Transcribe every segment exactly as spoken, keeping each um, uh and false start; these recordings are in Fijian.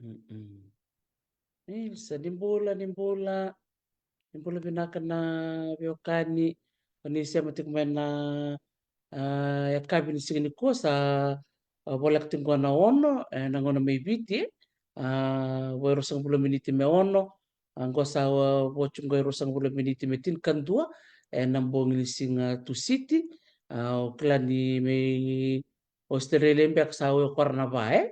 Mm-mm. Ni sa ni bula, ni bula. Ni bula vinaka na veiwekani. Ni sema tiko mai na, ah, yakavi ni siga nikua sa, ah, voleka tiko na ono, eh, na gauna mai Viti, eh. Ah, vo e ruasagavulu miniti me ono. Ah, qo sa, ah, vo tiko qo e ruasagavulu miniti me tinikadua, eh, na bogi ni siga Tusiti. Ah, o kila ni mai Australia beka sa vo e kora na va, eh?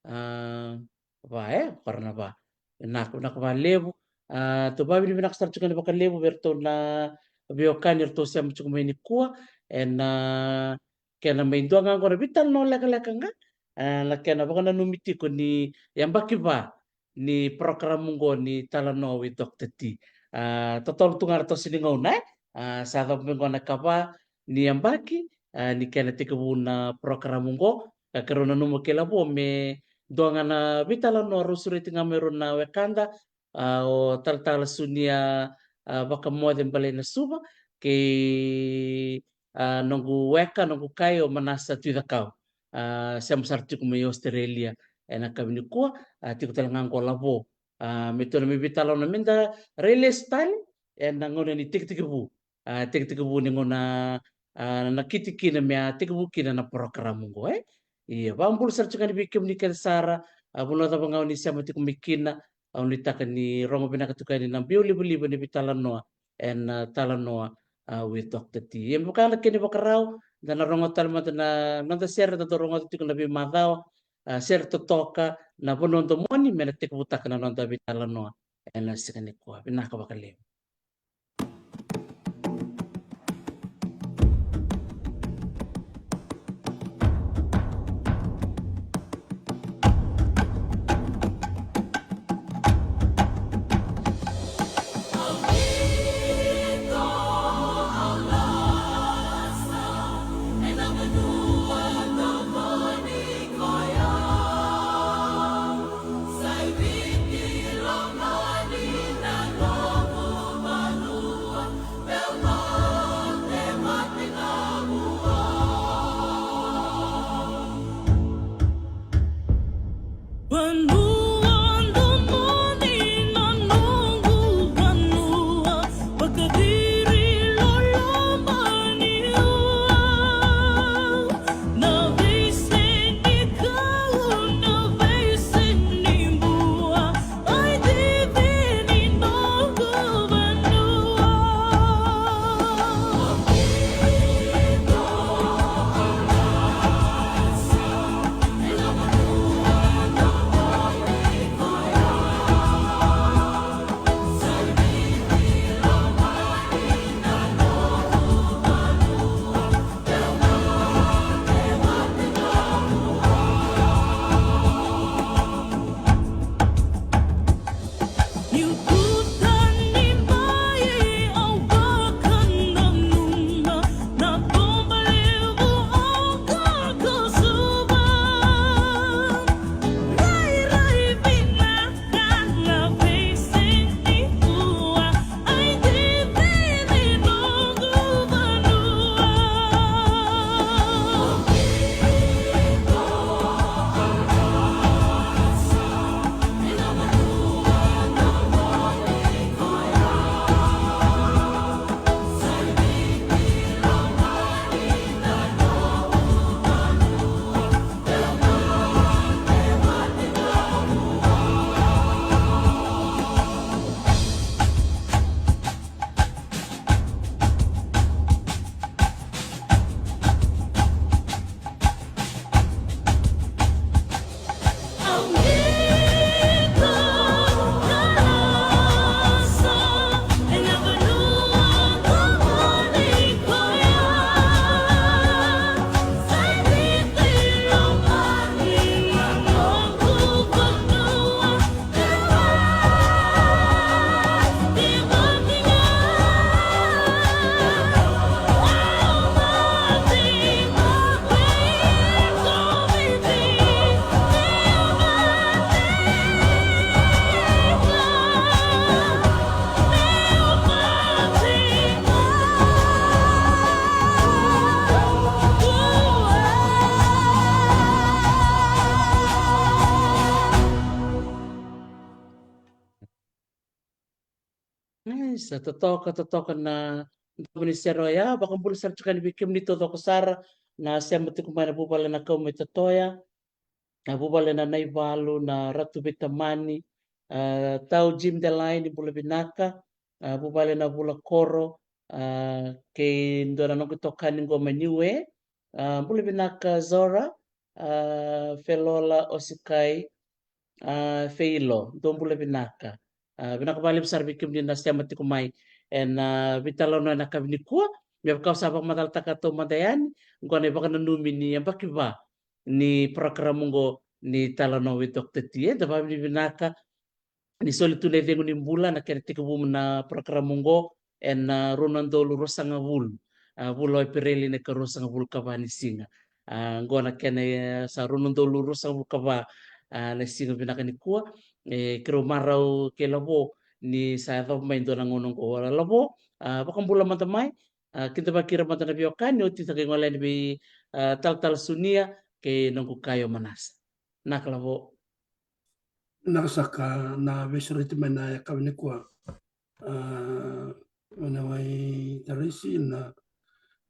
Ah, va, eh? Kora na va. Vinaka, vinaka vakalevu. Ah, tou vakavinavinaka sara tiko yani vakalevu vei iratou na veiwekani eratou sema tiko mai nikua. Ena kena mai dua ga qo na veitalanoa lekaleka ga. Ah, na kena vakananumi tiko ni yabaki va ni porokaramu qo ni Talanoa with Doctor T. Ah, totolo tu ga na toso ni gauna, eh? Ah, sa cava mai qo na ikava ni yabaki, ah, ni kena tekivu na porokaramu qo. Ka keirau nanuma kei Lavo me dua ga na veitalanoa rau sureti ga mai rau na wekada, ah, o Talatala Sunia, ah, Vakamoce Balainasuva, kei, ah, noqu weka, noqu kai o Manasa Tuicakau. Ah, sema sara tiko mai Australia ena yakavi nikua, ah, tiko tale ga qo Lavo. Ah, me tou na mai veitalanoa me da rai lesu tale ena gauna ni tekitekivu. Ah, tekitekivu ni gauna, ah, na kiti kina me a tekivu kina na porokaramu qo, eh? Ia, vakabula sara tiko yani vei kemuni kece sara, ah, vanua cava ga o ni sema tiko mai kina, au nuitaka ni rogo vinaka tiko yani na biau livaliva ni veitalanoa ena, ah, Talanoa, ah, with Doctor T. Ia, me vaka na kena ivakarau, da na rogoca tale mada na noda sere da dau rogoca tiko na veimacawa, ah, sere totoka, na vanua domoni, me na tekivutaka na noda veitalanoa ena siga nikua. Vinaka vakalevu. Sa totoka, totoka na domo ni sere oya. Vakabula sara tiko yani vei kemuni taucoko sara na sema tiko mai na vuvale na Kau mai Totoya, na vuvale na Naivalu, na Ratu Veitamani, a, Tau Jim Delai, ni bula vinaka, a, vuvale na Vula Koro, a, kei dua na noqu itokani qo mai Niue, a, bula vinaka Zora, a, Felola Osikai, a, Feilo, dou bula vinaka. A, vinaka vakalevu sara vei kemuni na sema tiko mai ena, a, veitalanoa ena yakavi nikua. Me vaka au sa vakamacalataka taumada yani, qo na ivakananumi ni yabaki va ni parokaramu qo ni Talanoa with Doctor T. Eda vakavinavinaka ni soli tu na icegu ni bula na kena tekivu na parokaramu qo ena, a, rua na udolu ruasagavulu, a, vula o Epereli na ikaruasagavulu ka va ni siga. A, qo na kena, e, sa rua na udolu ruasagavulu ka va, a, na siga vinaka nikua. E, keirau marau kei Lavo ni sa yacova mai dua na gauna qo. Lavo, a, vakabula mada mai, a, kidavaki ira mada na veiwekani, oti sa qai gole yani vei, a, Talatala Sunia kei noqu kai o Manasa. Vinaka Lavo. Vinaka saka na veisureti mai na yakavi nikua. A, na wai Tarisi na,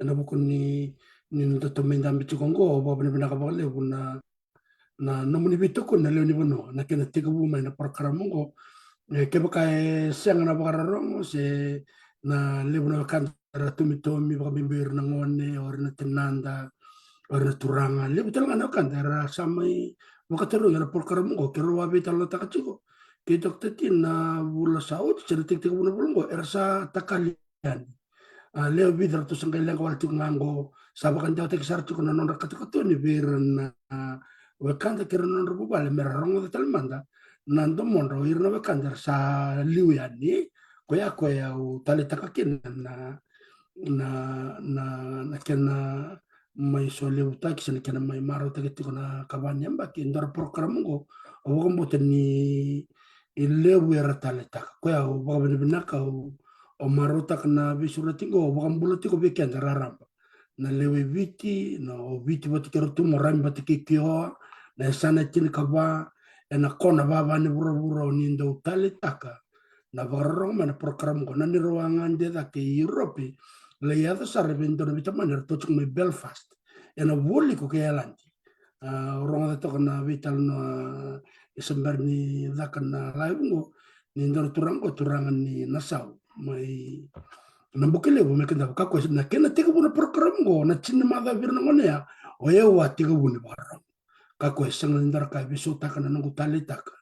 ena vuku ni, ni noda tomei dabe tiko qo, vakavinavinaka vakalevu na, na nomuni veitokoni na lewe ni vanua, na kena tekivu mai na parokaramu qo. E, kevaka e sega na vakarorogo, se na levu na wekada era tomitomi, vakabibi ira na gone, o ira na tinada, o ira na turaga, levu tale ga na wekada era sa mai vakatarogi ena parokaramu qo, keirau a veitalanoataka tiko kei Doctor T na vula sa oti, se na tekitekivu na vula qo, era sa takali yani. A, lewe vica ratou sa qai leqa wale tiko ga qo, sa vakadewataki sara tiko na nodra katokatoni vei ira na, a, wekada kei ira na nodra vuvale, me ra rogoca tale mada na domodra o ira na wekada era sa liu yani. Koya, koya au taleitaka kina na, na, na, na kena mai solevutaki se na kena mai marautaki tiko na ikava ni yabaki. Dua na parokaramu qo, au vakabauta ni levu era taleitaka. Koya au vakavinavinaka, au, au marautaka na veisureti qo, au vakabula tiko vei keda raraba. Na lewe i Viti, na o Viti vata kei Rotuma, o Raiba vata kei Kioa, na yasana e tinikava, ena kona vava ni vuravura o ni dau taleitaka na vakarorogo mai na parokaramu qo. Na neirau a gade cake i Europe, lai yaco sara vei dua na veitamani era tu tiko mai Belfast, ena vualiku kei Ireland. A, au rogoca toka na veitalanoa, e, se bera ni caka na live qo, ni dua na turaga qo, turaga ni Nasau mai Nabukelevu, mai Kadavu. Kakua, na kena tekivu na parokaramu qo na tini na macawa vei ira na gone ya, o yau a tekivu ni vakarorogo. Kakua, e sega ni dua na ka e veisautaka na noqu taleitaka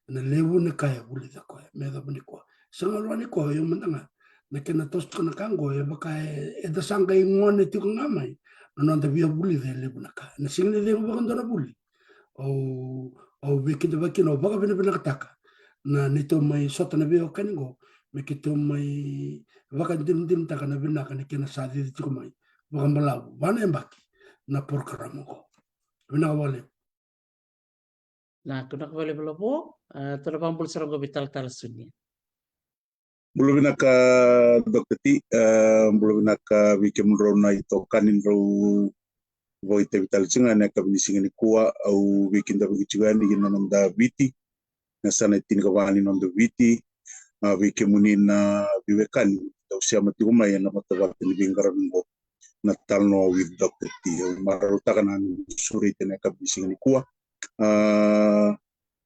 na levu ni ka e vulica koya me yacova nikua. Sega wale nikua, o yau mada ga, na kena toso tiko na ka qo, e vaka e, eda sa qai gone tiko ga mai na noda via vulica e levu na ka. Na siga ni cegu vakadua na vuli, au, au veikidavaki kina, au vakavinavinakataka na neitou mai sota na veiwekani qo, me keitou mai vakadinadinataka na vinaka ni kena sa cici tiko mai vakabalavu va na yabaki na parokaramu qo. Vinaka vakalevu. Vinaka, vinaka vakalevu Lavo. A, tou na vakabula sara qo vei Talatala Sunia. Bula vinaka Doctor T, a, bula vinaka vei kemudrau na itokani, drau vakaitavi tale tiko ga ena yakavi ni siga nikua. Au veikidavaki tiko yani ki na noda Viti, na yasana e tinikava ni noda Viti, a, vei kemuni na veiwekani dau sema tiko mai ena vatavata ni veiqaravi qo, na Talanoa with Doctor T. Au marautaka na noqu sureti ena yakavi ni siga nikua. A,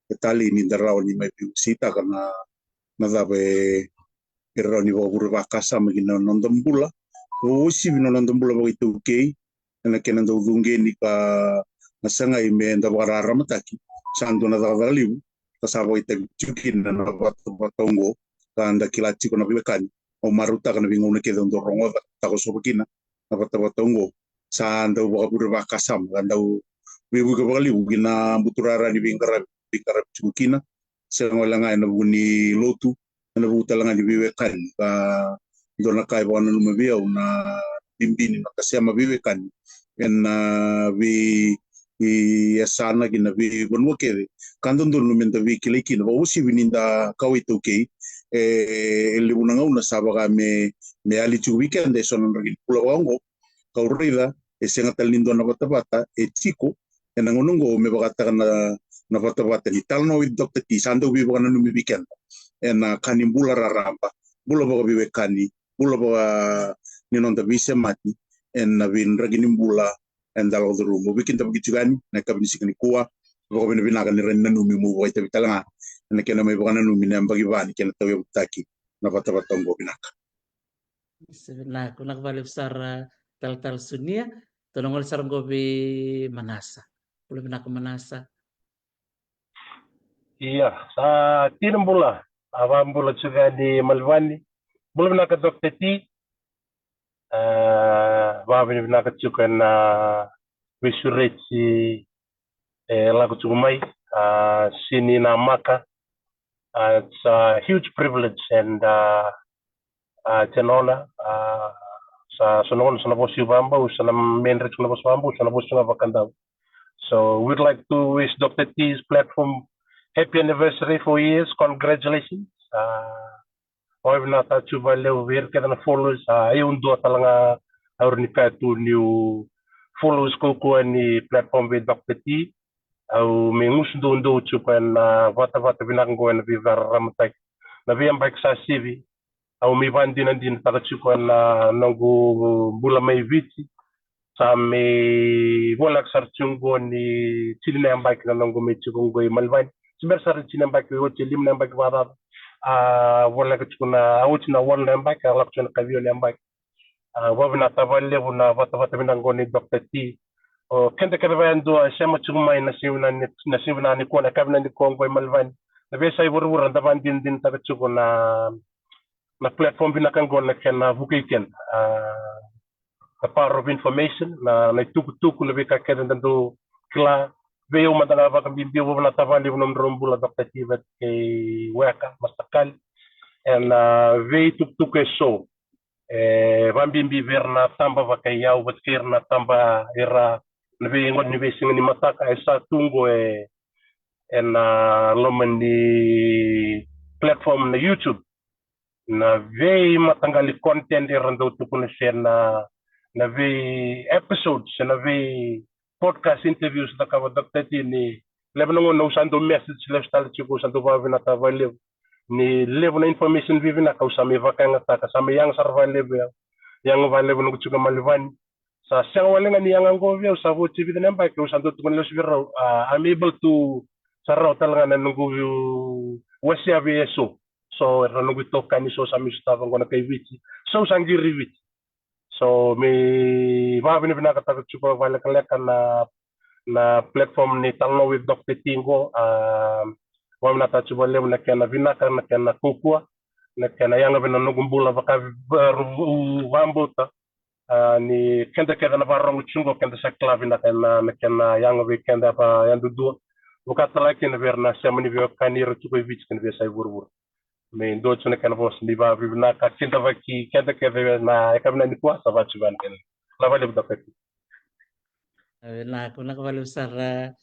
e talei ni da rawa ni mai veiwaseitaka na, na cava e, e rawa ni vakavure vakasama ki na noda bula, vakauasivi na noda bula vakaitaukei, ena kena dau cuqeni ka na sagai me da vakararamataki. Sa dua na cakacaka levu ka sa vakaitavi tiko kina na vatavata oqo, ka da kila tiko na veiwekani. Au marautaka na veigauna kece au dau rogoca, takosova kina na vatavata oqo, sa dau vakavure vakasama, ka dau veivuke vakalevu ki na buturara ni veiqaravi, veiqaravi tiko kina. Sega wale ga ena vuku ni lotu, ena vuku tale ga ni veiwekani. Ka dua na ka e vakananuma vei au na bibi ni noda sema veiwekani ena vei, i yasana ki na veivanua kece, ka dodonu me da veikilai kina, vakauasivi ni da kawa iTaukei. E, e levu na gauna sa vaka me, me yali tiko vei keda eso na draki ni bula vaka oqo. Kau raica e sega tale ni dua na vatavata e tiko ena gauna oqo me vakataka na, na vatavata ni Talanoa with Doctor T, sa dau veivakananumi vei keda ena ka ni bula raraba. bula vakaveiwekani, bula vaka ni noda veisemati ena veidraki ni bula eda lako curuma. Au veikidavaki tiko yani na yakavi ni siga nikua, vakavinavinaka ni rawa ni nanumi meu vakaitavi tale ga ena kena mai vakananumi na yabaki va ni kena tauyavutaki na vatavata oqo. Vinaka. Sa vinaka, vinaka vakalevu sara, talatala Sunia. Tou na gole sara oqo vei Manasa. Bula vinaka Manasa. Ia, sa tina bula, a vakabula tiko yani Malvani. Bula vinaka Doctor T. A, vakavinavinaka tiko ena veisureti e lako tiko mai. A, sini na maka. A, it's a huge privilege and, a, a, it's an honor. A, sa, sa na, sa na vosa i Vabau, sa na medre tiko na vosa Vabau, sa na vosa tiko na vakadau. So we'd like to wish Doctor T's platform happy anniversary, four years. Congratulations. A, vakavinavinaka tiko vakalevu vei ira kece na followers. A, au dua tale ga au rawa ni kaya tu niu followers kaukaua ni platform vei Doctor T. Au me gusu doudou tiko ena vatavata vinaka oqo ena veivakararamataki na veiyabaki sa sivi. Au me vakadinadinataka tiko ena noqu bula mai Viti. Sa me voleka sara tiko oqo ni tini na yabaki na noqu me tiko oqo i Malvani. Se bera sara ni tini na yabaki, oti e lima na yabaki vakacaca. A, voleka tiko na, a, oti na walu na yabaki, a lako tiko na kaciwa na yabaki. A, vakavinavinaka vakalevu na vatavata vinaka oqo ni Doctor T. O keda kece vakayadua e sema tiko mai na siga vinaka ni, na siga vinaka nikua, na yakavi vinaka nikua oqo i Malvani. Na veiyasai vuravura da vakadinadinataka tiko na, na platform vinaka oqo na kena vukei keda. A, the power of information, na, na itukutuku, na veika kece da dau kila. Vei au mada ga vakabibi, au vakavinavinaka vakalevu na nomudrau bula Doctor T vata kei Weka, Master Kali. Ena veitukutuku eso, e vakabibi vei ira na taba vakaiyau, vata kei ira na taba era na vei, gone ni veisiga ni mataka, e sa tu oqo e, ena loma ni platform na YouTube. Na veimataqali content era dau tukuna se na, na vei episodes se na vei podcast interviews da cakava Doctor T, ni levu na gauna au sa dau message lesu tale tiko, au sa dau vakavinavinaka vakalevu. Ni levu na information vivinaka au sa mai vakayagataka, sa mai yaga sara vakalevu vei au. Yaga vakalevu noqu tiko Malvani. Sa sega wale ga ni yaga oqo vei au, sa vo tiko vica na yabaki au sa dau tukuna lesu vei rau, a, I'm able to, sa rawa tale ga na noqu wasea vei eso. So era noqu itokani, so sa mai sotava oqo na kai Viti, so sa qiri Viti. So me vakavinavinakataka tiko vakalekaleka na, na platform ni Talanoa with Doctor T qo. A, vakavinavinakataka tiko vakalevu na kena vinaka, na kena kaukaua, na kena yaga vei na noqu bula vaka, vakabauta. A, ni keda kece na vakarorogo tiko qo, keda sa kila vinaka na, na kena yaga vei keda vakayadudua. Vaka tale ga kina vei ira na sema ni veiwekani, ira tiko i Viti kei na veiyasai vuravura. Me dua tiko na kena vosa ni vakavinavinaka, kidavaki keda kece na yakavi nikua, sa vakatiko yani. Vinaka vakalevu Doctor T. Vinaka, vinaka vakalevu sara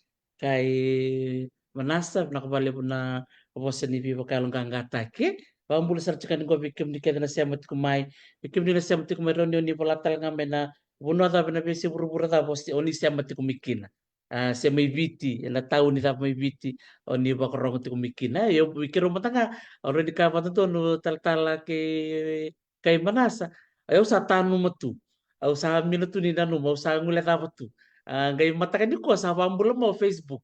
kai Manasa, vinaka vakalevu na vosa ni veivakayaloqaqataki. Vakabula sara tiko yani qo vei kemuni kece na sema tiko mai, vei kemuni na sema tiko mai, rawa ni o ni vola tale ga mai na vanua cava, na veiyasai vuravura cava o ni sema tiko mai kina. A, se mai Viti, ena tauni cava mai Viti o ni vakarorogo tiko mai kina. Io, vei keirau mada ga, au rawa ni kaya vakadodonu, talatala kei kai Manasa, au sa tanuma tu. Au sa mina tu ni nanuma, au sa guilecava tu. A, qai mataka nikua sa vakabula mai o Facebook.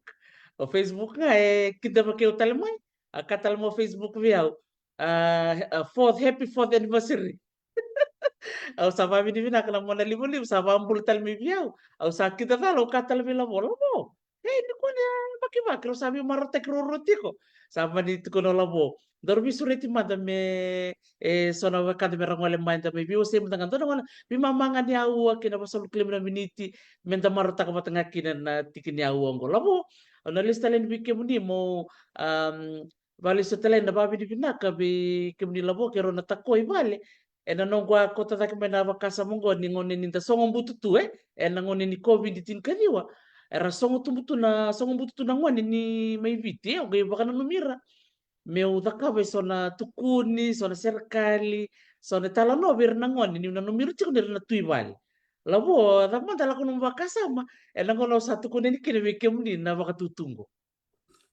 O Facebook ga e kidavaki au tale mai. A kaya tale mai o Facebook vei au, a, a, fourth, happy fourth anniversary. Au sa vakavinavinaka na mona livaliva, sa vakabula tale mai vei au. Au sa kidacala, au kaya tale vei Lavo, Lavo, e, nikua ni yabaki va keirau sa veimarautaki ruarua tiko. Sa mani tukuna o Lavo, daru veisureti mada me, e, so na wekada me ra gole mai, da mai veiwasei mada ga, dua na gauna veimama ga ni aua kei na vasagavulu ka lima na miniti, me da marautaka vata ga kina na tiki ni aua oqo. Lavo, au na lesu tale yani vei kemuni mo, am, vakalesu tale yani na vakavinavinaka vei kemuni Lavo kei rau na takua i vale. Ena noqu a kauta cake mai na vakasama oqo ni gauna ni da sogo butu tu, e, ena gauna ni COVID tinikaciwa, era sogo tubu tu na, sogo butu tu na gone ni mai Viti, e, au qai vakananumi ira meu cakava eso na tukuni, so na serekali, so na talanoa vei ira na gone, niu nanumi ira tiko ni ra na tu i vale. Lavo, cava mada lako nomu vakasama ena gauna au sa tukuna yani kina vei kemuni na vakatutu oqo?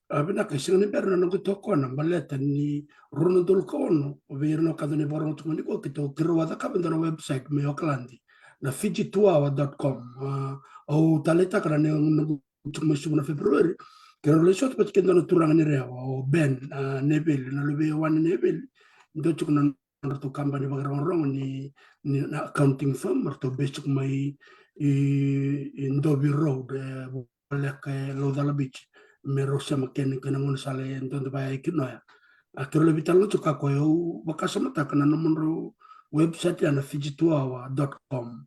A, vinaka, e sega ni bera na noqu tokona baleta ni rua na udolu ka ono, vei ira na wekada ni vakarorogo tiko mai nikua, keitou, keirau a cakava e dua na website mai Okaladi, na Fiji two hour dot com. A, au taleitaka na noqu tiko mai Suva na February, keirau lai sota vata kei dua na turaga ni Rewa, o Ben, a, Neveli, na luve i Wane Neveli, dua tiko na nodratou kabani vakarogorogo ni, ni na accounting firm, ratou base tiko mai i, i Dovi Road, e, voleka e Laucala Beach, me rau sema kena, kena gaunisala e dodonu vaya e Kinoya. A, keirau lai veitalanoa tiko, ka koya au vakasamataka na nomudrau website ya na Fiji two hour dot com.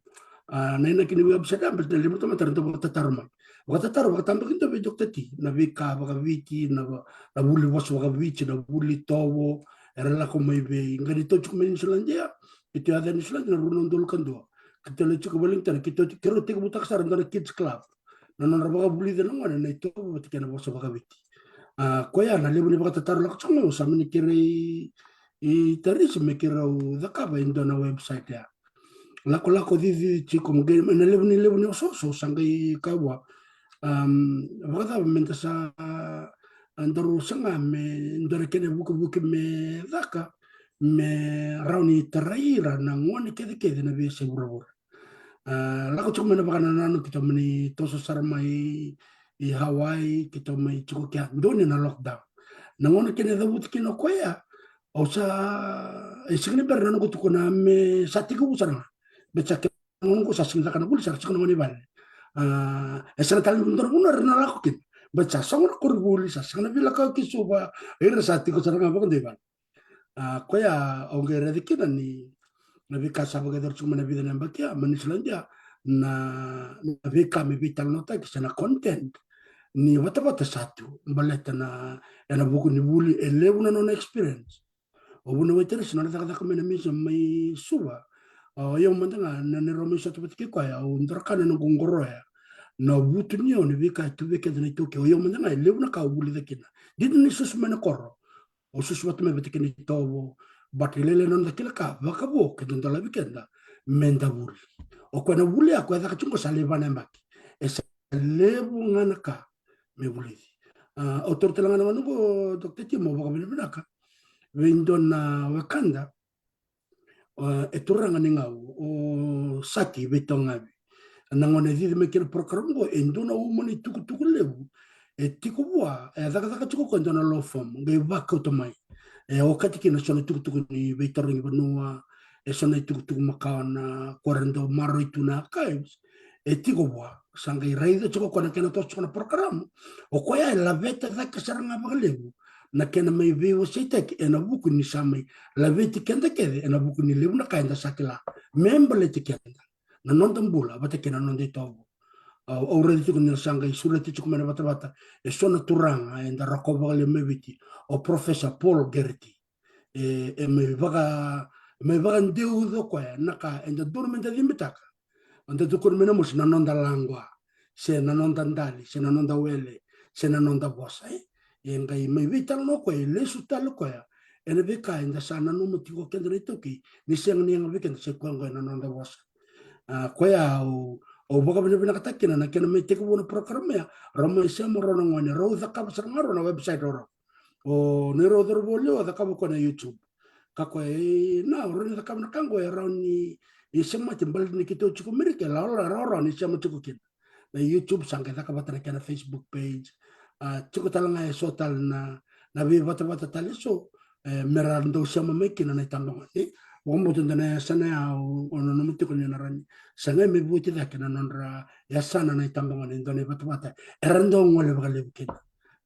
A, na inaki ni website ya, baleta na levu na tamata era dau vakatataro mai. Vakatataro, vakatabakidua vei Doctor T na veika vakaviti, na va-, na vuli vosa vakaviti, na vuli tovo, era lako mai vei, qai ni tou tiko mai Niusiladi ya, keitou yaco i Niusiladi na rua na udolu ka dua. Keitou lai tiko Wellington, keitou, keirau tekivutaka sara e dua na kids club. Na nodra vakavulica na gone na itovo vata kei na vosa vakaviti. A, koya na levu ni vakatataro lako tiko mai, au sa mani kerei i Tarisi me keirau cakava e dua na website ya. Lakolako cici tiko, me qai, na levu ni, levu ni osooso, au sa qai kaya vua, am, vakacava meda sa, a, daru saga me dua na kena vukivuki me caka, me rawa ni tarai ira na gone kecekece na veiyasai vuravura. A, lako tiko mai na vakanananu, keitou mani toso sara mai i Hawaii, keitou mai tiko kea, donuya na lockdown. Na gauna kena cavuti kina o koya, au sa, e sega ni bera na noqu tukuna me sa tekivu sara ga. Baleta sa kena gauna qo sa sega ni caka na vuli, sa ra tiko na gone i vale. A, e sega tale ni dua na vanua era na lako kina. Baleta sa sogo na koronivuli, sa sega na veilakoyaki i Suva, ira sa tiko sara ga vakadua i vale. A, koya au qai raica kina ni na veika sa vakayacori tiko mai na vica na yabaki ya mai Niusiladi ya, na, na veika me veitalanoataki se na content ni vatavata sa tu, baleta na, ena vuku ni vuli, e levu na nona experience. O vuna wai Tarisi, nona cakacaka mai na museum mai Suva. O yau mada ga na, ni rau mai sota vata kei koya, au dau kaya na noqu qoroya, na vutuniyau ni veika e tu vei keda na iTaukei. O yau mada ga e levu na ka au vulica kina. Dina ni susu mai na koro, au susu vata mai vata kei na itovo, but e lailai na noda kila ka vakavo keda dolavi keda meda vuli. O koya na vuli ya koya e caka tiko qo sa lai va na yabaki. E sa levu ga na ka me vulici. A, au taura tale ga na gauna qo, Doctor T, meu vakavinavinaka vei dua na wekada, a, e turaga ni Gau, o Saki Veitogavi. Na gauna e cici mai kina na program qo, e dua na uma ni tukutuku levu e tiko vua, e cakacaka tiko o koya e dua na law firm, qai vakauta mai. E okati kina eso na itukutuku ni veitarogi vanua, eso na itukutuku makawa na ko era dau maroroi tu na archives, e tiko vua. Sa qai raica tiko o koya na kena toso tiko na program. O koya e laveta cake sara ga vakalevu na kena mai veiwaseitaki ena vuku ni sa mai laveti keda kece ena vuku ni levu na ka eda sa kila me baleti keda, na noda bula vata kei na noda itovo. Au, au raica tiko ni ra sa qai sureti tiko mai na vatavata eso na turaga eda rokova vakalevu mai Viti, o Professor Paul Geraghty. E, e mai vaka, e mai vakadeuca o koya na ka eda dodonu meda cibitaka. Eda tukuna mai na mosi na noda laqua, se na noda dali, se na noda wele, se na noda vosa, e. E qai mai veitalanoa o koya, e lesu tale o koya ena veika eda sa nanuma tiko keda na iTaukei ni sega ni yaga vei keda, se koya qo ena noda vosa. A, koya au, au vakavinavinakataka kina na kena mai tekivu na program ya, rau mai sema rau na gone, rau cakava sara ga rau na website rau. O neirau cauravou levu a cakava o koya na YouTube. Ka koya, e, na, o rau ni cakava na ka qo e rawa ni, ni semati baleta ni keitou tiko Merika, e rawarawa, rawarawa ni sema tiko kina. Na YouTube sa qai caka vata na kena Facebook page. A, tiko tale ga eso tale na, na veivatavata tale eso, e, me ra dau sema mai kina na itabagone. Vakabauta dua na yasana ya, o, o nanuma tiko ni na rawa ni sagai me voti cake na nodra yasana na itabagone, dua na ivatavata era dau gole vakalevu kina.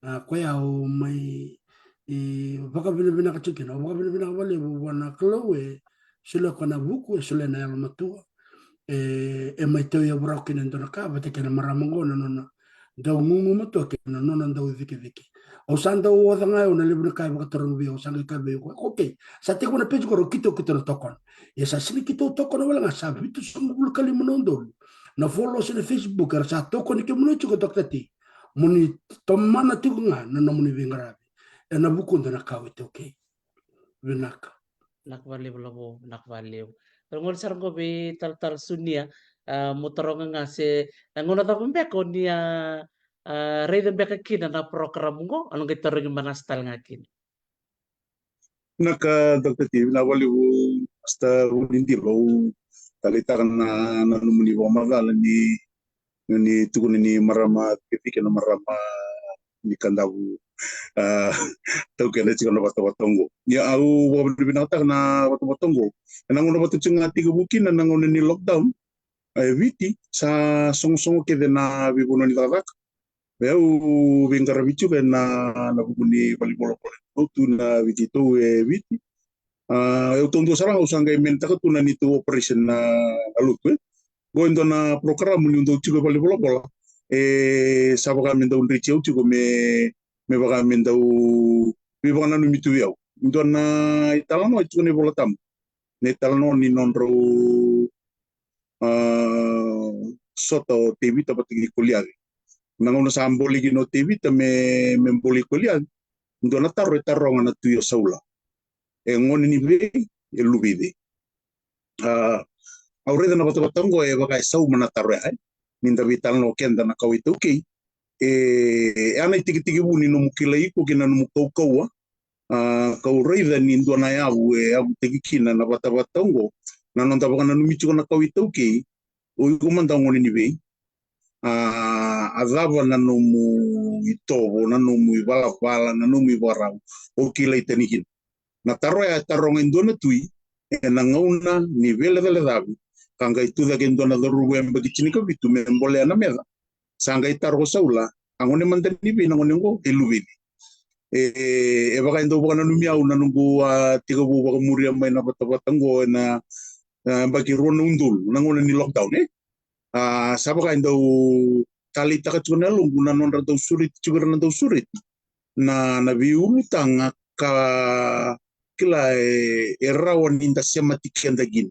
A, koya au mai, e, vakavinavinaka tiko kina, au vakavinavinaka vakalevu vua na Kalou e solia o koya na vuku, e solia na yalomatua. E, e mai tauyavu rawa kina e dua na ka vata kei na marama qo na nona dau gugumatua kei na nona dau cikecike. Au sa dau oca ga, au na levu na ka e vakatarogi vei au, au sa qai kaya vei au, okay, sa tekivu na page qo, rau kitokito na tokona. Ia sa sega ni keitou tokona wale ga, sa vitusagavulu ka lima na udolu na followers ena Facebook era sa tokoni kemuni tiko, Doctor T. Mo ni tomana tiko ga na nomuni veiqaravi ena vukuda na kawa iTaukei. Vinaka. Vinaka vakalevu, Lavo, vinaka vakalevu. Rogoca sara qo vei Talatala Sunia, a, mo taroga ga se na gauna cava beka o ni a, a, raica beka kina na program qo, au na qai tarogi Manasa tale ga kina. Vinaka Doctor T, vinaka vakalevu Master Vunidilo, au taleitaka na, na nomuni vakamacala ni, ni tukuna ni marama Vikavika na marama ni Kadavu, a, taukena tiko na vatavata oqo. Ia au vakavinavinakataka na vatavata oqo. Ena gauna vata tiko ga tekivu kina na gauna ni lockdown, e Viti, sa sogosogo kece na veivanua ni cakacaka. Vei au veiqaravi tiko ena, na vuku ni valenivolavola ni lotu na Viti tou e Viti. A, au taudua sara ga au sa qai menitaka tu na neitou operation na, na lotu, e. Qo e dua na program niu dau tiko e valenivolavola. E, sa vaka me dau dreti au tiko me, me vaka me dau veivakananumi tu vei au. Dua na italanoa e tiko ena iVolatabu. Na italanoa ni nodrau, a, sota o Tevita vata kei Koliaci. Na gauna sa bole kina o Tevita me, me bole i Koliaci, dua na taro e taroga na tui o Saula. E gone ni vei, e luve i cei? A, au raica na vatavata oqo e vaka e sauma na taro ya, e. Ni da veitalanoa keda na kawa iTaukei. E, e a na itekitekivu ni nomu kilai iko kei na nomu kaukauwa. A, kau raica ni dua na yavu e yavutaki kina na vatavata oqo. Na noda vakananumi tiko na kawa iTaukei. O iko mada o gone ni vei? A, a cava na nomu itovo, na nomu ivalavala, na nomu ivakarau o kilai tani kina? Na taro ya e taroga e dua na tui ena gauna ni veilecalecavi, ka qai tucake e dua na cauravou yabaki tinikavitu me bolea na meca. Sa qai taro ko Saula, a gone mada ni vei na gone oqo, e luve i cei? E, e vaka e dau vakananumi au na noqu, a, tekivu vakamuria mai na vatavata oqo ena, a, yabaki rua na udolu, na gauna ni lockdown, e? A, sa vaka e dau taleitaka tiko na yaloqu na nodra dau sureti tiko ira na dau sureti na, na veiulutaga ka kila e, e rawa ni da semati keda kina.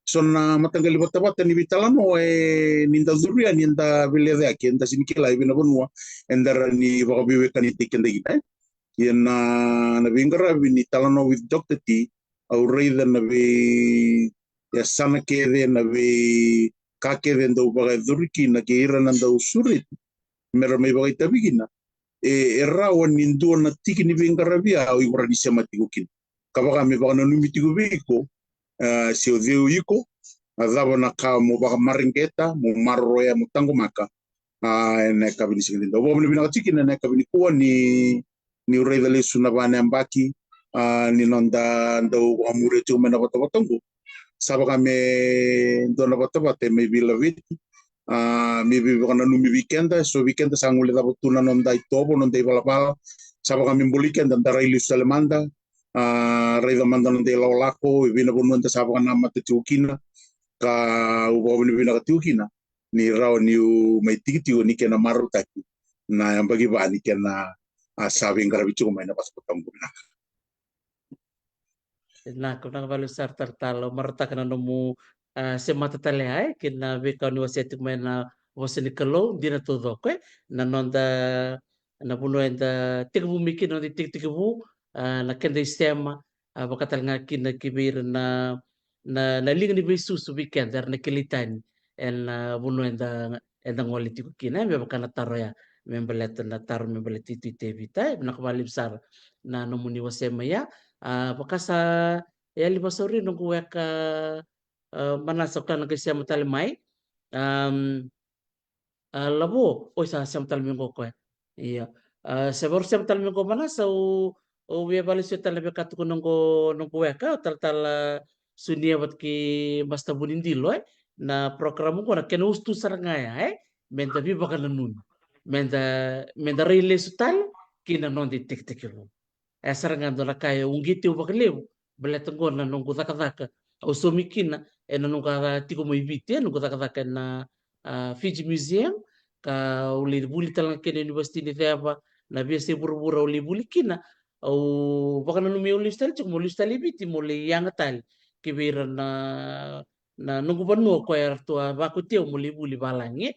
So na mataqali vatavata ni veitalanoa e, ni da curu yani eda veilecayaki, eda sega ni kila e vei na vanua eda rawa ni vakaveiwekanitaki keda kina, e. Ia na, na veiqaravi ni Talanoa with Doctor T, au raica na veiyasana kece, na veika kece e dau vakayacori kina kei ira na dau sureti me ra mai vakaitavi kina. E, e rawa ni dua na tiki ni veiqaravi ya o iko rawa ni sema tiko kina. Ka vaka me vakananumi tiko vei iko, a, se o cei o iko, a cava na ka mo vakamareqeta, mo maroroya, mo taqomaka. A, ena yakavi ni siga nikua. Au vakavinavinaka tiko kina ena yakavi nikua ni, niu raica lesu na va na yabaki, a, ni noda dau vakamuria tiko mai na vatavata oqo. Sa vaka me dua na vatavata e mai veilaveti, a, me veivakananumi vei keda, so vei keda sa guilecava tu na noda itovo, noda ivalavala. Sa vaka me bolei keda da rai lesu tale mada, a, raica mada noda ilakolako e vei na vanua eda sa vakanamata tiko kina. Ka au vakavinavinaka tiko kina ni rawa niu mai tikitiko ni kena marautaki na yabaki va ni kena, a, sa veiqaravi tiko mai na vatavata oqo. Vinaka. Vinaka, vinaka vakalevu sara Talatala, au marautaka na nomu, a, semata tale ya, e, kei na veika o ni wasea tiko mai na vosa ni Kalou, dina taucoko, e, na noda, na vanua eda tekivu mai kina, noda itekitekivu, a, na keda isema, a, vaka tale ga kina ki vei ira na, na, na liga ni veisusu vei keda, era na kilai tani ena, a, vanua eda, eda gole tiko kina, e, me vaka na taro ya, me baleta na taro, me baleta i Tui Tevita, e, vinaka vakalevu sara na nomuni wasea mai ya. A, vaka sa yali vasauri noqu weka, a, Manasa, o koya na qai sema tale mai. Am, a, Lavo, oi, sa sema tale mai qo o koya. Ia. A, se varo sema tale mai qo Manasa, au, au via vakalesuya tale na veika tukuna qo noqu weka, o Talatala Sunia vata kei Master Vunidilo, e. Na program qo na kena usutu sara ga ya, e. Meda veivakananumi. Meda, meda rai lesu tale ki na noda itekitekivu. E sara ga dua na ka e uqeti au vakalevu, baleta qo na noqu cakacaka. Au saumi kina ena noqu a tiko mai Viti, e, noqu cakacaka ena, a, Fiji Museum, ka au lai vuli tale ga kina University ni Ceva, na veiyasai vuravura au lai vuli kina, au vakananumi au lesu tale tiko, meu lesu tale i Viti, meu lai yaga tale ki vei ira na na noqu vanua o koya eratou a vakoti au meu lai vuli valagi, e.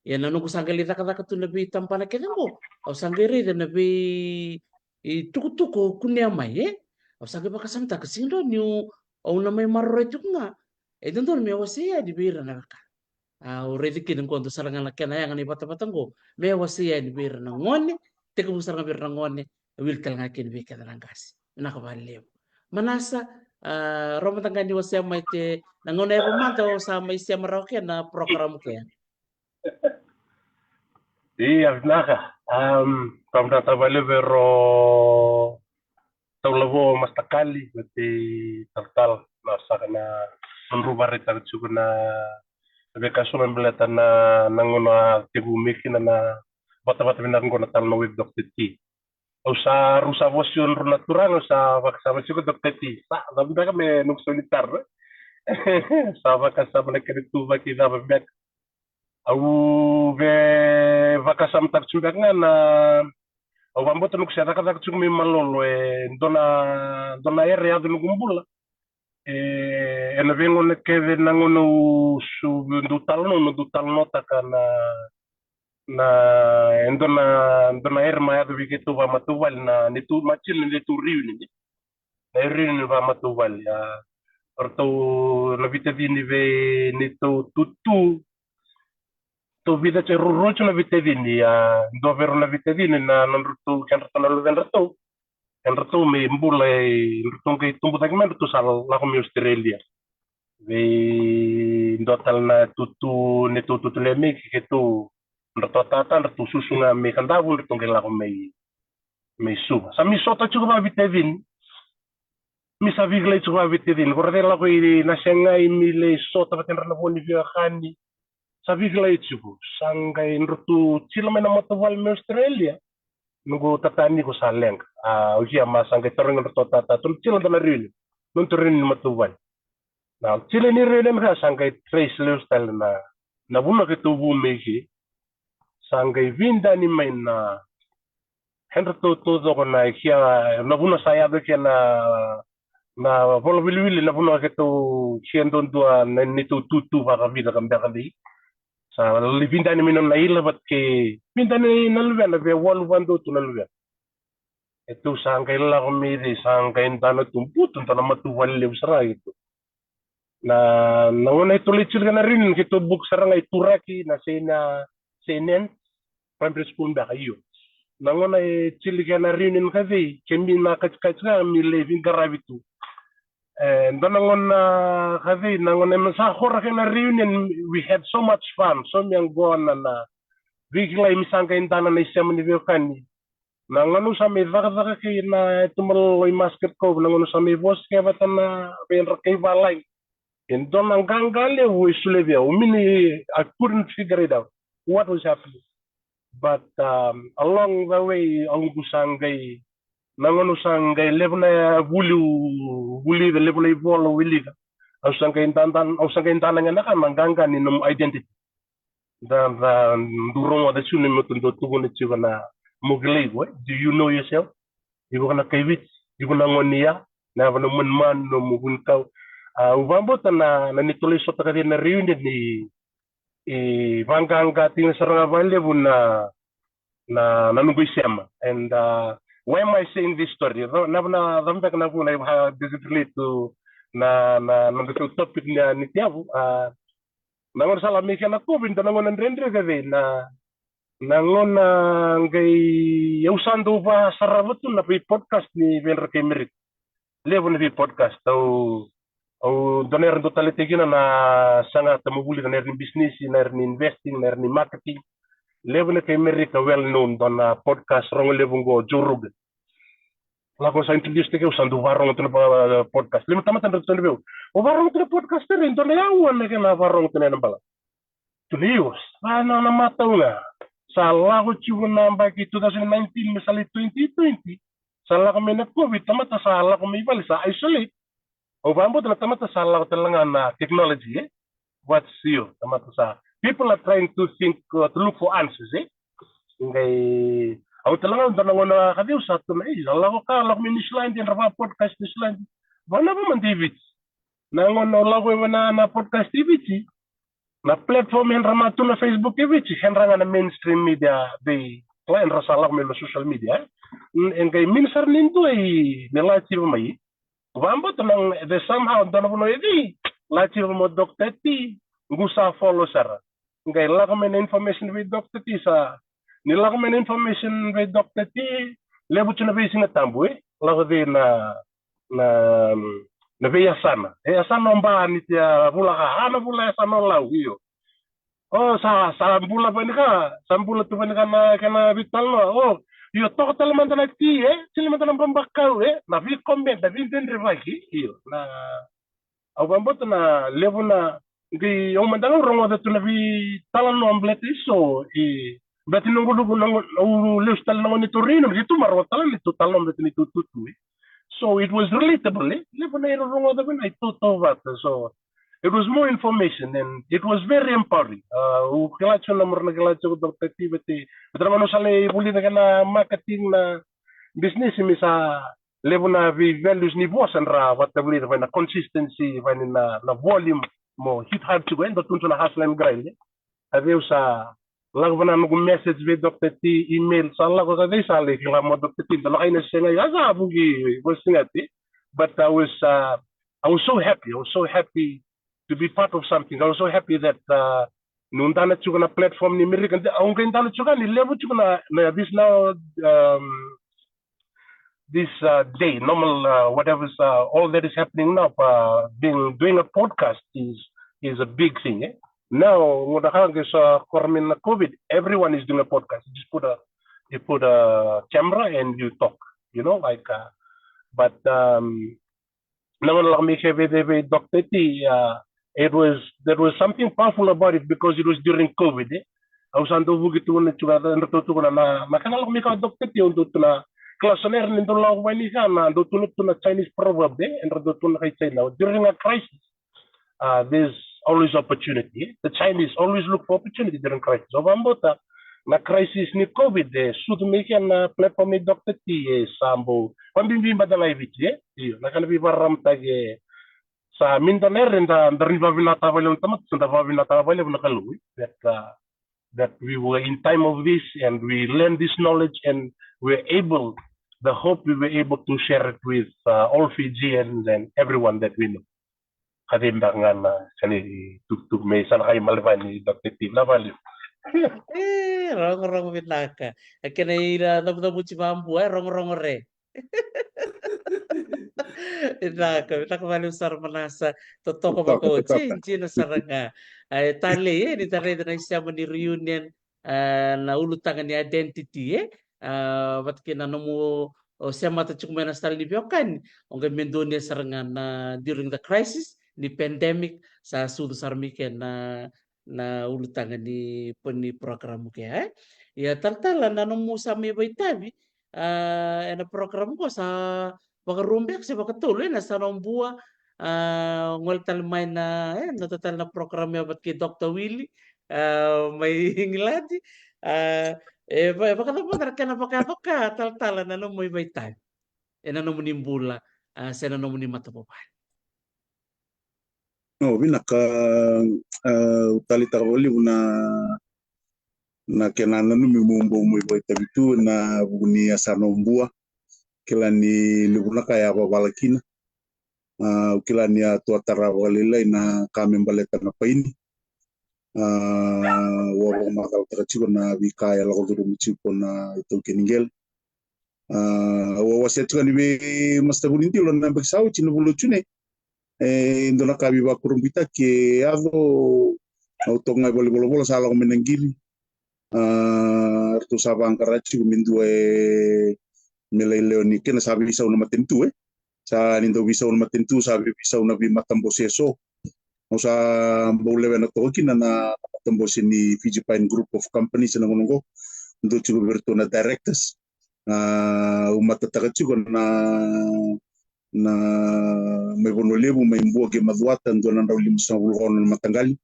Ia na noqu sa qai lai cakacaka tu na veitabana kece qo, au sa qai raica na vei, e, tukutuku au kunea mai, e. Au sa qai vakasamataka, sega ni dua niu, au na mai maroroya tiko ga. E dodonu meu wasea yani vei ira na wekana. A, au raica kina qo dua sara ga na kena yaga na ivatavata qo me wasea yani vei ira na gone, tekivu sara ga vei ira na gone, e wili tale ga kina vei keda na qase. Vinaka vakalevu. Manasa, a, rawa mada ga ni o sema mai ke, na gauna e va mada o sa mai sema rawa ke na program ke. Ia, vinaka. Um, vinaka vakalevu vei ro taulavo, Master Kali, na tei talatala, na saka na nodru vakaraitaka tiko na veika so me baleta na, na gauna tekivu mai kina na vatavata vinaka qo na tala na Wave Doctor T. Au sa rusa vosi o dru na turaga, au sa vakasama tiko Doctor T. Sa, sa beka me nuku sau ni taro. Sa vakasama na kena tu vaki cava beka. Au ve vakasamataka tiko beka ga na, au vabota nuku se cakacaka tiko mai malolo e dua na, dua na era yaco nuku bula. E, ena veigauna kece na gauna au su dau talanoa, na dau talanoataka na, na, e dua na, dua na era ma yaco vei keitou vamatavuvale na neitou, ma tini na neitou reunion, na reunion vamatavuvale, a, ratou na veitacini vei neitou tutu, tou vica tiko, rua tiko na veitacini, a, dua vei rau na veitacini na nodratou, kedratou na luvedratou. Kedratou me bula e, dratou qai tubu cake mai, dratou sa lako mai Australia. Vei dua tale na tutu, neitou tutu le mai keitou, dratou tata, dratou susu ga mai Kadavu, dratou qai lako mai, mai Suva. Sa mi sota tiko vakaveitacini. Mi sa veikilai tiko vakaveitacini. Ko ra lako i na Shanghai, mi lai sota vata kei ira na vo ni veiwekani. Sa veikilai tiko, sa qai dratou tila mai na matavuvale mai Australia. Noqu tata ni ko sa leqa. A, o ia ma sa qai tarogi dratou tata, tou tila dua na reunion. Nodratou reunion ni matavuvale. Na tila ni reunion ka sa qai trace lesu tale na, na vuna keitou vu mai ke. Sa qai vidani mai na, kedratou taucoko na kia, na vuna sa yaco ke na, na vola wiliwili, na vuna keitou kia duadua na neitou tutu vakavica ka beka vei. Sa lai vidani mai na nona ila vata kei, vidani na luvena, vei walu vadua tu na luvena. Keitou sa qai lako mai cei, sa qai dana tu Butu, dua na matavuvale levu sara ga keitou. Na, na gauna keitou lai tiko na reunion, keitou book sara ga i Turaki, na Saint, na Saint Anne's Primary School beka, io. Na gauna e tiko na reunion ka cei, kemi na katikati ga mi lai veiqaravi tu. E, dua na gauna ka cei, na gauna me sa kora ke na reunion, we had so much fun, so mi yaqona na veikilai, mi sa qai dana na isema ni veiwekani. Na gauna au sa mai cakacaka kei na Tumalolo i Muscat Cove, na gauna au sa mai vosa ke vata na veidra kai valagi. E dua na qaqa levu e solia vei au, meaning I couldn't figure it out what was happening. But, um, along the way, au qu sa qai, na gauna au sa qai levu na vuli, vuli, levu na ivola, wilika. Au sa qai dana, au sa qai dana ga na ka na qaqa ni nomu identity. Da, da, dau rogoca tiko na mata dau tukuna tiko na mo kilai iko, e? Do you know yourself? Iko na kai Viti, iko na gone ya, na yava na manumanu, nomu vunikau. A, au vakabauta na, na neitou lai sota ka cei na reunion ni, e, vaqaqa tiko sara ga vakalevu na, na, na noqu isema. And, uh, why am I saying this story? Na, na, na, na, na, na, na, does it relate to na, na, na, na topic ni, ni tiavu? A, na gauna sa lako mai kina na COVID, dua na gauna dredre ka cei, na, na gauna qai au sa dau vakasarava tu na vei podcast ni veidra kai Merika. Levu na vei podcast, au, au dua na era dau taleitaki kina na saga tamavuli, na era ni business, na era ni investing, na era ni marketing. Levu na kai Merika well known, dua na podcast rogo levu qo, Joe Rogan. Lako sa introduce-taki au, sa dau varogo tu na, uh, podcast. Levu na tamata dra tu na vei au, o varogo tu na podcast, e dua na yaua na kena varogo tu na ena bala. Tu na io, sa na, na matau ga. Sa lako tiko na yabaki two thousand nineteen me sa lai twenty twenty. Sa lako mai na COVID, tamata sa lako mai vale, sa isolate. Au vakabauta na tamata sa lako tale ga na technology, e? What's your, tamata sa. People are trying to think, uh, to look for answers, e? Qai, au tale ga dua na gauna ka cei au sa tu na, e, sa lako ka, lako mai Niusiladi, dra vaka podcast Niusiladi. Vanava ma David. Na gauna au lako e vana na podcast i Viti. Na platform e dra ma tu na Facebook e Viti, e dra ga na mainstream media, dei, kila e dra sa lako mai na social media, e. N-, e qai mean sara ni dua i me lativa mai. Vakabauta na, the somehow, dua na vanua e cei, lativa mo Doctor T, qu sa follow sara. qai lako mai na information vei Doctor T. Sa ni lako mai na information vei Doctor T, levu tu na veisiga tabu e lako cei na na na veiyasana. E yasana o Ba ni tia vula ka, a na vula yasana o Lau, io. O sa sa bula vani ka, sa bula tu vani ka na kena veitalanoa. O io, toka tale mada na ti e, tini mada na babakau e, na veikomeda, veidredrevaki, io. Na au vakabauta na levu na qai au mada ga au rogoca tu na veitalanoa baleta eso e baleta ni noqu luvu noqu au lesu tale na gone tu reino ni tu marau tale ni tu talanoa baleta ni tu tutu e. So it was relatable e, levu na ira rogoca vei na i toto vata. So it was more information and it was very empowering. Au kila tiko na mara na kila tiko Doctor T vete vete na manu sa lai vulica kena marketing na business mi sa levu na vei values ni vosa dra vatavulica vai na consistency vai ni na, na volume mo hit hard tiko e dau tunu tu na hustler and grind e. A vei au sa lako vana noqu message vei Doctor T, email sa lako ka vei sa lai kila mo Doctor T da lako ina sega i a sa vuki vosigati. But I was uh, I was so happy, I was so happy to be part of something. I was so happy that uh, nu dana tiko na platform ni America. Au qai dana tiko ni levu tiko na, na this now um, this uh, day, normal uh, whatever's uh, all that is happening now. Uh, being doing a podcast is is a big thing. Eh? Now, ngona kage sa koromina COVID, everyone is doing a podcast. You just put a you put a camera and you talk. You know, like, uh, but um, na gona lako mai ke vei vei Doctor T, uh, it was there was something powerful about it because it was during COVID. Eh? Au sa dau vuki tukuna tiko na dau tukuna na na kana lako mai ka Doctor T au dau tukuna kila so na era ni dau lako mai ni ka na dau tukuna tukuna Chinese proverb eh, era dau tukuna kai China during a crisis. Uh, there's always opportunity. The Chinese always look for opportunity during crisis. Au vakabauta na crisis ni COVID e sucu mai kea na platform ni Doctor T e sa bau vabibi mada ga e Viti e. Io, na kana veivakararamataki e sa mi da na ere da da rini vavinata valevu na tamata, sa da vavinata valevu na Kalou e. That uh, that we were in time of this and we learned this knowledge and we're able, the hope we were able to share it with uh, all Fijians and everyone that we know. Kade baka ga na kani tukutuku me sa na kai malevani Doctor T na vale. E, rogorogo vinaka. A kena ira cavucavuti vabua, e rogorogo re. Vinaka, vinaka vale sara Manasa. Totoka vaka oti, dina sara ga. E talei, e, ni da raica na isema ni reunion, a, na ulutaga ni identity, e. A, vata kei na nomu o semata tiko mai na style ni veiwekani, o qai me donia sara ga na during the crisis ni pandemic sa sucu sara mai ke na na ulutaga ni ni program ke e. Ia talatala na nomu sa mai vaitavi a ena program ko sa vakarua beka se vakatolu ena sa na bua a gole tale mai na e na tatale na program e vata kei Doctor Willie a mai Igiladi a e vakacavata na kena vakacoka talatala na nomu mai vaitavi. Ena nomuni bula a se na nomuni matavuvale. No vinaka a au taleitaka vakalevu na na kena nanumi meu bau mai vakaitavi tu ena vuku ni yasana o Bua. Kila ni levu na ka e a vavala kina. A au kila ni a tu a tara vakalailai na ka me baleta na paini. A au a vakamacalataka tiko na veika e a lako curumi tiko na itaukei ni qele. A au a wasea tiko yani vei Master Vunidilo na yabaki sa oti na vula o June. E dua na ka veivakurabuitaki e yaco au toka ga e valenivolavola sa lako mai na qiri. A ratou sa vaqara tiko me dua e me lai lewe ni kena sa veisau na matanitu e. Sa ni dau veisau na matanitu sa veiveisau na veimatabose eso. Au sa bau lewena toka kina na matabose ni Fiji Pine Group of Companies ena gauna oqo. Dau tiko vei iratou na directors. A au matataka tiko na na mai Vanua Levu mai Bua kei Macuata dua na drau limasagavulu ka ono na mataqali.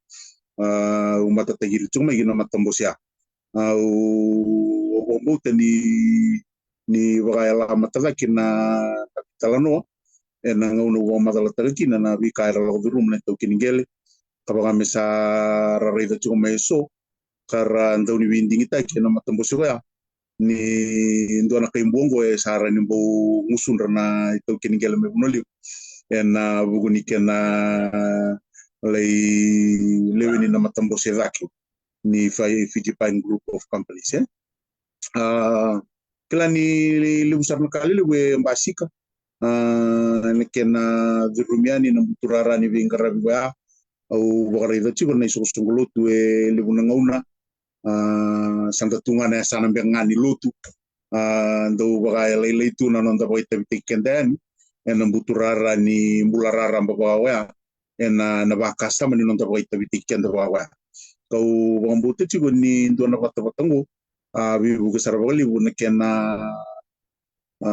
A au matataki ira tiko mai kina matabose ya. Au vakabauta ni ni vakayalamataka kina na veitalanoa ena gauna au vakamacalataka kina na veika era lako curuma na itaukei ni qele ka vaka me sa ra raica tiko mai eso ka ra dau ni veidigitaki ena matabose koya ni dua na kai Bua oqo e sa ra ni bau gusudra na itaukei ni qele mai Vanua Levu ena vuku ni kena lai leweni na matabose cake. ni Fi- Fiji Pine Group of Companies, e. A, kila ni levu sara na ka lelevu e basika, a, ena kena curumi yani na buturara ni veiqaravi koya. Au vakaraica tiko na isoqosoqo lotu e levu na gauna, a, sa da tu ga na yasana beka ga ni lotu, a, dau vakalailai tu na noda vakaitavitaki keda yani ena buturara ni bula raraba vaka oya, ena, na vakasama ni noda vakaitavitaki keda vaka oya. Kau vakabauta tiko ni dua na vatavata oqo, a, veivuke sara vakalevu na kena, a,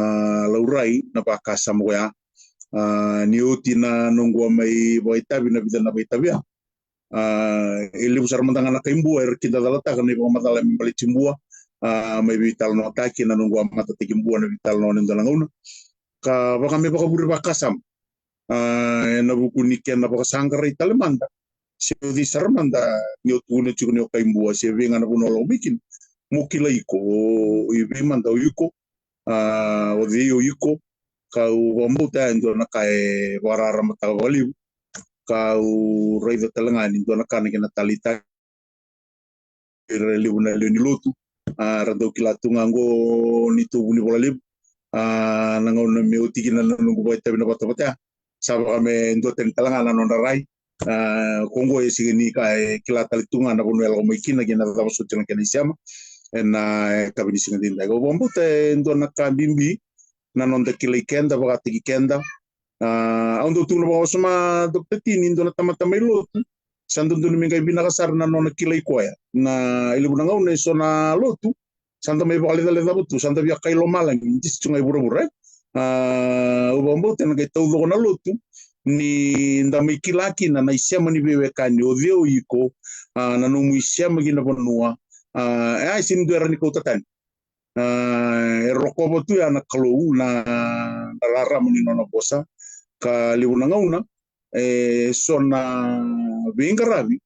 laurai na vakasama koya. A, ni oti na noqu a mai vakaitavi na vica na vakaitavi ya, a, e levu sara mada ga na kai Bua era kidacalataka na ivakamacala me baleti Bua, a, mai veitalanoataki na noqu a matataki Bua na veitalanoa ni dua na gauna, ka vaka me vakavure vakasama, a, ena vuku ni kena vakasaqarai tale mada se o cei sara mada ni o tukuna tiko ni o kai Bua se vei ga na vanua o lako mai kina. Mo kilai iko, o i vei mada o iko, a, o cei o iko. Kau vakabauta e dua na ka e vakararamataka vakalevu. Kau raica tale ga ni dua na ka na kena taleitaki ira e levu na lewe ni lotu, a, ra dau kila tu ga oqo ni tou vunivola levu. A, na gauna me oti kina na noqu vakaitavi na vatavata ya, sa vaka me duatani tale ga na nodra rai. A, ko oqo e sega ni ka e kila tale tu ga na vanua e lako mai kina kei na cava soti na kena isema ena, e, yakavi ni siga daidai. Kau vakabauta e dua na ka bibi na noda kilai keda vakataki keda. A, au dau tukuna vakawasoma, Doctor T, ni dua na tamata mai lotu sa dodonu me qai vinaka sara na nona kilai koya. Na i levu na gauna e so na lotu sa da mai vakalecalecava tu, sa da via kai lomalagi, disi tu ga i vuravura, e. A, au vakabauta ena qai taucoko na lotu ni da mai kila kina na isema ni veiwekani, o cei o iko, a, na nomu isema ki na vanua. A, e a sega ni dua e rawa ni kauta tani. A, e rokova tu ya na Kalou na, na rarama ni nona vosa. Ka levu na gauna e so na veiqaravi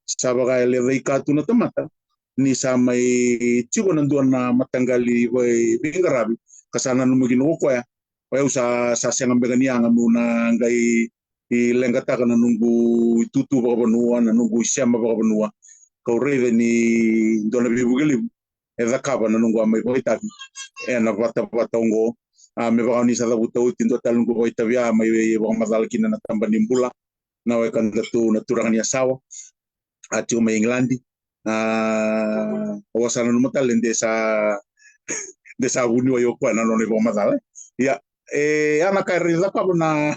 sa vaka e lecai ka tu na tamata ni sa mai tiko na dua na mataqali vei- veiqaravi ka sa nanuma kina ko koya, o yau sa, sa sega beka ni yaga meu na qai leqataka na noqu itutu vakavanua, na noqu isema vakavanua. Kau raica ni dua na veivuke levu e cakava na noqu a mai vakaitavi ena vatavata oqo. A, me vaka ni sa cavuta oti, dua tale noqu vakaitavi a mai vakamacala kina na Taba ni Bula, na wekadatou na turaga ni Yasawa, a tiko mai Igiladi. A, au a sa nanuma tale de sa de sa vuniwai o koya na nona ivakamacala. Ia, e, a na ka e raica cakava na,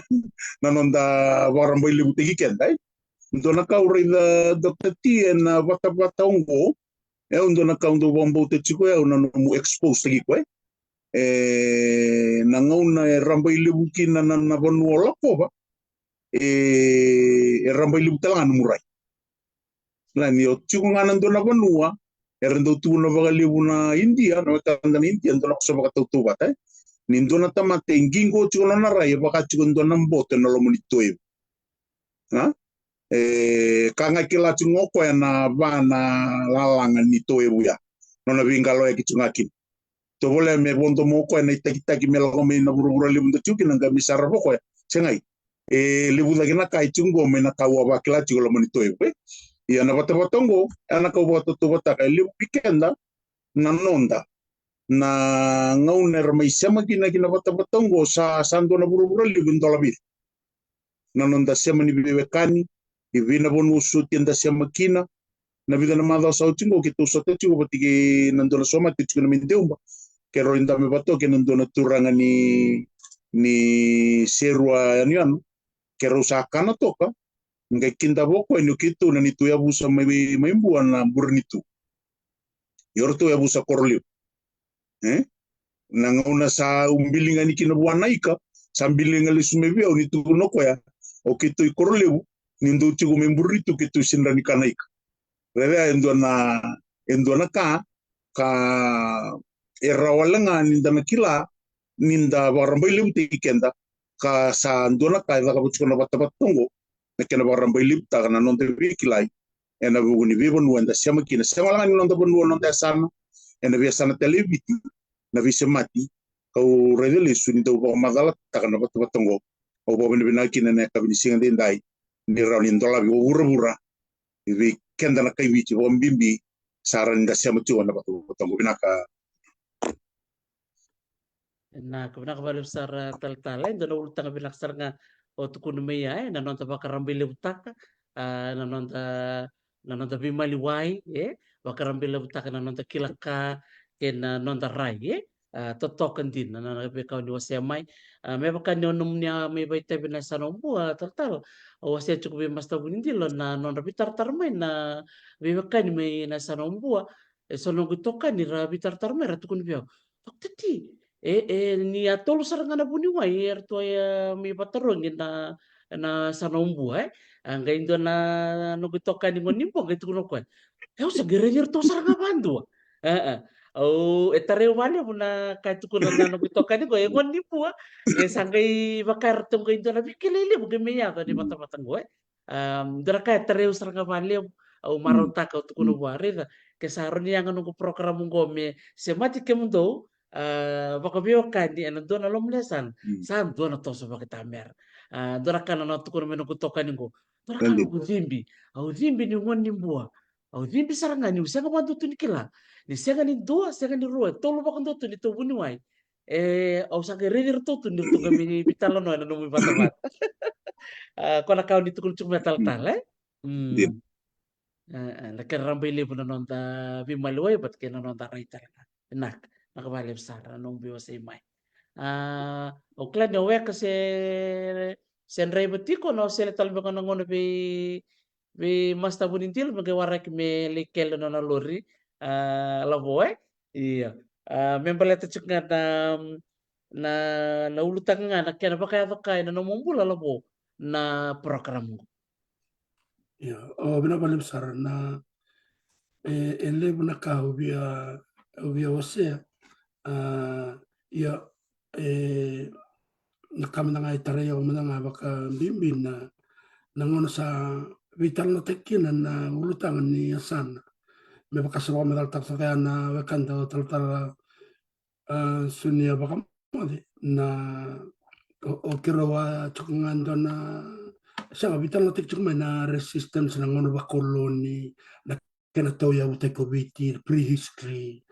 na noda vakarabailevutaki keda, e. Dua na ka au raica, Doctor T, ena vatavata oqo, e, au dua na ka au dau vakabauta tiko, e, au na nomu expose taki koya, e. E, na gauna e rabailevu kina na, na vanua o lakova, e, e rabailevu tale ga nomu rai. Na ni o tiko ga na dua na vanua era dau tukuna vakalevu na Idia, na wekada na Idia, dua na koso vakatautauvata, e. Ni dua na tamata e qiqo tiko nona rai, e vaka tiko dua na boto ena loma ni toevu. A? E, ka ga kila tiko ga o koya na va na lalaga ni toevu ya. Nona veiqaloyaki tiko ga kina. Tovolea me vodo mai o koya na itakitaki me lako mai na vuravura levu da tiko kina, qai mai sarava o koya. Segai. E levu cake na ka e tiko qo mai na ka au a vakila tiko loma ni toevu, e. Ia na vatavata oqo, e na ka au vakatautauvataka, e levu vei keda na noda, na gauna era mai sema kina ki na vatavata oqo sa, sa dua na vuravura levu e dolavi. Na noda sema ni veiwekani, e vei na vanua soti eda sema kina. Na vica na macawa sa oti qo keitou sota tiko vata kei na dua na somate tiko na Medeuba. Keirau i Dabe Vatoke, na dua na turaga ni, ni Serua yanuyanu. Keirau sa kana toka, qai kidava o koya ni o keitou na neitou yavusa mai, mai Bua na Burenitu. Ia o ratou yavusa Korolevu. E? Na gauna sa u biliga yani kina vua na ika, sa biliga lesu mai vei au ni tukuna o koya, o keitou i Korolevu, ni dou tiko mai Burenitu keitou sega ni kana ika. Raica ya e dua na, e dua na ka, ka e rawa wale ga ni da na kila, ni da vakarabailevutaki keda, ka sa dua na ka e cakava tiko na vatavata oqo, na kena vakarabailevutaka na noda veikilai ena vuku ni veivanua eda sema kina. Sega wale ga ni noda vanua, noda yasana, ena veiyasana tale e Viti, na veisemati, kau raica lesu ni dau vakamacalataka na vatavata oqo. Au vakavinavinaka kina ena yakavi ni siga daidai, ni rawa ni dolavi o vuravura, e vei keda na kai Viti vakabibi sa rawa ni da sema tiko na vatavata qo. Vinaka. Vinaka, vinaka vakalevu sara talatala. E dua na ulutaga vinaka sara ga o tukuna mai ya, e, na noda vakarabailevutaka, a, na noda, na noda veimaliwai, e, vakarabailevutaka na noda kila ka kei na noda rai, e. A, totoka dina na, na veika o ni wasea mai. A, me vaka ni o nomuni a mai vakaitavi na yasana o Bua, talatala, au wasea tiko vei Master Vunidilo na nodra veitaratara mai na veiwekani mai na yasana o Bua. E so noqu itokani ra veitaratara mai ra tukuna vei au, Doctor T, e, e, ni a tolu sara ga na vuniwai eratou a mai vatarogi na, na yasana o Bua, e. A qai dua na noqu itokani qo ni Bua qai tukuna o koya, e, au sa qai raici iratou sara ga vakadua. E, e. Au, e tarai au vakalevu na ka e tukuna na noqu itokani qo, e, qo ni Bua. E sa qai vaka eratou qai dua na veikilai levu qai mai yaco ni vatavata qo, e. Am, dua na ka e tarai au sara ga vakalevu, au marautaka, au tukuna vua, raica, ke sa rawa ni yaga noqu program qo me semati kemudou, a, vakaveiwekani ena dua na loma ni yasana, sa dua na toso vakatamera. A, dua na ka na, na tukuna mai noqu itokani qo, dua na ka noqu cibi, au cibi niu gone ni Bua. Au cibi sara ga niu sega vakadua tu ni kila ni sega ni dua, sega ni rua, e tolu vakadua tu ni tou vuniwai. E, au sa qai raici iratou tu ni ratou qai mai veitalanoa ena nomu ivatavata. A, ko na ka o ni tukuna tiko mai talatala, e? Mm. A, a, na kena rabailevu na noda veimaliwai vata kei na noda rai tale ga. Vinaka, vinaka vakalevu sara na nomu veiwasei mai. A, au kila ni o weka se, se draiva tiko, na o sele tale beka na gauna vei vei Master Vunidilo me qai waraki me lai kele nona lori, a, Lavo, e? Io. A, me baleta tiko ga na, na, na ulutaga ga na kena vakayaco ka ena nomu bula Lavo na program qo. Io, o, vinaka vakalevu sara na, e, e levu na ka au via, au via wasea. A, io, e, na ka mada ga e tarai au mada ga vakabibi na, na gauna sa veitalanoataki kina na ulutaga ni yasana. Me vaka sa vakamacalataka saka ya na wekada o talatala, a, Sunia Vakamoce, na o, o keirau a tiko ga dua na, sega, veitalanoataki tiko mai na resistance, na gauna vakoloni, na kena tauyavutaki o Viti, prehistory.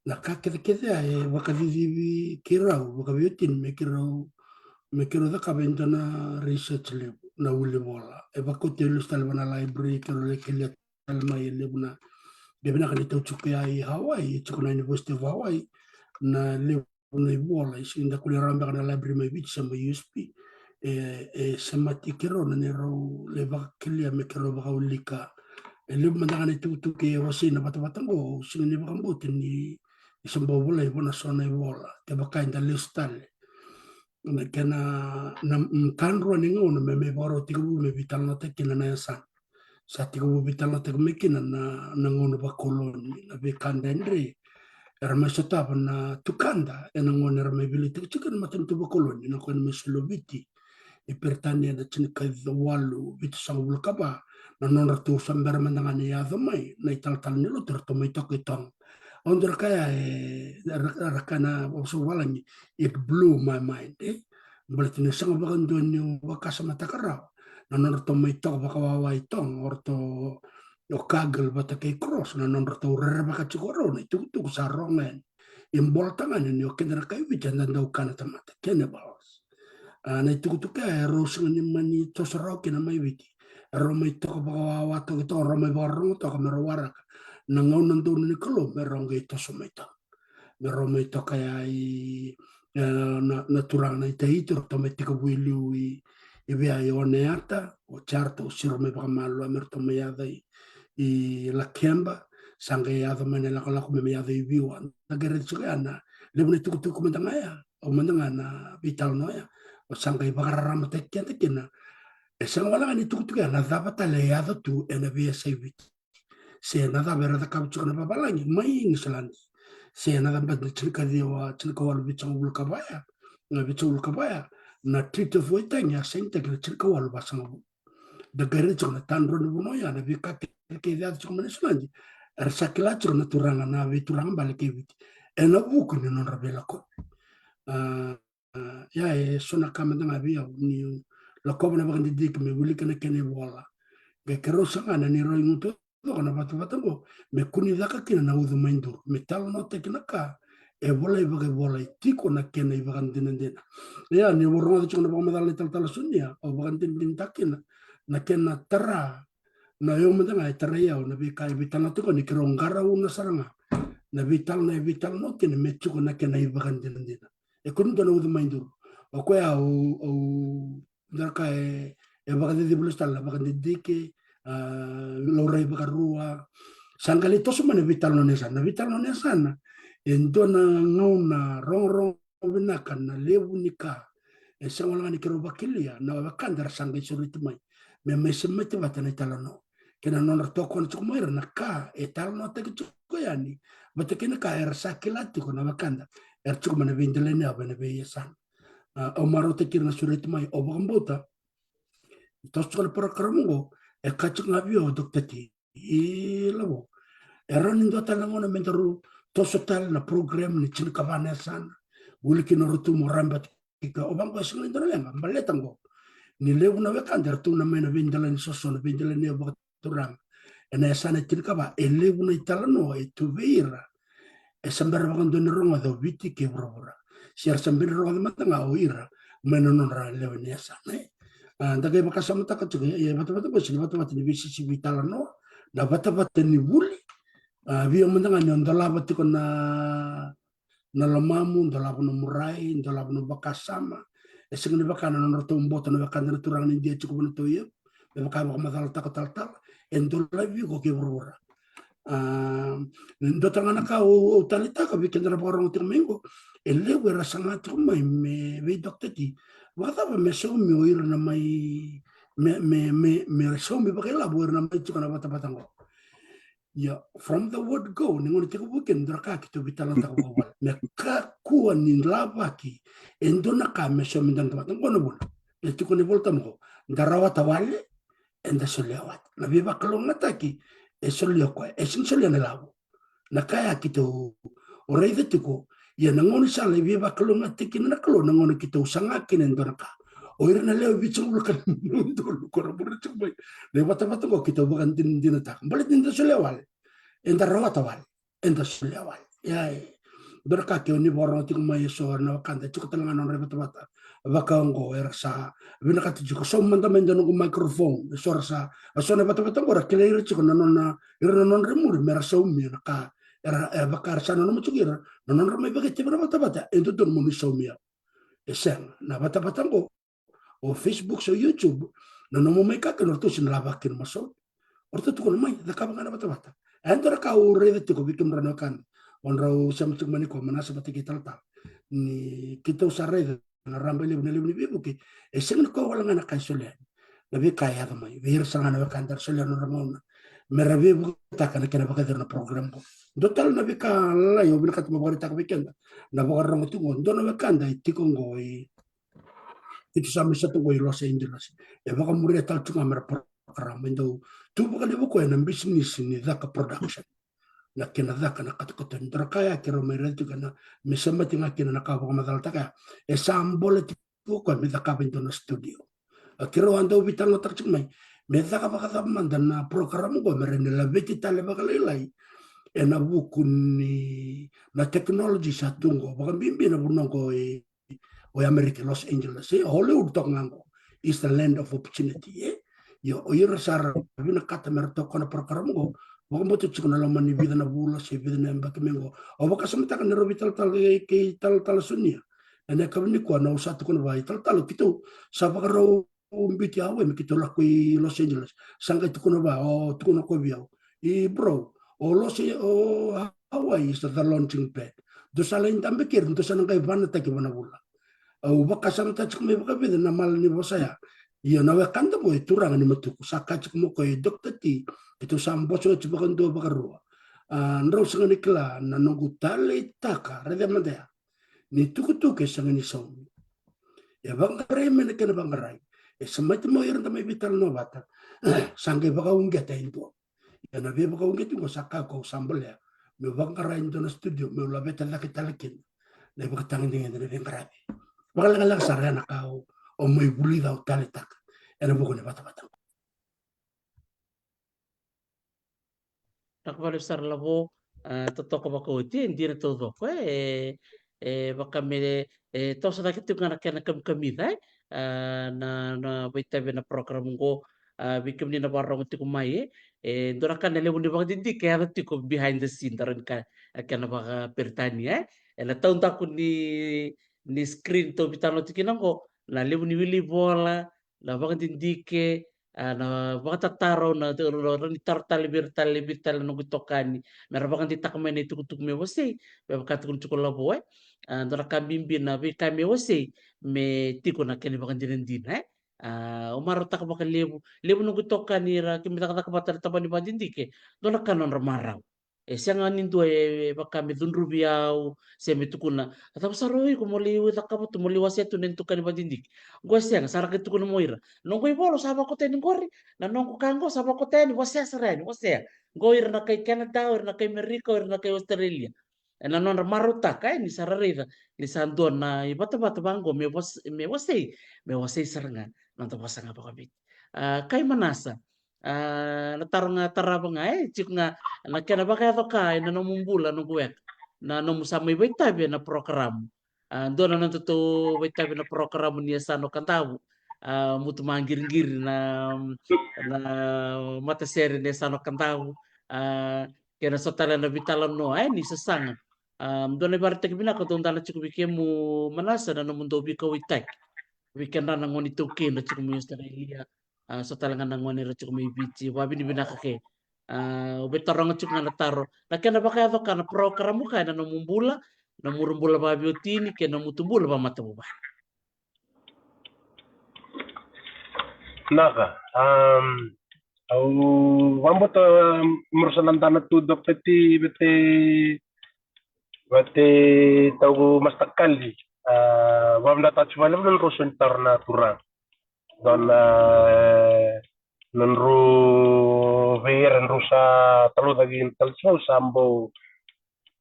Na ka kecekece ya e vakacicivi keirau vakaveiwatini me keirau, me keirau cakava e dua na research levu, na uli vola. E vakoti au lesu tale vua na library, keirau lai kelia tale mai e levu na, de vinaka ni tau tiko ya i Hawaii, e tiko na University of Hawaii, na levu na ivola, e sega ni da kulia rawa beka na library mai Viti se mai U S P. E, e semati keirau na neirau lai vakakelia me keirau vakaulika. E levu mada ga na itukutuku e wasei na vatavata qo, au sega ni vakabauta ni, ni se bau volai vua na so na ivola. Kevaka eda lesu tale, na kena, na, mm, kadrua ni gauna me mai vakarau tekivu me veitalanoataki kina na yasana. Sa tekivu veitalanoataki mai kina na, na gauna vakoloni, na veika dredre era mai sotava na tukada ena gauna era mai veiliutaki tiko na matanitu vakoloni, na gauna mai soli o Viti i Peritania ena tinikawalu vitusagavulu ka va, na nodratou sa bera mada ga ni yaco mai na italatala ni lotu, eratou mai toka i Toga. Au dau raica ya, e, ra-, ra-, raica na vosa valagi, it blew my mind, e. Baleta niu sega vakadua niu vakasamataka rawa na nodratou mai toka vakawawa i Toga, o ratou o Cargill vata kei Cross, na nodratou rerevaka tiko o rau na itukutuku sa rogo yani. E bolota ga ni o keda na kai Viti eda dau kana tamata, cannibals. A, na itukutuku ya e rau sega ni mani toso rawa kina mai Viti. E rau mai toka vakawawa toka i Toga, rau mai vakarorogo toka me rau waraka na gauna donu ni Kalou me rau qai toso mai Toga. Me rau mai toka ya i, e, na, na turaga na Itaiti, ratou mai tekivu i liu i, i via i Oneata, oti ya ratou siro mai vakamalua me ratou mai yaco i, i Lakeba, sa qai yaco mai na lakolako me mai yaco i Viwa. Da qai raica tiko ya na levu na itukutuku mada ga ya, o mada ga na veitalanoa ya, o sa qai vakararamataki keda kina. E sega wale ga ni itukutuku ya, na cava tale e yaco tu ena veiyasai Viti. Se na cava era cakava tiko na vavalagi mai Niusiladi. Se na cava na tinikaciwa, tinikawalu vitusagavulu ka va ya, na vitusagavulu ka va ya, na Treaty of Waitangi a sainitaki na tinikawalu vasagavulu. Da qai raica tiko na tadrua ni vanua ya, na veika kece e yaco tiko mai Niusiladi. Era sa kila tiko na turaga, na veituraga bale kei Viti, ena vuku ni nodra veilakovi. A, a, ya e so na ka mada ga vei au niu lakova na vakadidike me wilika na kena ivola. Qai keirau saga na neirau igutu taucoko na vatavata oqo me kua ni caka kina na ucu mai duru, me talanoataki na ka e volai vakaivolai tiko na kena ivakadinadina. Ia, ni rogoca tiko na vakamacala na italatala Sonia, au vakadinadinataka kina na kena tara, na yau mada ga e tarai au na veika e veitalanoa tiko ni keirau qarauna sara ga na veitalanoa e veitalanoa kina me tiko na kena ivakadinadina. E kua ni dua na ucu mai duru. O koya au, au dua na ka e, e vakacicivi lesu tale na vakadidike, a, laurai vakarua. Sa qai lai toso mai na veitalanoa ni yasana. Na veitalanoa ni yasana e dua na gauna rogorogo vinaka na levu ni ka e sega wale ga ni keirau vakilia na wekada era sa qai sureti mai me mai semati vata na italanoa kei na nodra tokona tiko mai ira na ka e talanoataki tiko yani, vata kei na ka era sa kila tiko na wekada era tiko mai na veidelaniyavu ena veiyasana. A, au marautaki ira na sureti mai, au vakabauta toso tiko na porokaramu oqo e kaya tiko ga vei au o Doctor T, i lavo, e rawa ni dua tale na gauna me daru toso tale na program ni tinikava na yasana, vuli kina o ratou mo rabe vata kei au. Au vaqo e sega ni dua na leqa baleta oqo ni levu na wekada eratou na mai na veidelanisoso, na veidelaniyavu vakaturaga ena yasana e tinikava, e levu na italanoa e tu vei ira e se bera vakadua ni rogoca o Viti kei vuravura, se era se bera ni rogoca mada ga o ira mai na nodra lewe ni yasana, e. A, da qai vakasamataka tiko, e, vatavata oqo e sega ni vatavata ni veisisivi italanoa. Na vatavata ni vuli, a, vei au mada ga ni o dolava tiko na na lomamu, dolava nomu rai, dolava nomu vakasama. E sega ni vaka na nodratou boto na wekada na turaga ni Idia tiko vua na tauyavu, me vaka e vakamacalataka o talatala, e dolavi iko kei vuravura. A, dua tale ga na ka au, au taleitaka vei keda na vakarogo tiko mai oqo, e levu era saga tiko mai me vei Doctor T, vakacava me saumi o ira na mai, me, me, me, me saumi vakailavo o ira na mai tiko na vatavata oqo. Ia, from the word go, ni gauna tekivu kina, dua na ka keitou veitalanoataka vakawale. Me kakua ni lavaki e dua na ka me saumi dua na tamata. Oqo na vuna. E tiko na iVolatabu oqo. Da rawata wale, eda solia wale. Na veivakalougatataki e solia o koya. E sega ni solia na ilavo. Na ka ya keitou raica tiko, ia na gaunisala e veivakalougatataki kina na Kalou, na gauna keitou saga kina e dua na ka. O ira na lewe vitusagavulu ka lima na udolu ko ra bula tiko mai na ivatavata oqo, keitou vakadinadinataka. Baleta ni da solia wale, eda rawata wale, eda solia wale. Ia, e dua na ka keitou ni vakarogo tiko mai, e so na wekada e tiko tale ga na nodra ivatavata vaka oqo, era sa vinakata tiko, sauma mada mai dua noqu microphone. E so era sa, e so na ivatavata oqo era kilai ira tiko na nona, ira na nodra imuri me ra saumia na ka era, e vaka era sa nanuma tiko ira na nodra mai vakaitavi na vatavata. E dodonu mo ni saumia. E sega, na vatavata oqo, o Facebook se o YouTube, na nomu mai ka kina, o ratou sega ni lavaki kina mo saumi. O ratou tukuna mai, cakava ga na vatavata. E dua na ka au raica tiko vei kemudrau na wekada, o drau sema tiko mai nikua, Manasa vata kei talatala, ni keitou sa raica na raba e levu na levu ni veivuke, e sega ni koya wale ga na ka e solia, na veika e yaco mai vei ira sara ga na wekada era solia na nodra gauna me ra veivuketaka na kena vakacira na program oqo. Dua tale na veika lalai au vinakata meu vakaraitaka vei keda na vakarorogo tiko oqo, dua na wekada e tiko oqo i, keitou sa mai sota oqo i Los Angeles. E vakamuria tale tu ga me ra program, e dau tu vakalevu o koya ena bisinisi ni caka production, na kena caka na katokato. Ni dua na ka ya keirau mai raica tiko na, me semati ga kina na ka vakamacalataka ya, e sa bole tiko o koya me cakava e dua na studio. A, keirau a dau veitalanoataka tiko mai me caka vakacava mada na program oqo me rawa ni laveti tale vakalailai ena vuku ni na technology sa tu oqo, vakabibi na vanua oqo e, o Amerika, Los Angeles, e, Hollywood toka ga oqo is the land of opportunity, e. Io, o ira sa ra vinakata me ra tokona program oqo, vakabauta tiko na loma ni vica na vula se vica na yabaki mai oqo. Au vakasamataka na rau veitalatala kei, kei talatala Sonia ena yakavi nikua, na au sa tukuna vua, i talatala, keitou sa vakarau biuti Hawaii me keitou lako i Los Angeles. Sa qai tukuna vua, o, tukuna o koya vei au, i bro, o Los, o Hawaii is the launching pad. Dou sa lai dabe keri, dou sa na qai vanataki vanavula. Au vakasamataka tiko mai vakavica na mala ni vosa ya. Ia na wekada oqo e turaga ni Matuku, sa kaya tiko mai o koya, e Doctor T, keitou sa boso oti vakadua vakarua. A, drau sega ni kila na noqu taleitaka, raica mada ya, ni tukutuku e sega ni saumi. E vaqarai mai na kena vaqarai. E semati mai o ira da mai veitalanoa vata, sa qai vakauqeta e dua. Ia na veivakauqeti oqo sa kaya o koya, au sa bolea meu vaqara e dua na studio meu laveta cake tale kina na ivakatagedegede, na veiqaravi vakalekaleka sara ya na ka au, au mai vulica, au taleitaka ena vuku ni vatavata oqo. Vinaka vakalevu sara Lavo, a, totoka vakaoti, e dina taucoko, e, e, e vaka me, e, toso cake tiko ga na kena kamikamica, e, a, na, na veitavi ena program oqo, a, vei kemuni na vakarorogo tiko mai, e, e dua na ka na levu ni vakadidike e yaco tiko behind the scene, da rawa ni kaya, e, kena vakaperitania, e, ena taudaku ni, ni screen tou veitalanoa tiko kina oqo, na levu ni wili vola, na vakadidike, a, na vakatataro, na, na, na, ni taro tale vei ira tale, vei ira tale na noqu itokani, me ra vakadeitaka mai na itukutuku me wasei, me vaka tukuna tiko Lavo, e. A, dua na ka bibi na veika me wasei, me tiko na kena vakadinadina, e. A, au marautaka vakalevu, levu noqu itokani ira, keimami cakacaka vata na tabana ni vakadidike, dua na ka na nodra marau. E sega ni dua e, e vaka me cudruvi au, se me tukuna, a cava sara o iko mo lai cakava tu, mo lai wasea tu na itokani vakadidike. Qo e sega, sa ra qai tukuna mo ira, noqu ivolo sa vakota yani qori, na noqu ka qo sa vakota yani, wasea sara yani, wasea. Qo ira na kai Canada, o ira na kai Amerika, o ira na kai Australia. Ena nodra marautaka, e, ni sa ra raica ni sa dua na ivatavata vaqo me was-, me wasei, me wasei sara ga na noda vosa ga vakaviti. A, kai Manasa, a, na taro ga tarava ga, e, tiko ga na kena vakayaco ka ena nomu bula, noqu weka, na nomu sa mai veitavi ena program. A, dua na nodatou veitavi na program ni Yasana o Kadavu, a, Mutu Maqiriqiri na, na matasere ni Yasana o Kadavu, a, kei na so tale na veitalanoa, e, ni sasaga. A, dua na ivakaraitaki vinaka dau dana tiko vei kemu Manasa na nomudou veikauwaitaki vei kedra na gone iTaukei na tiko mai Australia, a, so tale ga na gone era tiko mai Viti, vakavinavinaka ke. A, au veitaroga tiko ga na taro, na kena vakayaco ka na program ka ena nomu bula, na nomu bula vakaveiwatini kei na nomu tubula vakamatavuvale. Naka, am, au vakabauta, am, me'u sa na dana tu Doctor T vata kei, vata kei tau Master Kali, a, vakavinavinaka tiko vakalevu na nodrau sau ni taro na turaga. Dua na, e, nodrau vei ira drau sa talaucaki tale tiko, au sa bau,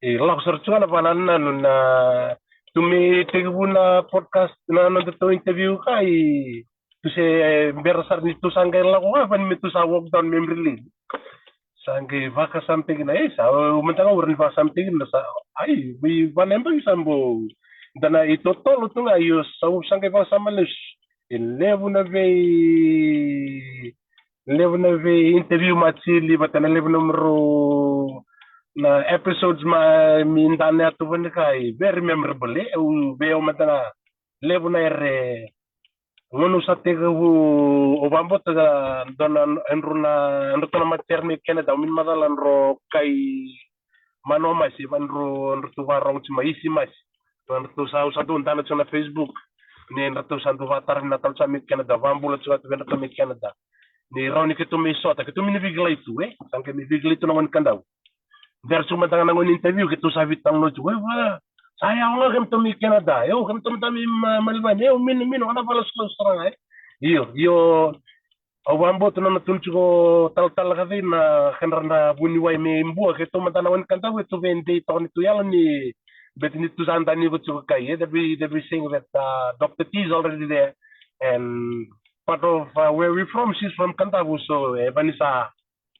e, lako sara tiko ga na vakanananu na tu me tekivu na podcast, na nodatou interview ka, e, tu se, e, bera sara ni tu sa qai lako ga, vani me tu sa walk down memory lane. Sa qai vakasamataki na, e, sa, au mada ga au rawa ni vakasamataki na sa, ai, vei vana yabaki sa bau, da na itotolo tu ga, io, sa, au sa qai vakasama lesu. E levu na vei, levu na vei interview matili, vata na levu na mero na episodes ma, mi dana yatu vani ka, e, very memorable, e, au vei au mada ga, levu na ere, gauna au sa tekivu, au vakabauta ga, dua na, e drau na, e drau tu na mater mai Canada, au mini macala drau kai Manoa Masi, va drau, drau tu vakarogo tiko mai Isi Masi. Drau tu sa, au sa dau dana tiko na Facebook. Ni drau tu sa dau vakatara vinaka tale tiko mai Canada, vakabula tiko vei drau mai Canada. Ni rawa ni keitou mai sota, keitou mai ni veikilai tu, e? Sa qai mai veikilai tu na gone Kadavu. Dera tiko mada ga na gone interview, keitou sa veitalanoa tiko, e, va. Sa yawa ga keitou mai Canada, e, o keitou mada mai ma-, Melbourne, e, o minu, minu, ana vala sara, sara ga, e. Io, io, au vakabauta na nona tukuna tiko talatala ka cei na kedra na vuniwai mai Bua, keitou mada na gone Kadavu, keitou vei dei toka ni tu yalo ni, beti ni tu sa dani iko tiko kai, e, they'll be, they'll be saying that, uh, Doctor T is already there, and part of, uh, where we from, she's from Kadavu, so, e, vani sa,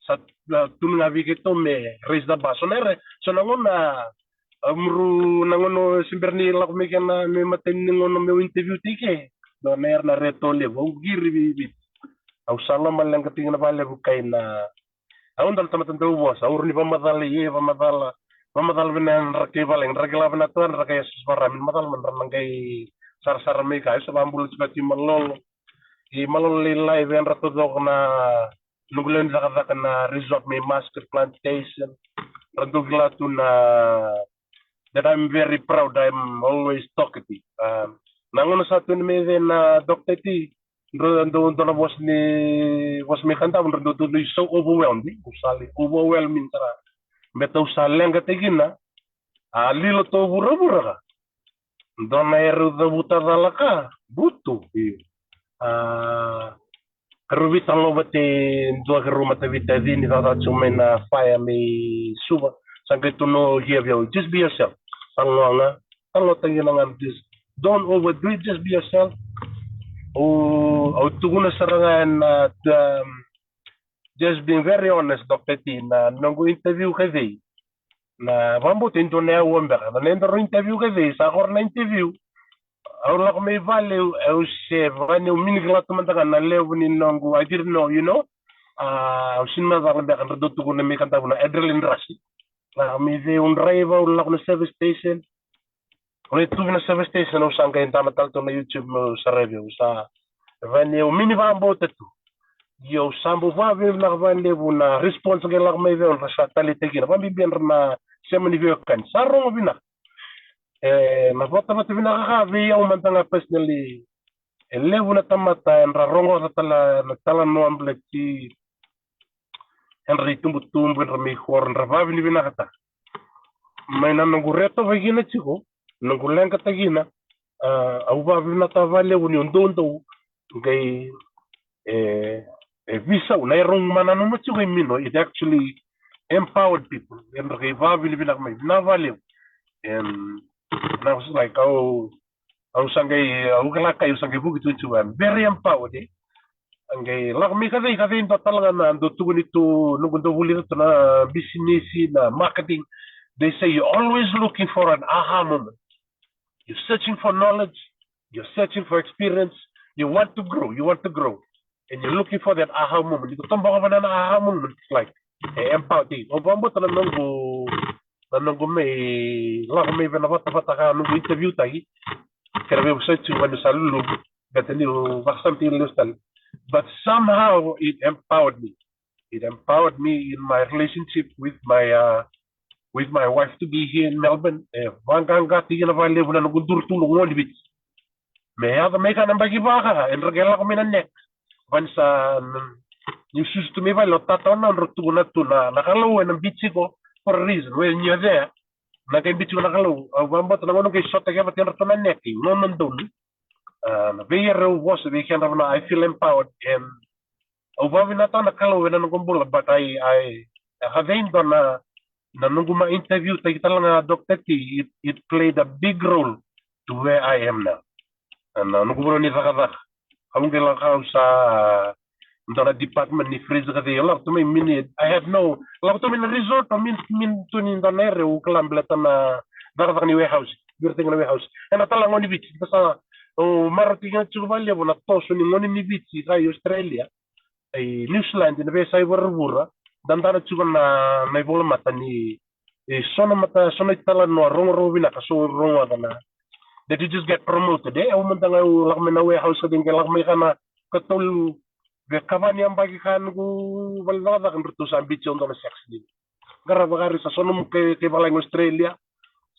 sa, uh, tukuni ga vei keitou me raise the bar. So na ere, so na gauna, uh, muru na gauna se bera ni lako mai kena, me matai ni gauna meu interview tiko ke. Dua na ere na Reto Levu, au qiri vei, vei. Au sa lomaleqataki na vakalevu kai na, au dau tamata dau vosa, au rawa ni vakamacala, e, vakamacala, vakamacala vei na dra kai valagi, dra kai lava na tua, dra kai Yesus vara, mi macala, ma dra na qai sarasara mai ka, e, sa vakabula tiko ki Malolo. I Malolo lailai vei dra taucoko na noqu lewe ni cakacaka na resort mai Master Plantation. Ra dau kila tu na, that I'm very proud, I'm always talkative. Um, na gauna sa tu ni mai vei na Doctor T, dra dau dua na vosa ni, vosa mai Kadavu, dra dau tu ni so overwhelmed, e? Au sa lai overwhelming sara. Baleta au sa leqataki kina, a lilo tu vuravura ka. Dua na ere au cavuta cala ka, butu, io. A, keirau veitalanoa vata e dua keirau mataveitacini, cakacaka tiko mai na fire mai Suva. Sa qai tukuna o Gia vei au, just be yourself. Talanoa ga, talanoataki na ga, just don't overdo it, just be yourself. Au, au tukuna sara ga ena, um, Just being very honest, Doctor T, na noqu interview ka cei. Na vabauta e dua na yaua beka. Na nodaru interview ka cei, sa koro na interview. Au lako mai vale, au se vani, au mini kila tu mada ga na levu ni noqu, I didn't know, you know. Ah, au sini macala beka, dra dau tukuna mai Kadavu na adrenaline rush. Lako mai vei, au drive, au lako na service station. Au lai tu vei na service station, au sa qai dana tale tu na YouTube meu saraivi, au sa vani, au mini vabauta tu. Io, au sa bau vavinavinaka valevu na response qai lako mai vei au, ra sa taleitaki kina, vabibi era na sema ni veiwekani. Sa rogo vinaka. E, na vatavata vinaka ka vei au mada ga personally. E levu na tamata era rogoca tale na talanoa baleti era itubutubu, era mai koro, era vavinavinakataka. Mai na noqu retova kina tiko, noqu leqata kina, ah, au vavinavinakataka valevu niu doudou qai, e, e veisau na yaroqu mananuma tiko e mino, it actually empowered people. Era qai vavinavinaka mai, vinaka valevu. And, and I was like, au, au sa qai, au kila ka, au sa qai vuki tu tiko, I'm very empowered, e. A qai lako mai ka cei, ka cei, dua tale ga na dau tukuni tu, noqu dau vulica tu na bisinisi, na marketing. They say you're always looking for an aha moment. You're searching for knowledge. You're searching for experience. You want to grow. You want to grow. And you're looking for that aha moment. Ni ko toboka vana na aha moment, it's like, e empower. Au vabauta na noqu, na noqu mai lako mai vei na vatavata ka noqu interview taki. Kera vei vosoti vani sa lulu. But then you vaka something less than. But somehow it empowered me. It empowered me in my relationship with my, uh, with my wife to be here in Melbourne. E vaqaqataki na valevu na noqu duru tu noqu gone ni Viti. Me yaco mai ka na baki vaka, era qai lako mai na neck. Vani sa, mm, niu susu tu mai vale, o tata o na dro tukuna tu na, na Kalou ena biuti iko for a reason. When you're there, na qai biuti iko na Kalou. Au vabauta na gauna qai sota ke vata era tu na neck, no, no, no. Ah, na vei era au vosa, vei kedra vana, I feel empowered and au vavinavinaka na Kalou ena noqu bula, but I, I, a ka vei dua na, na noqu ma interview taki tale ga Doctor T, it, it played a big role to where I am now. Na noqu vanua ni cakacaka. Au qai lako, au sa dua na department ni fridge ka cei, au lako tu mai mini, I had no, lako tu mai na resort, au mini, mini tu ni dua na ere, au kila baleta na cakacaka ni warehouse, vira tiko na warehouse. Ena tala gone ni Viti, ka sa, au marautaka tiko valevu na toso ni gone ni Viti, ka i Australia. I New Zealand, na veiyasai vuravura, dadana tiko na, na ivolamata ni, e, so na mata, so na italanoa rogorogo vinaka, so rogoca na. That you just get promoted, e, au mada ga au lako mai na warehouse, ka qai lako mai ka na katolu, veikava ni yabaki ka noqu vale ni cakacaka, dratou sa biuti au dua na section. Qara vakari sa so nomu kai, kai valagi Australia,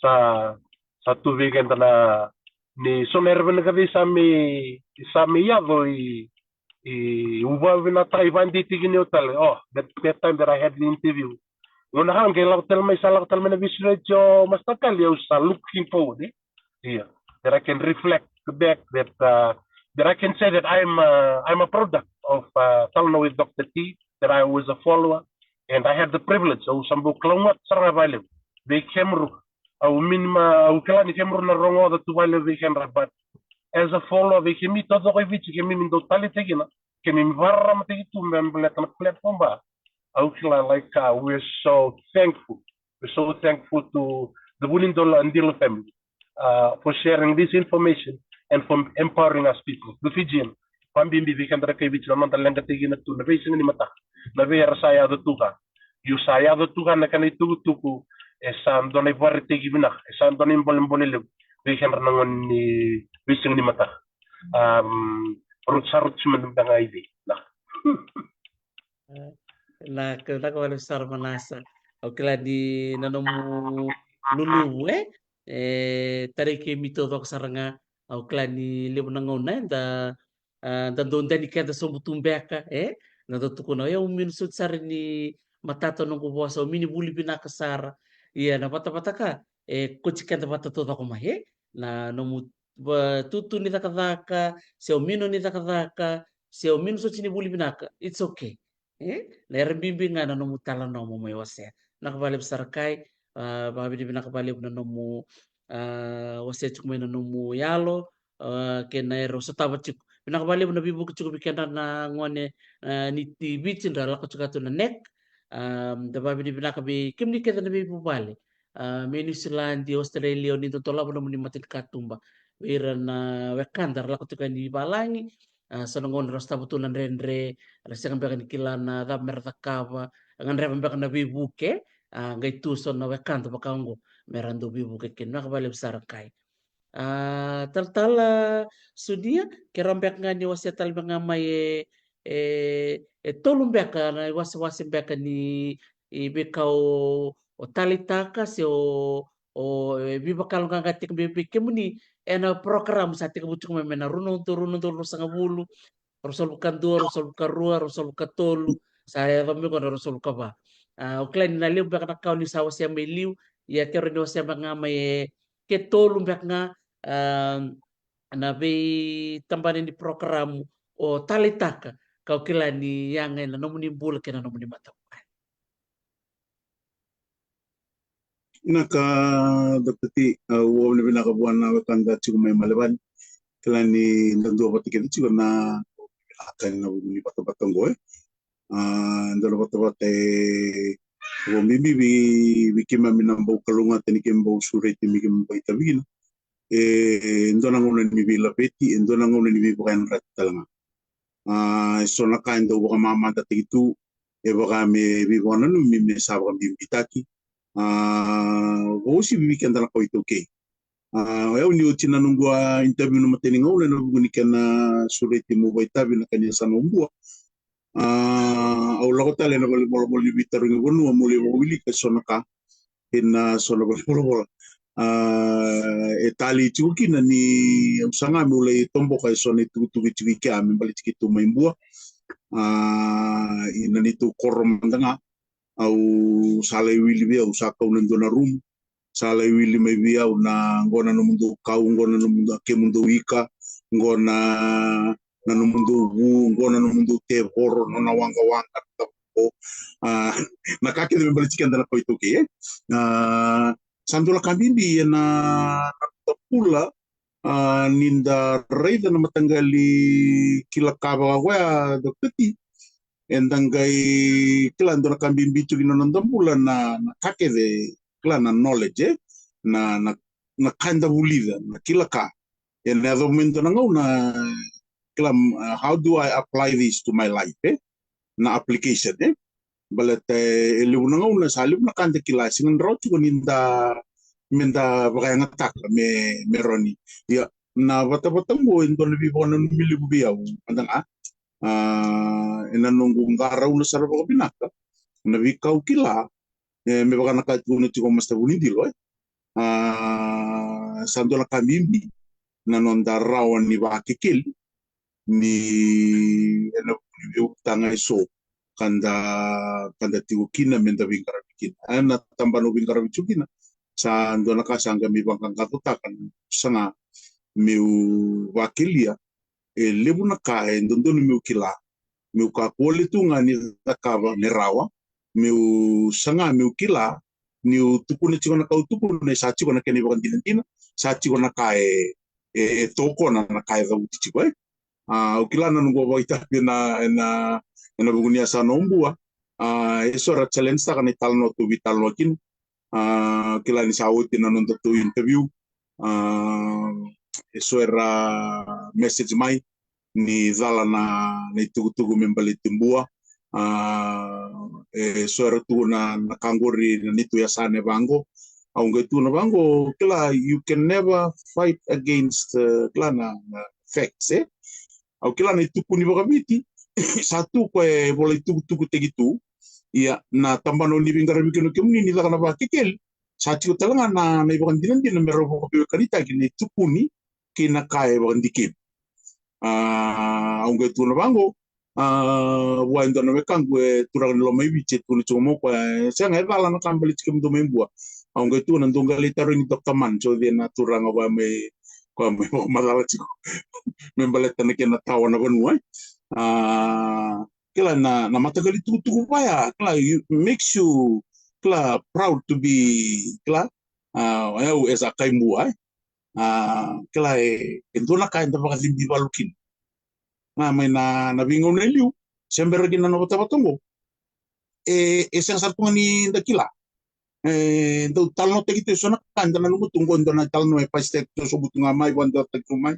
sa, sa tu vei keda na, ni so na era vinaka vei sa me, sa me yaco i, i, au vavinavinaka, i vakadeitaki ni au tale. Oh, that, that time that I had the interview. Gauna ka qai lako tale mai, sa lako tale mai na Vision Radio Master Kali, au sa looking forward, e. Yeah. That I can reflect back that, uh, that I can say that I'm, uh, I'm a product of, uh, Talanoa with Doctor T, that I was a follower, and I had the privilege, au sa bau kalougata sara ga valevu vei kemuru. Au minima, au kila ni kemuru na rogoca tu valevu vei kedra, but as a follower vei kemuni taucoko e Viti, kemuni dau taleitaki kina, kemuni vakararamataki tu me baleta na platform va. Au kila, like, uh, we're so thankful. We're so thankful to the Vunidolo and Dilo family, uh, for sharing this information and for empowering us people. The Fijian, vakabibi vei kedra kai Viti, na noda leqataki kina tu na veisiga ni mataka. Na vei era sa yaco tu ka. Io, sa yaco tu ka na kena itukutuku, e sa dua na ivakaraitaki vinaka, e sa dua na ibolebole levu vei kedra na gone ni veisiga ni mataka. Um, rut sa rut sima ni mada ga i vei. Na. Na ka, na ka vale sara Manasa. Au kila ni na nomu luluvu, e? E, tarai kemuni taucoko sara ga. Au kila ni levu na gauna, e, da, a, da dau dani keda sobu tu beka, e? Na dau tukuna, e, au mini soti sara ni matata noqu vosa, au mini vuli vinaka sara. Ia, na vatavata ka, e, koti keda vata taucoko mai, e? Na nomu va, tutu ni cakacaka, se o mino ni cakacaka, se o mino soti ni vuli vinaka, it's okay. E? Na era bibi ga na nomu talanoa mo mai wasea. Vinaka valevu sara kai, a, vakavinavinaka valevu na nomu, a, wasea tiko mai na nomu yalo, a, kei na era o sotava tiko. Vinaka vakalevu na veivuke tiko vei keda na gone, e, ni, ni Viti, da lako tiko tu na neck. A, da vavinavinaka vei kemuni kece na veivuvale, a, mai New Zealand, Australia, o ni dodolava nomuni matanikatuba. Vei ira na wekada ra lako tiko yani valagi, a, so na gauna ra sotava tu na dredre, ra sega beka ni kila na cava me ra cakava, gadreva beka na veivuke, a, qai tu so na wekada vaka oqo me ra dau veivuke kina. Vinaka vakalevu sara, Kai. A, talatala Sudia, keirau beka ga ni wasea tale beka ga mai e, e, e tolu beka na iwasewase beka ni, i veika o, o taleitaka se o, o, e, veivakayaloqaqataki vei, vei kemuni ena program sa tekivu tiko mai, mai na rua na udolu, rua na udolu ruasagavulu, ruasagavulu ka dua, ruasagavulu ka rua, ruasagavulu ka tolu, sa yaco mai qo na ruasagavulu ka va. A, au kila ni na levu beka na ka o ni sa wasea mai liu, ia keirau ni wasea beka ga mai e, ke tolu beka ga, a, na veitabana ni program o taleitaka, kau kila ni yaga ena nomuni bula kei na nomuni matavuvale. Vinaka, Doctor T, au vakavinavinaka vua na wekada tiko mai Melbourne. Kila ni da dua vata kece tiko na vinaka ena vuku ni vatavata oqo, e. A, dua na vatavata e vakabibi vei, vei keimami na bau kalougata ni keimami bau sureti me keimami vakaitavi kina. E dua na gauna ni veilaveti, e dua na gauna ni veivakayadrati tale ga. A, e so na ka e dau vakamamadataki tu, e vaka me veivakananumi me sa vakabibitaki. A, vakauasivi vei keda na kawa iTaukei. A, o yau ni oti na noqu a interview na matai ni gauna ena vuku ni kena sureti meu vakaitavi na ka ni yasana o Bua. A, au lako tale ena valenivolavola ni veitarogi vanua meu lai vakawilika e so na ka ena so na valenivolavola. A, e talei tiko kina ni au saga meu lai toboka e so na itukutuku e tiko i kea me baleti keitou mai Bua. A, ina neitou koro mada ga, au sa lai wili vei au, sa kau na dua na rumu, sa lai wili mai vei au na qo na nomudou kau, qo na nomudou, kemudou ika, qo na, na nomudou vu, qo na nomudou tevoro, nona waqawaqa, na tavako. A, na ka kece me baleti keda na kawa iTaukei, e. A, sa dua na ka bibi ena, na noda bula, a, ni da raica na mataqali kila ka vaka koya, Doctor T. Eda qai kila dua na ka bibi tu kina noda bula na, na ka kece, kila na knowledge, e? Na, na, na ka eda vulica, na kila ka. Ena yaco mai dua na gauna, kila, a, how do I apply this to my life, e? Na application, e? Baleta e levu na gauna sa levu na ka da kila, sega ni rawa tiko ni da, me da vakayagataka me, me rawa ni. Ia, na vatavata oqo e dua na veivakananumi levu vei au mada ga. A, ena noqu qarauna sara vakavinaka na veika au kila, e, me vaka na ka e tukuna tiko o Master Vunidilo, e. A, sa dua na ka bibi na noda rawa ni vakekeli ni ena vuku ni veiulutaga eso ka da, ka da tiko kina me da veiqaravi kina. Ena tabana au veiqaravi tiko kina, sa dua na ka sa qai mai vaqaqacotaka na saga meu vakelia. E levu na ka e dodonu meu kila, meu kakua le tu ga ni cakava me rawa, meu saga meu kila niu tukuna tiko na ka au tukuna e sa tiko na kena ivakadinadina, sa tiko na ka e, e, e tokona na ka e cavuti tiko, e. A, au kila na noqu vakaitavi ena, ena, ena vuku ni yasana o Bua. A, e so era challenge taka na italanoa tou veitalanoa kina. A, kila ni sa oti na nodatou interview. A, e so era message mai ni cala na, na itukutuku me baleti Bua. A, e so era tukuna na ka qori na neitou yasana e vaqo. Au qai tukuna vaqo, kila, you can never fight against, e, kila na, na facts, e. Au kila na itukuni vakaviti sa tu koya e vola itukutukutaki tu. Ia na tabana o ni veiqaravi kina o kemuni ni caka na vakekeli, sa tiko tale ga na, na ivakadinadina me rau vakaveiwekanitaki na itukuni kei na ka e vakadikevi. A, au qai tukuna vaqo, a, vua e dua na wekaqu e turaga ni Lomaiviti, e tukuna tiko mai o koya, e sega, e cala na ka baleti kemudou mai Bua. Au qai tukuna, dou qai lai tarogi Doctor Man, so cei na turaga vaya mai, koya mai vakamacala tiko me baleta na kena tawa na vanua, e. A, kila na, na mataqali tukutuku vaya, kila, you, makes you, kila, proud to be, kila, a, o yau as a kai Bua, e. A, kila e, e dua na ka eda vakacibi valu kina. Na mai na, na veigauna e liu, se bera kina na vatavata oqo. E, e sega sara tu ga ni da kila. E, dau talanoataki tu e so na ka, da nanuma tu oqo, dua na italanoa e pasitaki tu, sobu tu ga mai, vakadewataki tu mai.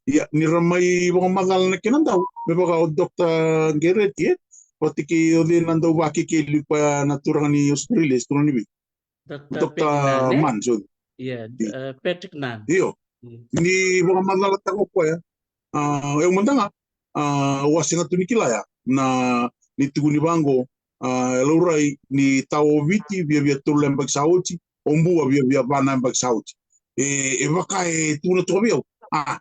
Ia, ni ra mai vakamacala na kena dau, me vaka o Doctor Gereti, e, vata kei o cei na dau vakekeli koya na turaga ni Australia, se turaga ni vei. Doctor Doctor Patrick Nunn, e? Mann, so. Yeah, I- uh, Patrick Nunn. Io. Mm. Ni vakamacalataka o koya. A, e au mada ga, a, au a sega tu ni kila ya. Na, ni tukuni vaqo, a, e laurai ni tao o Viti, viavia tolu na yabaki sa oti, o Bua, viavia va na yabaki sa oti. E, e vaka e tukuna toka vei au. A,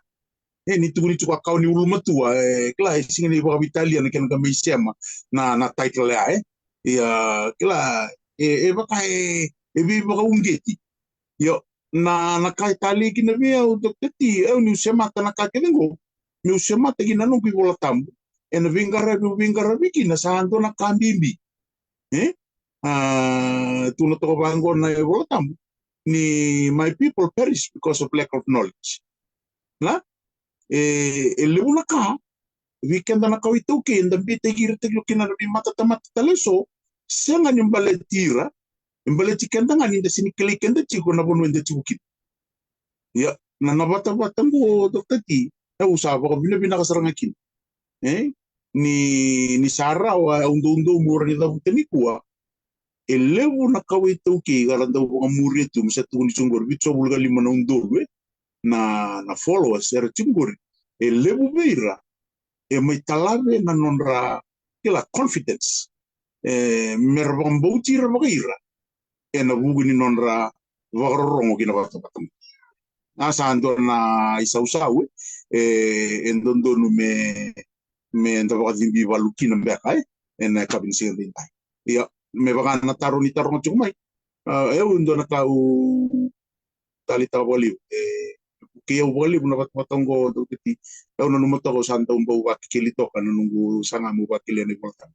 e ni tukuni tiko a kawa ni ulumatua, e, kila, e sega ni vakaveitalia na kena ka mai sema na, na title ya, e. Ia, kila, e, e vaka e, e veivakauqeti. Io, na, na ka e talei kina vei au, Doctor T, au niu semata na ka kece qo, meu semata kina noqu iVola Tabu, ena veiqaravi au veiqaravi kina sa dua na ka bibi. E? A, tukuna toka vaqo na iVola Tabu, ni my people perish because of lack of knowledge. Na? E, e levu na ka, vei keda na kawa iTaukei, eda beitaki ira tiko kina na veimatatamata tale eso, sega ni baleti ira, e baleti keda ga ni da sega ni kilai keda tiko na vanua eda tiko kina. Ia, na, na vatavata qo, Doctor T, e au sa vakavinavinaka sara ga kina. E? Ni, ni sa rawa, au doudou meu rawa ni cavuta nikua. E levu na kawa iTaukei, ka ra dau vakamuria tu, me sa tukuni tiko qori, vitusagavulu ka lima na udolu, e? Na, na followers, era tiko qori. E levu vei ira, e mai talave na nodra, kila, confidence. E, mera vakabauti ira vakaira. Ena vuku ni nodra vakarorogo ki na vatavata. A sa dua na isausau, e, e dodonu me, me da vakacibi valu kina beka, e, ena yakavi ni siga edaidai. Ia, me vaka na taro ni taroga tiko mai. A, e au dua na ka au taleitaka vakalevu. E, kei au vakalevu na vatavata oqo, Doctor T. Au nanuma toka au sa dau bau vakekeli toka na noqu saga meu vakelia na iVola Tabu.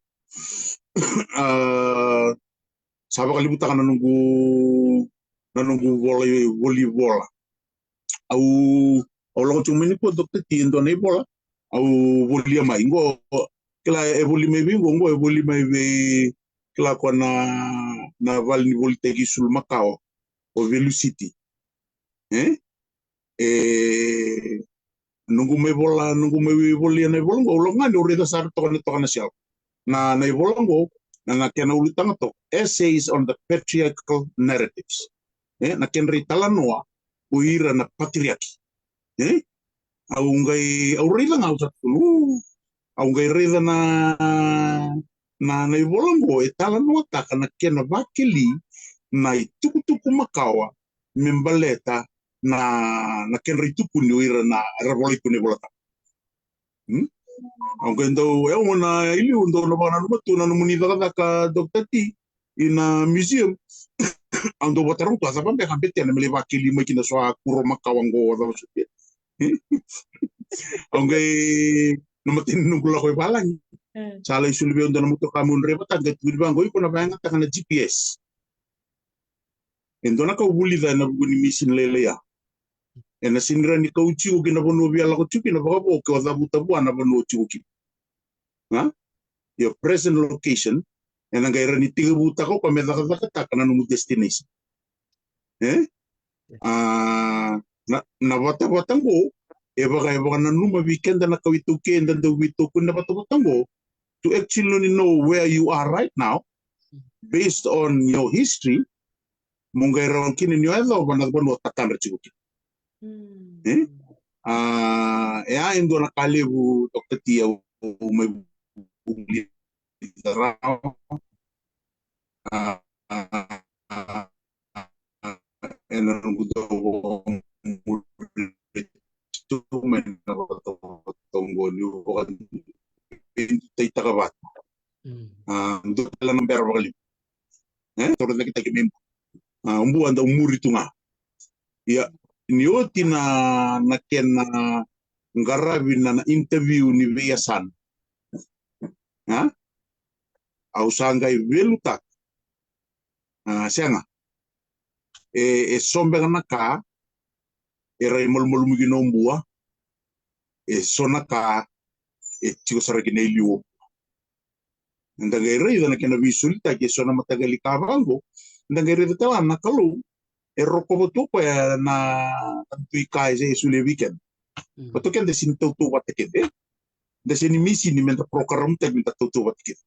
A, sa vakalevutaka na noqu, na noqu vola, voli vola. Au, au lako tiko mai nikua, Doctor T, e dua na ivola au volia mai. Qo, kila, e voli mai vei qo, qo e voli mai vei, kila, ko na, na vale ni volitaki isulu makawa, o Velusiti. E? E, noqu mai vola, noqu mai volia na ivola qo, au lako ga niu raica sara toka na, toka na shelf. Na, na ivola qo, na, na kena ulutaga toka, Essays on the Patriarchal Narratives. E, na kedra italanoa o ira na patriaki. E? Au qai, au raica ga, au sa tukuna, u, au qai raica na, na, na ivola qo, e talanoataka na kena vakeli na itukutuku makawa me baleta na, na kedra itukuni o ira na, era volai tu na iVola Tabu. Hmm? Au qai dau, e au na iliu dau na vakananuma tu na nomuni cakacaka, Doctor T, ina museum. Au dau vakataroga tu, a cava beka a betena me lai vakeli mai kina so a kuro makawa qo, a cava so beka. Au qai, na imatai ni noqu lako i valagi. Mm. Sa lai soli vei au dua na motoka meu draivataka, qai tukuni vaqo, iko na vakayagataka na G P S. E dua na ka au vulica ena vuku ni misini lailai ya. Ena sega ni rawa ni kau tiko ki na vanua via lako tiko kina, vakavo ke o cavuta vua na vanua o tiko kina. Ga? Your present location, ena qai rawa ni tekivutaka o koya me cakacakataka na nomu destination. E? A, na, na vatavata qo, e vaka, e vakananuma vei keda na kawa iTaukei, eda dau veitokoni na vatavata qo, to actually know where you are right now, based on your history, mo qai rawa kina ni o yacova na vanua o tatadra tiko kina. Mm. E? A, e a e dua na ka levu, Doctor T, au mai vulica rawa. A, a, a, a, ena noqu dau vakamuri tu mai na vatavata qo, niu vakadutaitaka vata. Mm. A, dua tale na bera vakalevu. E, torocaketaki mai Bua. A, o Bua a dau muri tu ga. Ia, ni oti na, na kena qaravi na, na interview ni veiyasana. A? Au sa qai velutaka. A, sega. E, e so beka na ka, e rai malumalumu kina o Bua, e so na ka, e tiko sara kina i liu. Eda qai raica na kena veisolitaki e so na mataqali ka vaqo. Eda qai raica tale ga na Kalou e rokova tu o koya na, na dui ka e solia vei keda. Baleta o keda sega ni tautauvata kece. Da sega ni misini meda program taki meda tautauvata kece.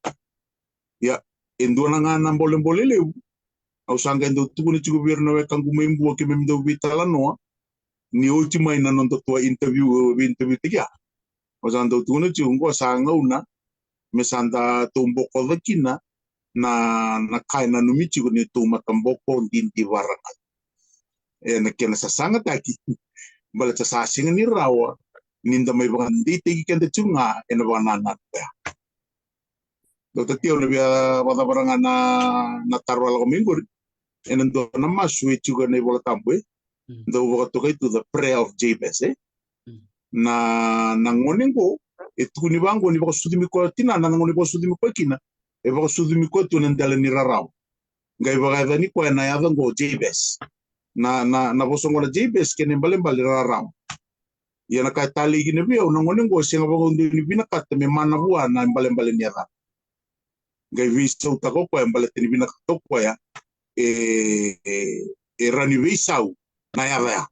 Ia, e dua na ga na bolebole levu. Au sa qai dau tukuna tiko vei ira na wekaqu mai Bua, keimami dau veitalanoa ni oti mai na noda tua interview, vei interview taki ya. Au sa dau tukuna tiko oqo sa gauna me sa da tou bokoca kina na, na ka e nanumi tiko ni tou mataboko didi varaga. E na kena sasagataki, baleta sa sega ni rawa ni da mai vakadeitaki keda tiko ga ena vakanananu koya. Dr T, au na via vakacavara ga na, na taro a lako mai qori. Ena dua na masu e tiko ena iVola Tabu, e dau vakatokai tu the prayer of Jabez, e. Na, na gone qo e tukuni vaqo ni vakasucumi koya o tinana, na gone vakasucumi koya kina, e vakasucumi koya tu ena dela ni rarawa. Qai vakayacani koya na yaca qo Jabez. Na, na, na vosa qo na Jabez kena ibalebale rarawa. Ia na ka e talei kina vei au, na gone qo e sega vakadua ni vinakata me mana vua na ibalebale ni yacana. Qai veisautaka o koya baleta ni vinakata o koya e, e, e rawa ni veisau na yaca ya.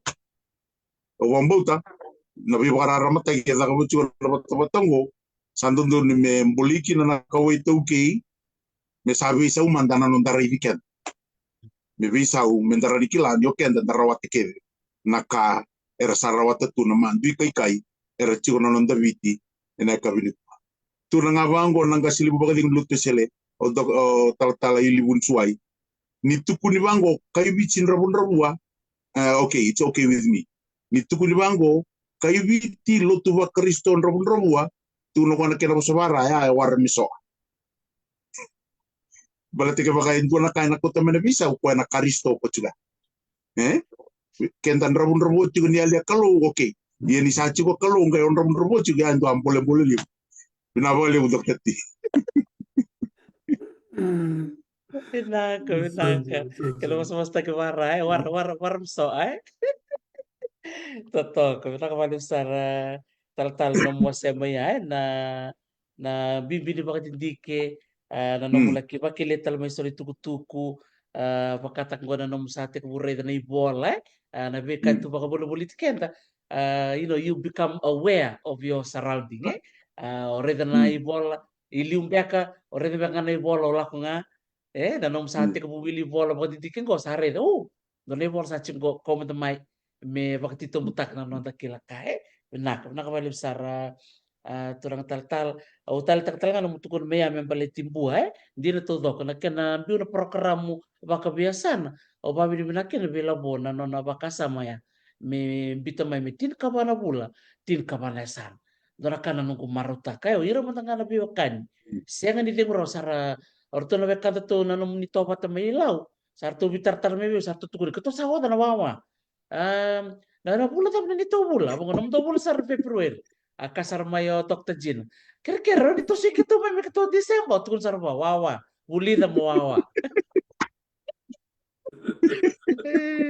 Au vakabauta na veivakararamataki e caka vata tiko na vatavata qo sa dodonu me bolei kina na kauwai taukei, me sa veisau mada na noda raici keda. Me veisau, meda rawa ni kila ni o keda da rawata kece na ka era sa rawata tu na madui kaikai era tiko na noda Viti ena yakavi nikua. Tukuna ga vaqo na qase levu vakacegu ni lotu Wesele, o Doc-, o Talatala Ilivunisuwai, ni tukuni vaqo, kai Viti dravudravua, e, okay, it's okay with me. Ni tukuni vaqo, kai Viti lotu vaKarisito dravudravua, tukuna o koya na kena vosa vara, ya e wara me soa. Baleta kevaka e dua na ka ena kauta mai na veisau, o koya na Karisito ko tiko ya. E? Keda dravudravua tiko ni yali a Kalou, okay. Ia ni sa tiko a Kalou, qai o dravudravua tiko, ya e dua bolebole levu. Vinaka vakalevu, Dr T. Vinaka, vinaka. Kena vosavosataki vara, e, wara, wara, wara me soa, e. Totoka, vinaka vakalevu sara, Talatala, na nomu wasea mai ya, e, na, na bibi ni vakadidike, a, na nomu laki vakilai tale mai so na itukutuku, a, vakataka qo na nomu sa tekivu raica na ivola, e, a, na veika e tu vakavolivoliti keda, a, you know, you become aware of your surrounding, e, a, o raica na ivola, i liu beka, o raica beka ga na ivola, o lako ga, e, na nomu sa tekivu wili ivola vakadidike qo sa raica, o, dua na ivola sa tiko qo, kau mada mai me vakatitobutaka na noda kila ka, e. Vinaka, vinaka vakalevu sara, a, turaga Talatala. Au taleitaka tale ga na nomu tukuna mai ya me baleti Bua, e. Dina taucoko na kena biu na parokaramu vakaveiyasana. Au vakavinavinaka kina vei Lavo na nona vakasama ya me biuta mai me tinikava na vula, tinikava na yasana. Dua na ka na noqu marautaka, e, o ira mada ga na veiwekani. Sega ni cegu rawa sara, o ratou na wekadatou na nomuni tovata mai Lau. Sa ratou veitaratara mai vei au, sa ratou tukuna, keitou sa oca na wawa. A, na, na vula cava na neitou vula? Vaqo, nomudou vula sara na February. A kaya sara mai o Doctor Gina, kerekere, rawa ni tosoi keitou mai me keitou December. Au tukuna sara vua, wawa, vulica mo wawa.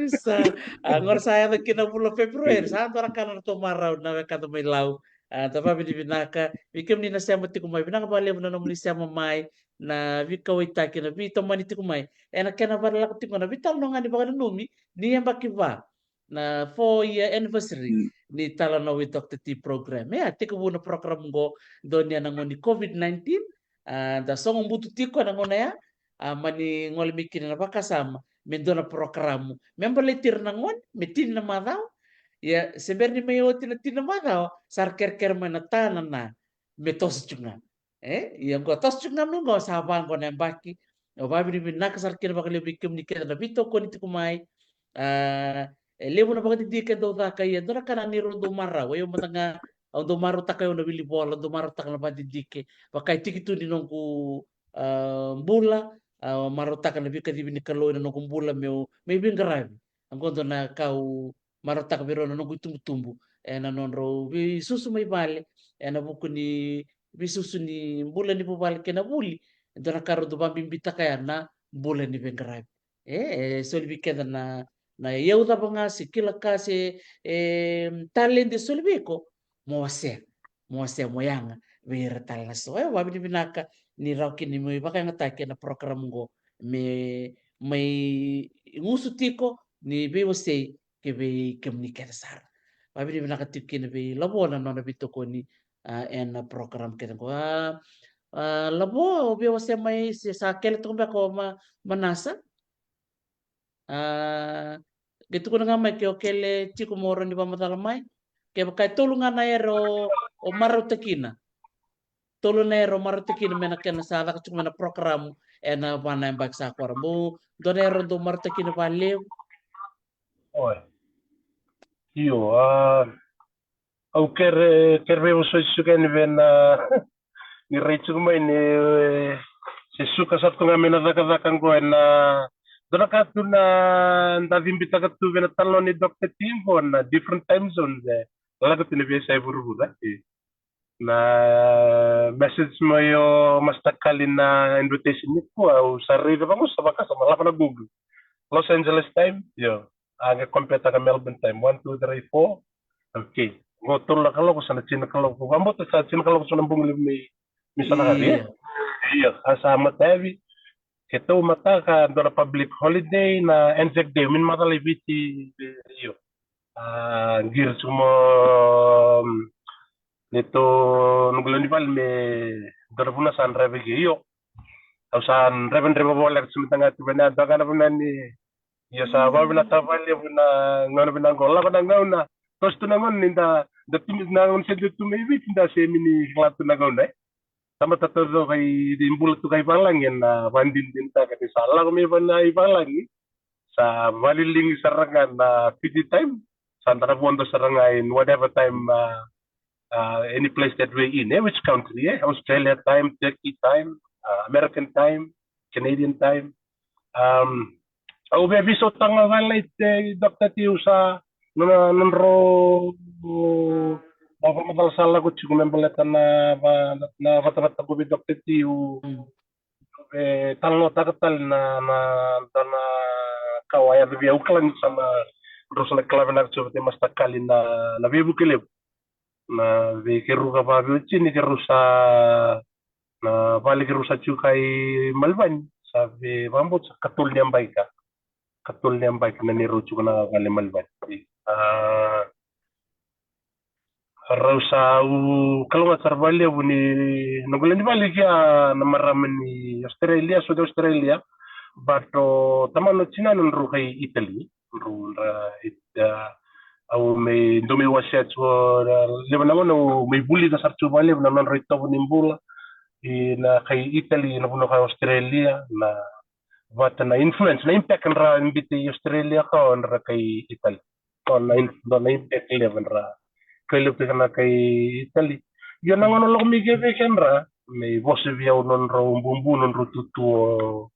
Isa, a, qori sa yaco kina na vula February, sa dua na ka na ratou marau na wekada mai Lau. A, da vakavinavinaka vei kemuni na sema tiko mai, vinaka vakalevu na nomuni sema mai, na veikauwaitaki, na veitomani tiko mai ena kena vakalako tiko na veitalanoa ga ni vakananumi ni yabaki va, na four year anniversary ni Talanoa with Doctor T program. E a tekivu na program qo, donuya na gauna ni COVID nineteen, a, da sogo butu tiko ena gauna ya, a, mani gole mai kina na vakasama me dua na parokaramu me baleti ira na gone me tini na macawa. Ia se bera ni mai oti na tini na macawa, sa ra kerekere mai na ta na na me toso tiko ga. E, ia qo toso tiko ga mai qo, sa va qo na yabaki. Au vakavinavinaka sara kina vakalevu vei kemuni kece na veitokoni tiko mai. A, e levu na vakadidike dau caka, ia dua na ka na ni rau dau marau, e, au mada ga, au dau marautaka, au na wili vola, au dau marautaka na vakadidike. Vaka e tiki tu ni noqu, a, bula, a, marautaka na veikacivi ni Kalou ena noqu bula meu, meu veiqaravi. Qo dua na ka au marautaka vei rau na noqu itubutubu ena nodrau veisusu mai vale, ena vuku ni veisusu ni bula ni vuvale kei na vuli. E dua na ka rau dau vakabibitaka ya na bula ni veiqaravi. E, e soli vei keda na, na iyau cava ga se kila ka se, e, taledi e soli vei iko, mo wasea, mo wasea, mo yaga. vei ira tale na so. E, vakavinavinaka ni rawa kina ni mai vakayagataki ena program oqo me mai gusu tiko ni veiwasei kei vei kemuni kece sara. Vakavinavinaka tiko kina vei Lavo na nona veitokoni, a, ena program kece oqo. A, a, Lavo, o veiwasei mai se sa kele toka beka o Ma-, Manasa? A, ke tukuna ga mai ke o kele tiko mo rawa ni vakamacala mai. Kevaka e tolu ga na ere o, o marautakina. Tolu na ere o marautakina me na kena sa caka tiko mai na program ena va na yabaki sa kora. Mo dua na ere o dau marautakina vakalevu. Oi. Io, a, au kere, kere veivosoti tiko yani vei na ni rai tiko mai ni, e, se suka sa tu ga mai na cakacaka oqo ena dua na ka tu na da cibitaka tu vei na talanoa ni Doctor T oqo na different time zones, e. Lako tu na veiyasai vuravura, e. Na message mai o Master Kali na invitation nikua, au sa raica vaqo sa vaka sa ma lava na Google. Los Angeles time, io. A qai compare taka Melbourne time, one, two, three, four. Okay. Qo tolu na kaloko, sa na tini na kaloko. Vakabauta sa tini na kaloko so na bogi levu mai, mai Santa Katarina. Io. Io, a sa matayavi. Keitou mataka, dua na public holiday na Anzac Day, mai na mataka i Viti, io. A, qiri tiko mo, mm, neitou, noqu lewe ni vale me dua na vuna sa draiva ke, io. Au sa draiva, draiva voleka tiko mai taga tu vei na dua ga na vuna ni, io, sa vakavinaka vakalevu na gauna vinaka qo, lako na gauna, toso tu na gauna ni da, da tu mai na gauna se da tu mai Viti da se mini kila tu na gauna, e. Tamata taucoko i bula tu kai valagi ena vakadinadinataka ni sa lako mai vana i valagi. Sa valiligi sara ga na Fiji time. Sa da na vodo sara ga in whatever time, uh, uh, any place that we're in, eh, which country, eh? Australia time, Turkey time, uh, American time, Canadian time. Um, au via veisautaka ga vale, e, Doctor T, au sa na, na, nodrau, na vakamacala sa lako tiko me baleta na va-, na, na vatavata qo vei Doctor T, au, mm, e, talanoataka tale na, na, na, na ka au a yaco vei au, kila ni sa na, drau sa na kila vinaka tiko vata kei Master Kali na, na veivuke levu. Na vei keirau ka vakaveitini, keirau sa, na vale keirau sa tiko i Melbourne, sa vei vakabauta sa katolu ni yabaki ka. Katolu ni yabaki na neirau tiko na vale Melbourne. A, rau sa, au kalougata sara vakalevu ni noqu lewe ni vale kei na marama ni Australia, South Australia. But o tamana, o tinana, drau kai Italy. Drau dra, it, a, au mai, dau mai wasea tiko, a, levu na gauna au mai vulica sara tiko vakalevu na nodrau itovo ni bula. I na kai Italy, na vanua kai Australia, na vata na influence, na impact dra biuta i Australia ka o dra kai Italy. Dua na in-, dua na impact levu dra kai levu tiko na kai Italy. Io, na gauna lako mai ke vei kedra, me vosa vei au nodrau bubu, nodrau tutu o,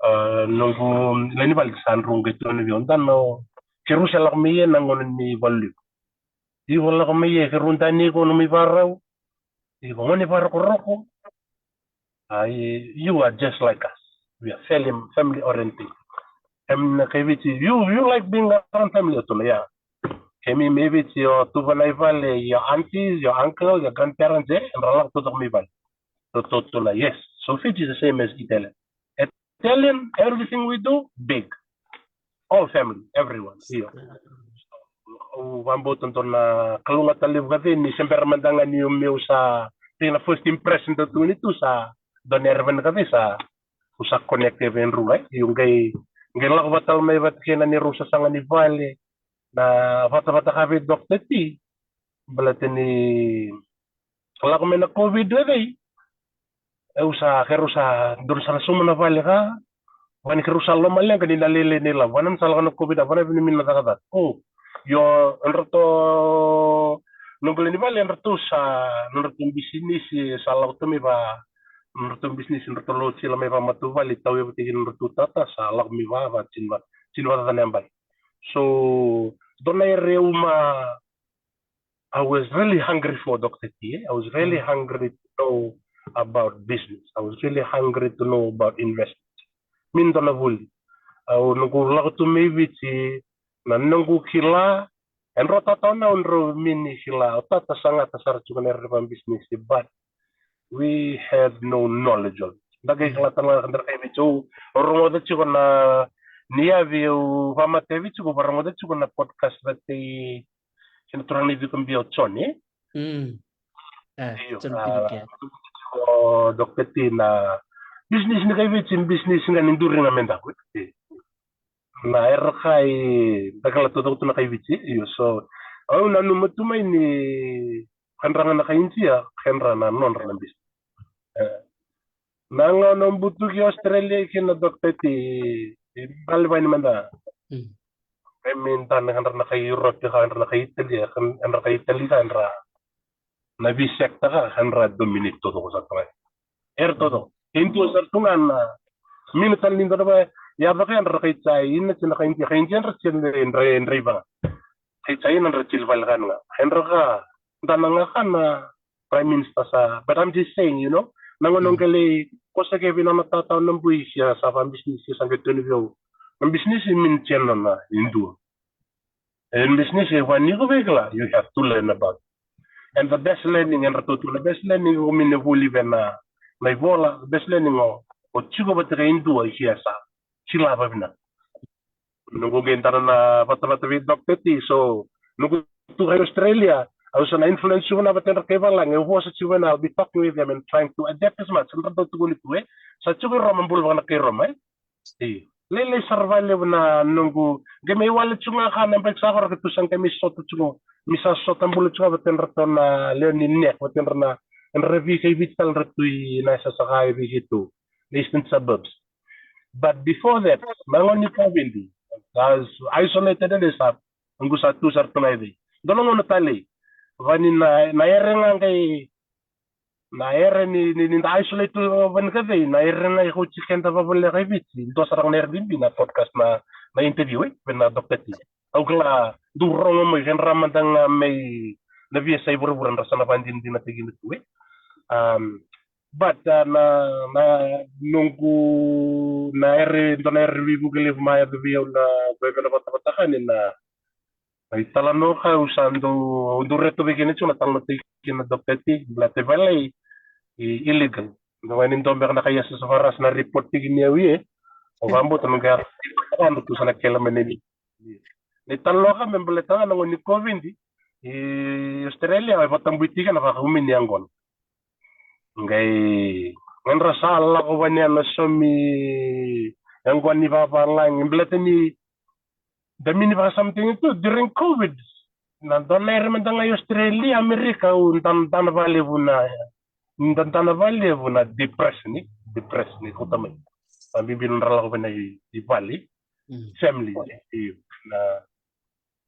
a, noqu lewe ni vale sa drau qai tukuna vei au, dana o, keirau se lako mai e na gauna ni valu levu. Iko lako mai e, keirau dani iko na mai varau. Iko gone vakarokoroko. A, you are just like us. We are family, family oriented. Em na kai Viti, you, you like being around family, o tuna, yeah. Kemi mai Viti, o tuvana i vale, your aunties, your uncle, your grandparents, e, dra lako tu cake mai vale. Ratou tu na, yes. So Fiji is the same as Italian. Italian, everything we do, big. All family, everyone. Io. Au vakabauta dua na kalougata levu ka cei ni se bera mada ga ni o meu sa tei na first impression da tu ni tu sa dua na era vena ka cei sa, au sa connect e vei drau, e. Io, qai, qai lako vata mai vata kei na neirau sasaga ni vale, na vatavata ka vei Doctor T. Baleta ni lako mai na COVID e cei. Au sa, keirau sa, dou sa na sauma na vale ka. Vani keirau sa lomaleqa ni na lailai na ilavo. Vana sa lako na COVID, a vana vinamina na cakacaka. O, io, edratou, noqu lewe ni vale, edratou sa, nodratou bisinisi, sa lako tu mai va, nodratou bisinisi, nodratou lotila mai vamatavuvale, tauyavu tiko nodratou tata, sa lako mai va, va, tini va, tini va, tata na yabaki. So, dua na era au ma, I was really hungry for Doctor T, eh? I was really hungry to know about business. I was really hungry to know about investment. Min dua na vuli. Au noqu lako tu mai Viti, na noqu kila, edratou tata o na, edratou mini kila, o tata sa gata sara tiko na era va business, but We had no knowledge of it. Da qai kila tale ga, da na kai Viti, au rogoca tiko na, ni yavi au vamate Viti, au varogoca tiko na podcast that they, kei na turaga ni Viti, Bia, o Joni. Mm. E, io, Joni, a, Viti, o Doctor T, na business ni kai Viti, business ga ni duri ga me daku. E. Na era kai, da kila taucoko tu na kai Viti, io, so au nanuma tu mai ni kedra ga na kai Idia, kedra na nodra na business. E. Na gauna au butuki Australia kina, Doctor T, e, balivai ni mada. Mm. E, me da na kedra na kai Europe, ka kedra na kai Italy, kedra kai Italy, ka kedra na V sector, ka kedra dominate taucoko sara tu ga. Era taucoko. E dua sara tu ga na, mina tale ni dua na va, ya vaka kedra kai China, China, kai India, kai India dra China, dra, dra ivaga. Kai China dra China vale ga na. Kedra ka, da na ga ka na Prime Minister sa, but I'm just saying, you know, na gauna, mm, qai lai kosa ke vei nona tatau na bui, sia sa va business, sia sa qai tukuni vei au. Na business e mean China na e dua. E business e vani ko vei kila, you have to learn about it. And the best learning, and ratou tu na best learning, o mine vuli vei na, na ivola, the best learning o, o tiko vata kei dua, sia sa kila vavinaka. Noqu qai dana na vatavata vei Doctor T, so noqu tu kai Australia, au sa na influence tiko na vatedra kai valagi, au vosa tiko vei na, I'll be talking with them and trying to adapt as much. Nodra dau tukuni tu, e. Sa tiko i Roma, bula vaka na kai Roma, e. Io. Lailai sara vakalevu na noqu, qai mai wale tiko ga ka na break sa vara ka tu sa qai mai sota tiko. Mi sa sota bula tiko ga vatedra tu na lewe ni neck, vatedra na, nodra vei kai Viti tale nodra tu i na yasayasa ka e vei keitou. The eastern suburbs. But before that, na gauna ni COVID, I was isolated and stuff. Noqu sa tu sara tu ga i vei. Dua na gauna talei. Vani na, na ere ga qai, na ere ni, ni, ni da isolate tu vani ka vei, na ere ga e kauti keda vavalea kai Viti. Dua sara ga na ere bibi na podcast na, na interview, e, vei na Doctor T. Au kila, dou rogo mai, kedra mada ga mai na veiyasai vuravura, dra sa na vakadinadinataki kina tu, e. Um, but, uh, na, na noqu, na ere, dua na ere veivuke levu mai yaco vei au na, vei na vatavata ka ni na, na italanoa ka au sa dau, dau reta vei kina tiko na talanoa tiko kina Doctor T, baleta e vale i illegal. Na wai ni dua beka na kai yasayasa vara sa na report tiko ni au, e. Au vakabauta na qai yasayasa vara tu sa na kele mai na ni. Na italanoa ka me baleta ga na gauna ni COVID, i Australia, e vakatabui tiko na vakaumi ni yaqona. Qai, qai dra sa lako vani na saumi yaqona ni vavalagi, baleta ni da mini vakasama tiko tu, during COVID, na dua na ere mada ga i Australia, Amerika, au dana, dana vakalevu na, da, dana vakalevu na depression, e, depression, e, kauta mai. Sa bibi nodra lako vei na i, i vale, mm, family, e, io. Na,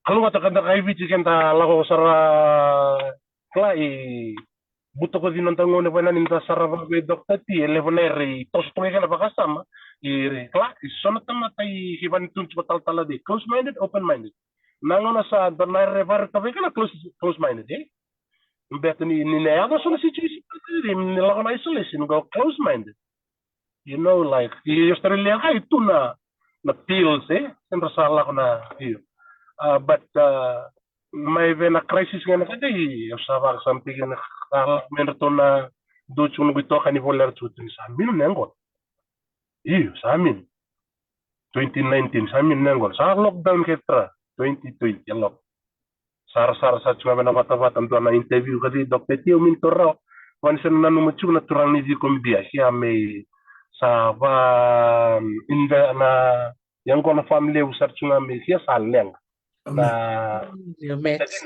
kalougata ka da kai Viti ke da lako sara, kila, i butakoci noda gauna vei na ni da sarava vei Doctor T, e levu na ere i toso tu ga kena vakasama, i kila, i so na tamata i, i vani tu tiko talatala dei, close minded, open minded. Na gauna sa dua na ere varika vei kena close, close minded, e? Baleta ni, ni na yaco so na situation, ni lako na isolation, qo close minded. You know, like, i Australia ka i tu na, na pills, e? Kedra sa lako na, io. Uh, but, uh, mai vei na crisis ga na ka dei, au sa vakasama tiko na ka lako me dratou na dua tiko noqu itokani volera tiko tu ni sa minu na yaqona. Io, sa minu. Twenty nineteen, sa minu na yaqona. Sa lockdown ke tra, twenty twenty, a lock. Sarasara sa tiko ga vei na vatavata, dua na interview ka dei Doctor T, au mini taura rawa. Vani sa na nanuma tiko na turaga ni Viti, Bia, sia me sa va, um, inda na yaqona farm levu sara tiko ga me sia sa leqa. Na, io, Max.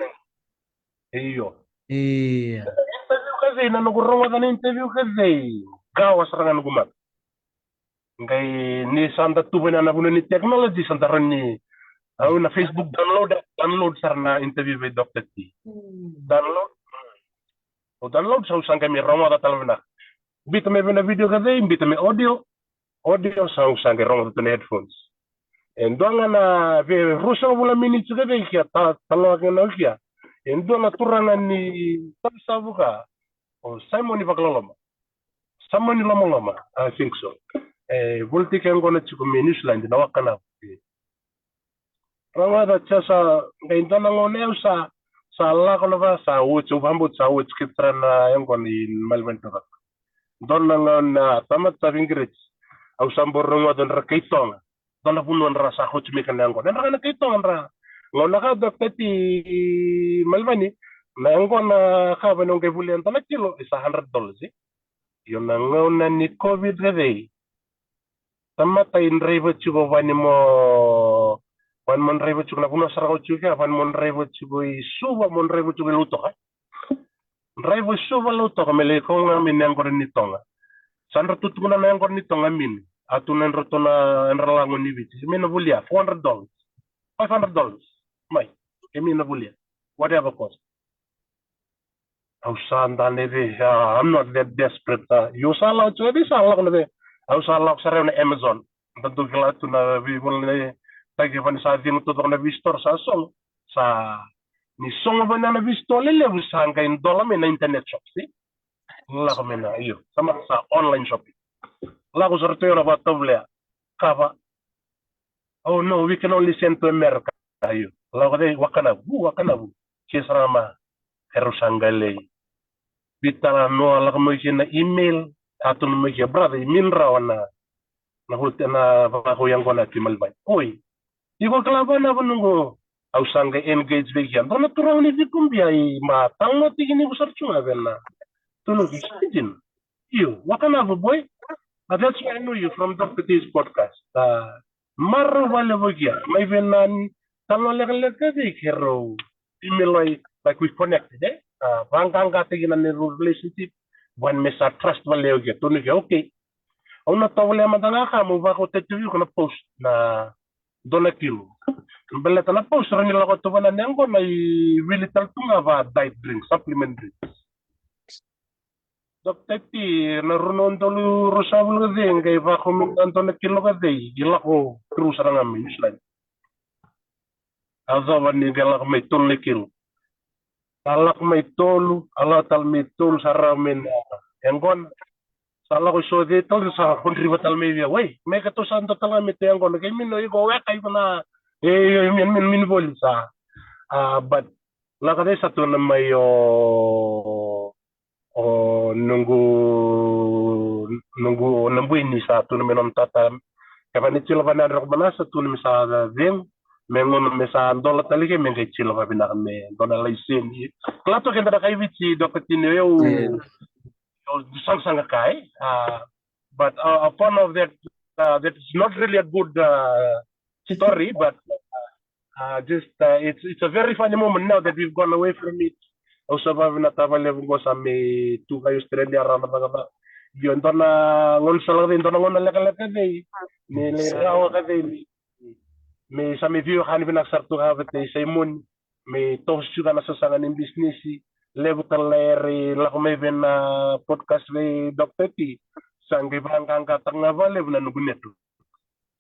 Io. Io. Interview ka dei, na noqu rogoca na interview ka dei. Qawa sara ga noqu mata. Qai ni sa da tu vei na, na vanua ni technology, sa da rawa ni, au na Facebook download, download sara na interview vei Doctor T. Mm. Download. Au download, sa au sa qai mai rogoca tale vinaka. Biuta mai vei na video ka dei, biuta mai audio. Audio, sa au sa qai rogoca tu na headphones. E dua ga na vei ruasagavulu na miniti ka dei, kia ta, taloa kina au kia. E dua na turaga ni Tavesavu ka, o Simon Vakaloloma. Simon Lomaloma, I think so. E volitaki yaqona tiko mai New Zealand, na waka na. Rogoca, sa, sa qai dua na gauna au sa, sa lako na va, sa watch, au vakabauta sa watch ke tra na yaqona i Melbourne, Tavesavu. Dua na gauna, a, tamata sa veiqiriti. Au sa bau rogoca dra kai Toga. Dua na vanua dra sa kauti mai kina na yaqona. Dra ga na kai Toga dra. Gauna ka, Doctor T Malivani, na yaqona ka vani o qai volia dua na kilo, e sa hundred dollars, e. Io, na gauna ni COVID ka cei, tamata i draiva tiko vani mo, vani mo draiva tiko na vanua sara ga o tiko kea, vani mo draiva tiko i Suva, mo draiva tiko i Lautoka. Draiva i Suva, Lautoka, me lai kau ga mai na yaqona ni Toga. Sa dra tu tukuna na yaqona ni Toga, mini. A tu na dra tu na, dra lago ni Viti. Mini na volia, four hundred dollars. Five hundred dollars. Mai, e mini na volia. Whatever cost. Au sa dane vei, ah, I'm not that desperate, ah. Io, sa lako tiko vei, sa lako na vei. Au sa lako sara na Amazon. Da dau kila tu na veivola na taki vani sa cegu tu na vei store sa sogo. Sa ni sogo vani na vei store lelevu sa qai dola mai na internet shop, si? Lako mai na, io, sa mata sa online shopping. Lako sara tu io na vatavulia. Kava. Oh no, we can only send to America. Io. Lako cei, Wakanavu, Wakanavu. Ke sara ma, e rau sa qai lai. Veitalanoa, lako mai kina email, a tukuna mai kina, brother, i mini rawa na, na vuli, na vakau yaqona ki Malivai. Oi, iko kila va na vanua qo, au sa qai engage vei kea. Dua na turaga ni Vikubia i ma talanoa tiki ni vusara tu ga vei na. Tukuna ki, Stephen. Io, Wakanavu boy. Ah, that's why I know you from Doctor T's podcast. Ah, marau vale vei kea. Mai vei na talanoa lekaleka vei keirau. Email, like, like we connected, eh? Ah, vaqaqataki na neirau relationship. Vani me sa trust vale o kea. Tukuna kea, okay. Au na tovolea mada ga ka mo vakau tati vei iko na post na dua na kilo. Baleta na post ra ni lako tu vana na yaqona i wili tale tu ga va diet drink, supplement drinks. Doctor T, na rua na udolu ruasagavulu ka cei, qai vakau mai na dua na kilo ka cei, i lako tolu sara ga mai New Zealand. A cava ni qai lako mai tolu na kilo. A lako mai tolu, a lako tale mai tolu sara mai na yaqona. Sa lako i so cei tale sa kodriva tale mai via. Wei, me ka tou sa dua tale ga mai tou yaqona. Kei mini o iko weka iko na, e, e, mini, mini, mini voli sa. Ah, but, lako cei sa tukuna mai o o noqu, noqu, o na bui ni sa tukuna me nona tata. Kevaka ni tilo vana yadra ko mana sa tukuna me sa cegu. Me gauna me sa dola tale ke me qai tilo vavinaka me dua na laiseni. Kila toka eda na kai Viti, Doctor T, ni o yau, au sagasaga kai. Ah, but, uh, upon of that, uh, that is not really a good, uh, story, but, uh, just, uh, it's, it's a very funny moment now that we've gone away from it. Au sa vavinaka vakalevu qo sa me tu kai Australia rawa na cakacaka. Io, dua na gauna sa lako cei, dua na gauna lekaleka cei. Me lai rawa ka cei. Me sa me veiwekani vinaka sara tu ka vata kei Saimoni. Me toso tiko na sasaga ni bisinisi. Levu tale na era lako mai vei na podcast vei Doctor T. Sa qai vaqaqataka ga vakalevu na noqu network.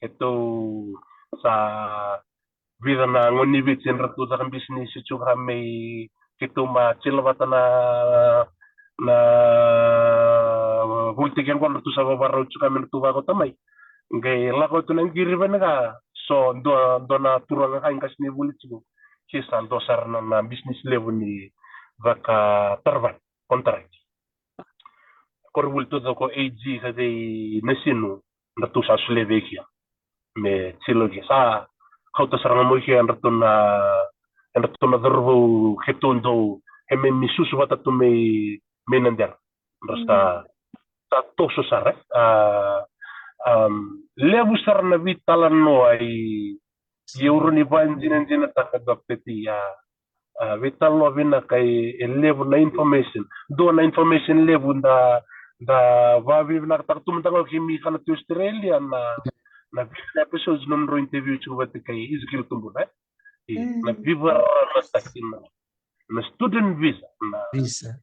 Keitou sa vica na gone ni Viti era tu caka bisinisi tiko mai, keitou ma tilo vata na, na volitaki yaqona, ratou sa vavarau tiko me ratou vakauta mai. Qai lako tu na qiri vei na ka, so dua, dua na turaga ka i qasenivuli tiko. Ke sa dua sara na, na bisinisi levu ni vakataravana, contract. Koronivuli tu coko A G ka cei Nasinu, ratou sa solia vei kea. Me tilo kea. Sa kauta sara ga mai kea, ratou na, ratou na cauravou keitou dau, e me mi susu vata tu mai, mai Nadera. Ra sa, sa toso sara, e. A, am, levu sara na veitalanoa i, i au rawa ni vakadinadinataka, Doctor T, a, a, veitalanoa vinaka e, e levu na information. Dua na information levu da, da vavinavinakataka tu mada ga o kemi kana tu Australia na, na vica na episodes nodrau interview tiko vata kei Ezekiel Tubuna, e. E, na vivarana taki na, na student visa, na visa.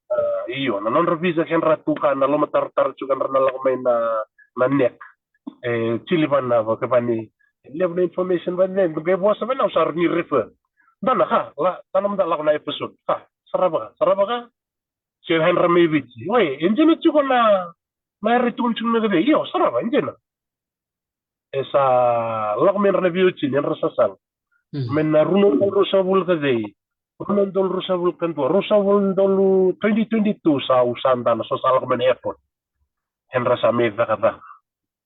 A, io, na nodra visa kedra tu ka na lomatarotaro tiko kedra na lako mai na, na neck. E, tili vana vakavani, levu na information vani, qai vosa vani au sa rawa ni refer. Dana ka, la, dana mada lako na episode. Ka, sarava ka, sarava ka. Se kedra mai Viti. Oi, e dina tiko na, na era tukuna tiko na ka vei. Io, sarava, e dina. E sa lako mai ra na veiwatini, era sasaga. Mai na rua na udolu ruasagavulu ka cei. Rua na udolu ruasagavulu ka dua, ruasagavulu na udolu twenty twenty-two sa au sa dana, so sa lako mai na airport. era sa mai cakacaka.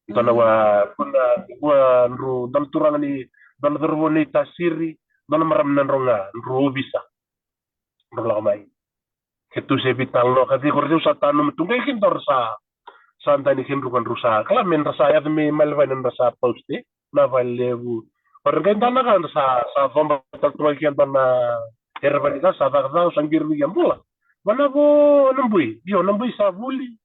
Dua na wa, dua na, dua dru, dua na turaga ni, dua na cauravou ni Tasiri, dua na marama na dro ga, dru ovisa. Dru lako mai. Ke tu se vital no ka ciko reu sa tanu mutu qai kidor sa, sa dani ke dru ka dru sa kala me dra sa yaco me malevani dra sa post e na valevu. Ora qai dana ka dra sa, sa vomba tal tu ga ke dana erevani ka sa cakacaka sa qiri viki a bula. Vana vo na bui, io na bui sa vuli.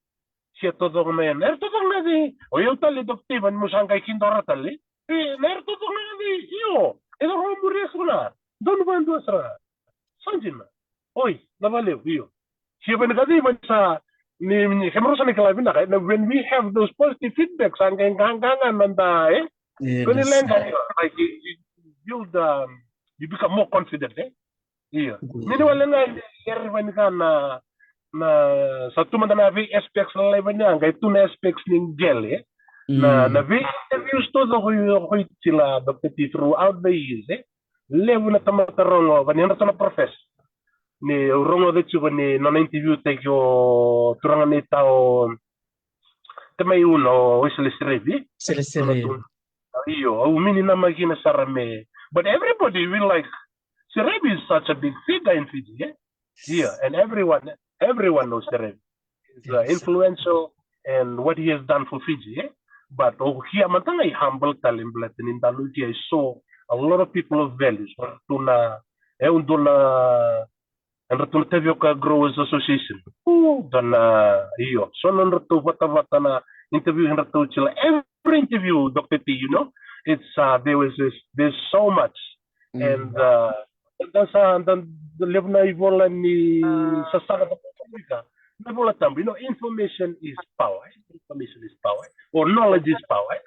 Sia tocoko mai ena era tocoko ga vei o yau tale Dr Steven mo sa qai kidora tale. E na era tocoko ga vei io e coro muri e sara. Donu vadua sara. Sa dina. Oi, na valevu io. Sia veni ka cei vani sa ni ni kemero sa ni kila vinaka na when we have those positive feedback sa qai qaqaqa na da e. Koni lenga io like you build um, you become more confident e. Io. Mini wale ga ni yari vani ka na na sa tu mada na vei aspects lalai vani a qai tu na aspects ni qele. Na na vei interviews to the hoi hoi tila Dr T throughout the years e. Levu na tamata rogo vani na ratou na professor. Ni rogo the tiko ni nona interview taki o turaga ni tao te mai una o Wesley Serevi. Wesley Serevi. Io, au mini na makina sara me. But everybody will like Serevi is such a big figure in Fiji, eh? Yeah, and everyone everyone knows Serevi. He's uh, influential and what he has done for Fiji, eh? But oh, here matanga I humble tale baleta ni dalu kia I saw a lot of people of values. Tuna e udula and tuna tavioka Growers Association. Tuna io. So non ratu vata vata na interview and ratu chila every interview Dr T, you know, it's uh, there was this, there's so much and uh, dan sa dan levu na ivola ni sasaga da publika na vola tambu, you know, information is power, information is power or knowledge is power.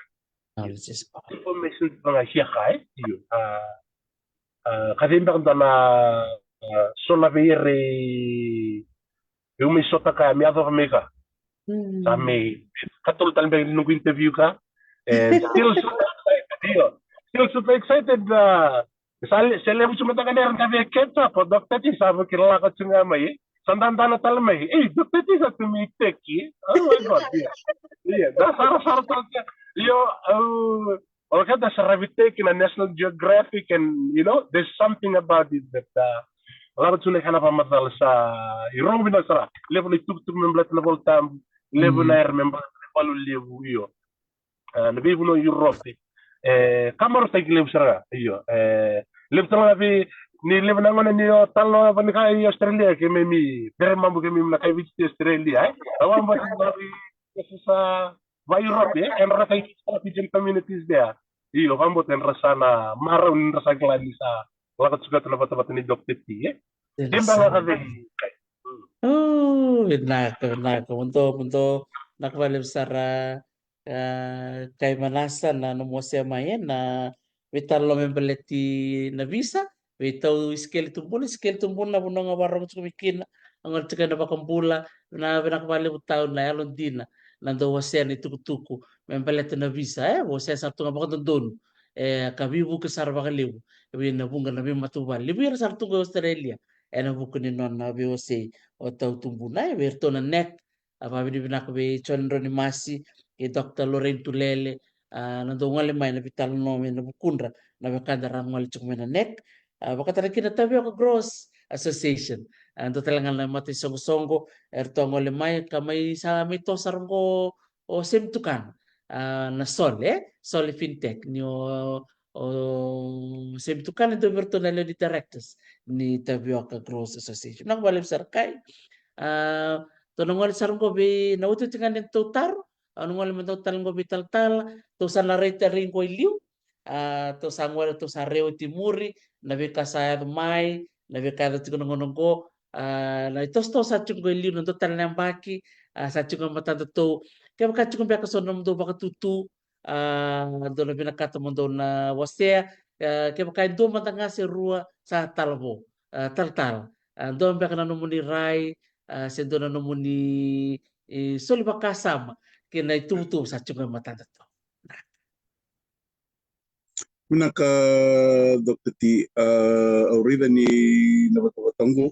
Knowledge is power. Information is power. Io. Uh, uh, kadi baka dana uh, so na vei ere Io, me sota ka me yacova me ka. Sa me katolu tale beka ni noqu interview ka. And still super excited, io. Still super excited. Uh, sa le, se levu tu mataka nera na via catch up, o Dr T sa vaki lako tu ga mai. Sa dadana tale mai. Ei, Dr T sa tu me teki. Oh my God, yeah. Yeah, da sara sara tale. Io, uh, Ola keda sa ravi teki na National Geographic and, you know, there's something about it that uh, lava tu na kana vakamacala sa i rogo vina sara. Levu na itukutuku me baleta na vola tabu, levu na era me baleta na valu levu io. Uh, na veivanua Europe. E, kamaro taki levu sara io. E, levu tala vei ni levu na gona ni o talo vani ka i Australia ke me mi bere mambu ke me mi na kai viti Australia. E, awa mbati mbati sa va Europe, e, era sa i Fijian communities there. Io, vabota era sa na marau ni ra sa kila ni sa lako tiko na vatavata ni Dr T, e. Tena lako vei. Oh, vinaka, vinaka, mudo, mudo, vinaka valevu sara, uh, kai Manasa na nomu wasea mai, e, na veitalanoa me baleti na visa, vei tau Isikeli Tubuna, Isikeli Tubuna na vanua ga vakarorogo tiko mai kina, a gole tiko ena vakabula, na vinaka vakalevu tau na yalodina, na dau wasea na itukutuku, me baleta na visa, e, wasea sara tu ga vakadodonu, e, ka veivuke sara vakalevu, e, vei na vuqa na veimatavuvale, levu era sara tu ga i Australia, ena vuku ni nona veiwasei o tau Tubuna, e, vei iratou na NAC, a vakavinavinaka vei John Ronimasi, kei Dr Lorraine Tulele, a, na dau gole mai na veitalanoa mai na vukudra, na wekada ra gole tiko mai na NAC, a, vakatara kina Tavioka Growers Association, a, dua tale ga na mataisoqosoqo, eratou a gole mai, ka mai sa mai toso sara oqo, o Semi Tukana, a, na Sole, e? Sole Fintech, ni o, o Semi Tukana dua vei iratou na lewe ni directors ni Tavioka Growers Association. Vinaka vakalevu sara kai. A, tou na gole sara oqo vei na otioti ga ni tou taro, au na gole me dau tale oqo vei talatala, tou sa na rai tale oqo i liu, a, tou sa gole, tou sa rai oti muri, na veika sa yaco mai, na veika yaco tiko na gauna oqo, a, na itosotoso sa tiko oqo i liu, na dua tale na yabaki, a, sa tiko e matadatou. Kevaka tiko beka so na nomudou vakatutu, a, dou na vinakata mo dou na wasea, a, kevaka e dua mada ga se rua sa talavo, a, talatala, a, dua beka na nomuni rai, a, se dua na nomuni, e, soli vakasama kei na ituvatuva sa tiko e matadatou. Vinaka, Dr T, a, au raica ni na vatavata oqo,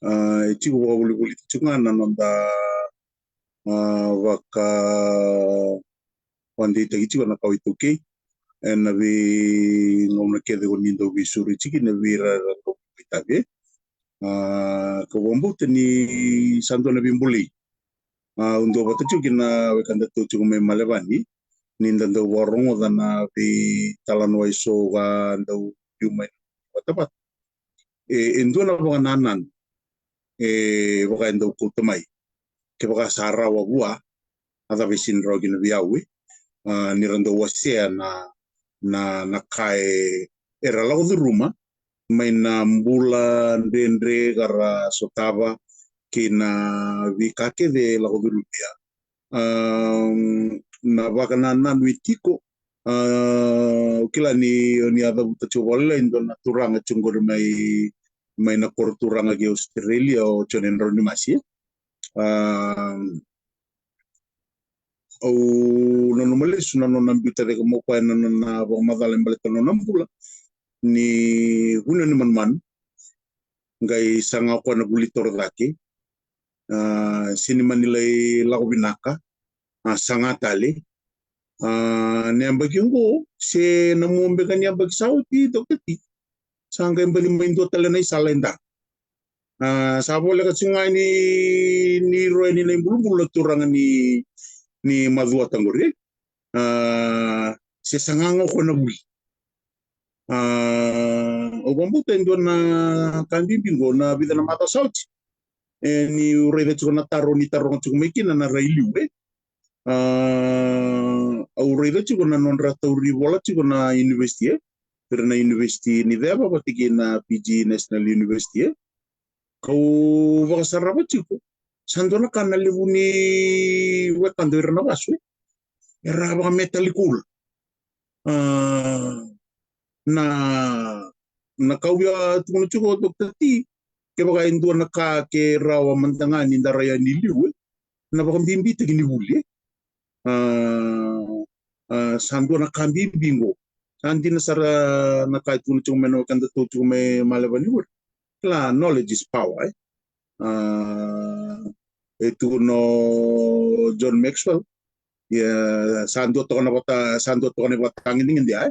a, e tiko vakavolivoliti tiko ga na noda a, vaka vakadeitaki tiko na kawa iTaukei ena veigauna kece ko ni dau veisuri tiko kina vei ira era dau veitavi. A, kau vakabauta ni sa dua na veibolei. A, au duavata tiko kina wekadatou tiko mai Malevani ni da dau vakarogoca na veitalanoa eso ka dau liu mai na vatavata. E, e dua na vakanananu e vaka e dau kauta mai. Kevaka sa rawa vua, a cava e sega ni rawa kina vei au, e? A, ni ra dau wasea na, na, na ka e, era lako curuma mai na bula dredre ka ra sotava kei na veika kece e lako curumi. A, na vakanananu e tiko, a, au kila ni, ni a cavuta tiko vakalailai e dua na turaga tiko qori mai, mai na koro turaga ki Australia, o Jone Draunimasi. A, au nanuma lesu na nona biuta cake mai o koya na nona vakamacala e baleta na nona bula ni vunau ni manumanu, qai saga o koya na vuli toro cake. A, se ni mani lai lako vinaka, a, saga tale. A, na yabaki oqo se na mua beka ni yabaki sa oti, Doctor T, sa qai baci mai dua tale na isala e dara. A, sa voleka tiko ga ni, ni ro yani na ibulubulu na turaga ni, ni Macuata qori. A, se saga ga o koya na vuli. A, au vakabauta e dua na ka bibi qo na vica na macawa sa oti. E, niu raica tiko na taro ni taroga tiko mai kina na rai liu, e. A, au raica tiko na nodra tauri vola tiko na university, e. Ira na university ni ceva vata kei na Fiji National University, e. Kau vakasarava tiko. Sa dua na ka na levu ni wekada o ira na vasu, e. Era vakametali koula. A, na, na ka au via tukuna tiko, Doctor T, kevaka e dua na ka ke rawa mada ga ni da rai yani liu, e, na vakabibitaki ni vuli, e. A, a, sa dua na ka bibi qo. Sa dina sara na ka e tukuna tiko mai na wekadatou tiko mai Malevani qori. Kila, knowledge is power, e. A, e tukuna o John Maxwell. Ia, sa dua toka na vata, sa dua toka na vatagedegede, e.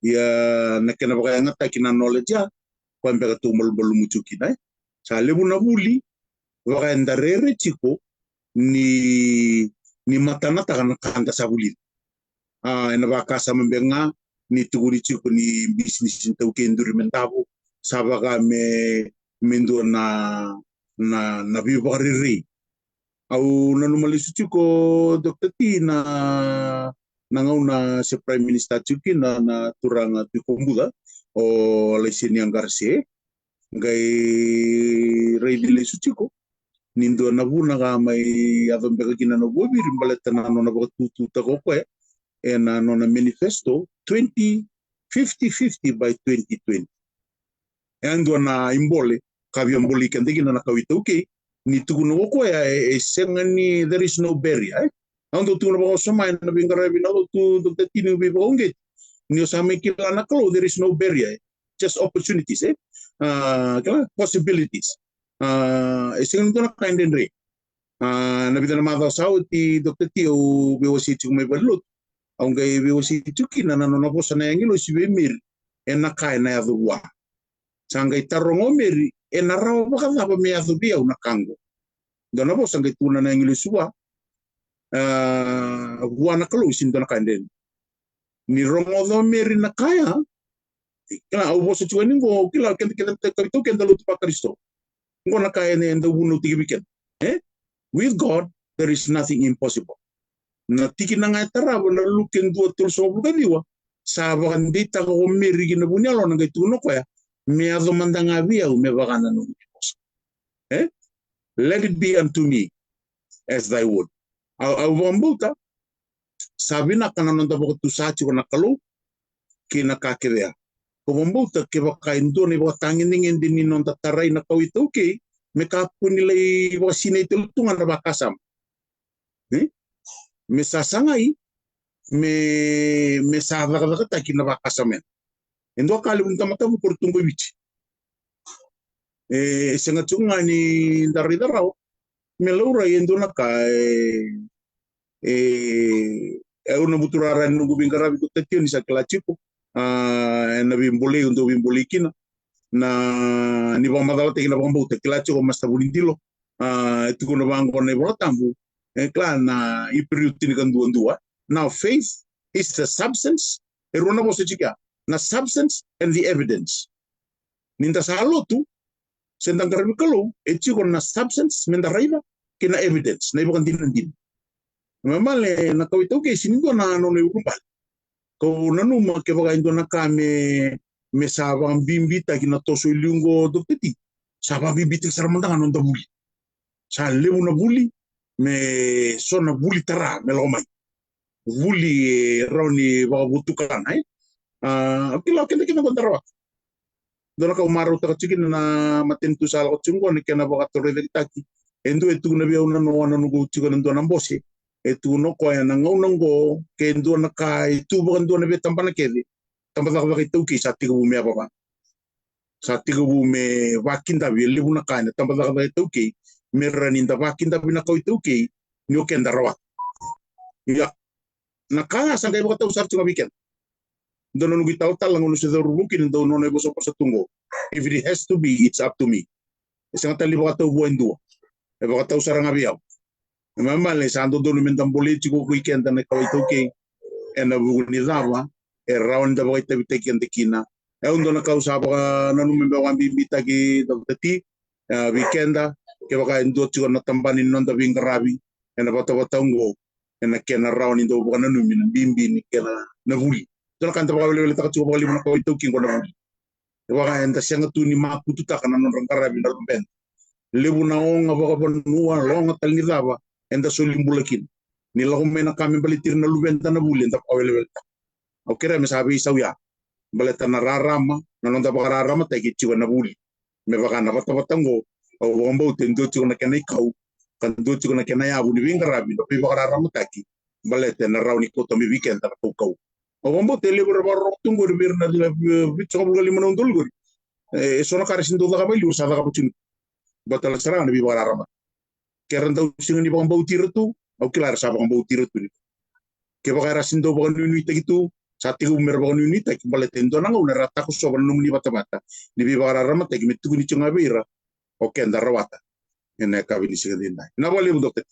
Ia, na kena vakayagataki na knowledge, a, koya beka tou malumalumu tiko kina, e. Sa levu na vuli vaka eda rere tiko ni, ni matanataka na ka da sa vulica. A, ena vakasama beka ga ni tukuni tiko ni bisinisi ni taukei duri me davo, sa vaka me, me dua na, na, na veivakarerei. Au nanuma lesu tiko, Doctor T, na, na gauna se Prime Minister tiko kina na turaga Tui Kobuca, o Laisenia Qarase, qai raici lesu tiko ni dua na vuna ka mai yaco beka kina na vuaviri baleta na nona vakatututaka o koya ena nona manifesto twenty, fifty fifty by twenty twenty. E a dua na ibole ka via bolei keda kina na kawa iTaukei, ni tukuna o koya e, e sega ni, there is no barrier, e. Au dau tukuna vakawasoma ena veiqaravi na lotu, Doctor T, ni veivakauqeti. Ni o sa mai kila na Kalou, there is no barrier, e. Just opportunities, e. A, kila, possibilities. A, e sega ni dua na ka e dredre. A, na vica na macawa sa oti, Doctor T, au veiwasei tiko mai valenilotu. Au qai veiwasei tiko kina na nona vosa na agilosi vei Meri ena ka ena yaco vua. Sa qai taroga o Meri, ena rawa vakacava me yaco vei au na ka qo? Dua na vosa qai tukuna na agilosi vua, a, vua na Kalou, sega ni dua na ka e dredre. Ni rogoca o Meri na ka ya, kila, au vosa tiko yani qo, kila, keda, keda, keda, keda lotu vaKarisito. Qo na ka eda, eda vunautaki vei keda, e? With God, there is nothing impossible. Na tikina ga e tarava na Luke dua tolusagavulu ka ciwa, sa vakadeitaka o Meri ki na vu ni yalona qai tukuna o koya, me yaco mada ga vei au me vaka na nomuni vosa. E? Let it be unto me as thy word. Au, au vakabauta, sa vinaka na noda vakatusa tiko na Kalou kei na ka kece ya. Au vakabauta kevaka e dua na ivakatagedegede ni noda tarai na kawa iTaukei, me kakua ni lai vakasinaiti tu ga na vakasama. E? Me sa sagai, me, me sa cakacakataki na vakasama ya. E dua ka levu ni tamata vuku era tu qo i Viti. E, e sega tiko ga ni da raica rawa me laurai e dua na ka e, e, e au na buturara ni noqu veiqaravi, Doctor Tio, ni sa kila tiko, a, ena veibolei au dau veibolei kina, na, ni vakamacalataki na vakabauta, kila tiko Master Vunidilo, a, e tukuna vaqo na iVolatabu, e kila na Iperiu tinikadua dua. Now faith is the substance, e rua na vosa tiko ya, na substance and the evidence. Ni da sa lotu, se da qaravi Kalou, e tiko na substance me da raica, kei na evidence, na ivakadinadina. Mamale na kawa iTaukei, sega ni dua na nona iulubale. Kau nanuma kevaka e dua na ka me, me sa vakabibitaki na toso i liu qo, Doctor T, sa vakabibitaki sara mada ga na noda vuli. Sa levu na vuli, me so na vuli tara me lako mai. Vuli e rawa ni vakavotukana, e? A, au kila o keda kece qo da rawata. Dua na ka au marautaka tiko kina na matanitu sa lako tiko qo, na kena vakatorocaketaki. E dua e tukuna vei au na noa na noqu tiko ena dua na bose. E tukuna o koya na gauna qo, ke dua na ka e tu vakadua na veitabana kece, tabacakacaka iTaukei sa tekivu me yavava. Sa tekivu me vakidavi, e levu na ka ena tabacakacaka iTaukei, me rawa ni da vakidavi na kawa iTaukei, ni o keda rawata. Ia, na ka ya sa qai vakatau sara tiko ga vei keda. Dua na noqu italatala qo, au se cauravou kina, dau nona ivosavosa tu qo. If it has to be, it's up to me. E sega tale ni vakatau vua e dua. E vakatau sara ga vei au. E mamale sa dodonu me da bolei tiko ko i keda na kawa iTaukei. Ena vuku ni cava e rawa ni da vakaitavitaki keda kina. E au dua na ka au sa vakananuma me vakabibitaki, Doctor T, e, vei keda, kevaka e dua tiko na tabana ni noda veiqaravi ena vatavata oqo, ena kena rawa ni dau vakananumi na bibi ni kena na vuli. Dua na ka eda vakaweleweletaka tiko vakalevu na kawa iTaukei qo na vuli. Kevaka eda sega tu ni makututaka na nodra qaravi na luveda. Levu na oga vakavanua, oga tale ni cava eda soli bula kina. Ni lako mai na ka me baleti ira na luveda na vuli, eda vakaweleweletaka. Au kerea me sa veisau ya. Baleta na rarama, na noda vakararamataki e tiko ena vuli. Me vaka na vatavata oqo, au vakabauta e dua tiko na kena ikau, ka dua tiko na kena yavu ni veiqaravi, na veivakararamataki. Baleta ena rawa ni kauta mai vei keda na kaukau. Au vakabauta e levu era vakarorogo tu qori vei ira na, e, vitusagavulu ka lima na udolu qori. E, e so na ka era sega ni dau cakava e liu, era sa cakava tiko. Baleta sara ga na veivakararamataki. Ke ra dau sega ni vakabauti ira tu, au kila era sa vakabauti ira tu. Kevaka era sega ni dau vakanuinuitaki tu, sa tekivu me ra vakanuinuitaki, baleta e dua na gauna era takosova na nomuni vatavata ni veivakararamataki me tukuni tiko ga vei ira, o keda rawata ena yakavi ni siga edaidai. Vinaka vakalevu, Doctor.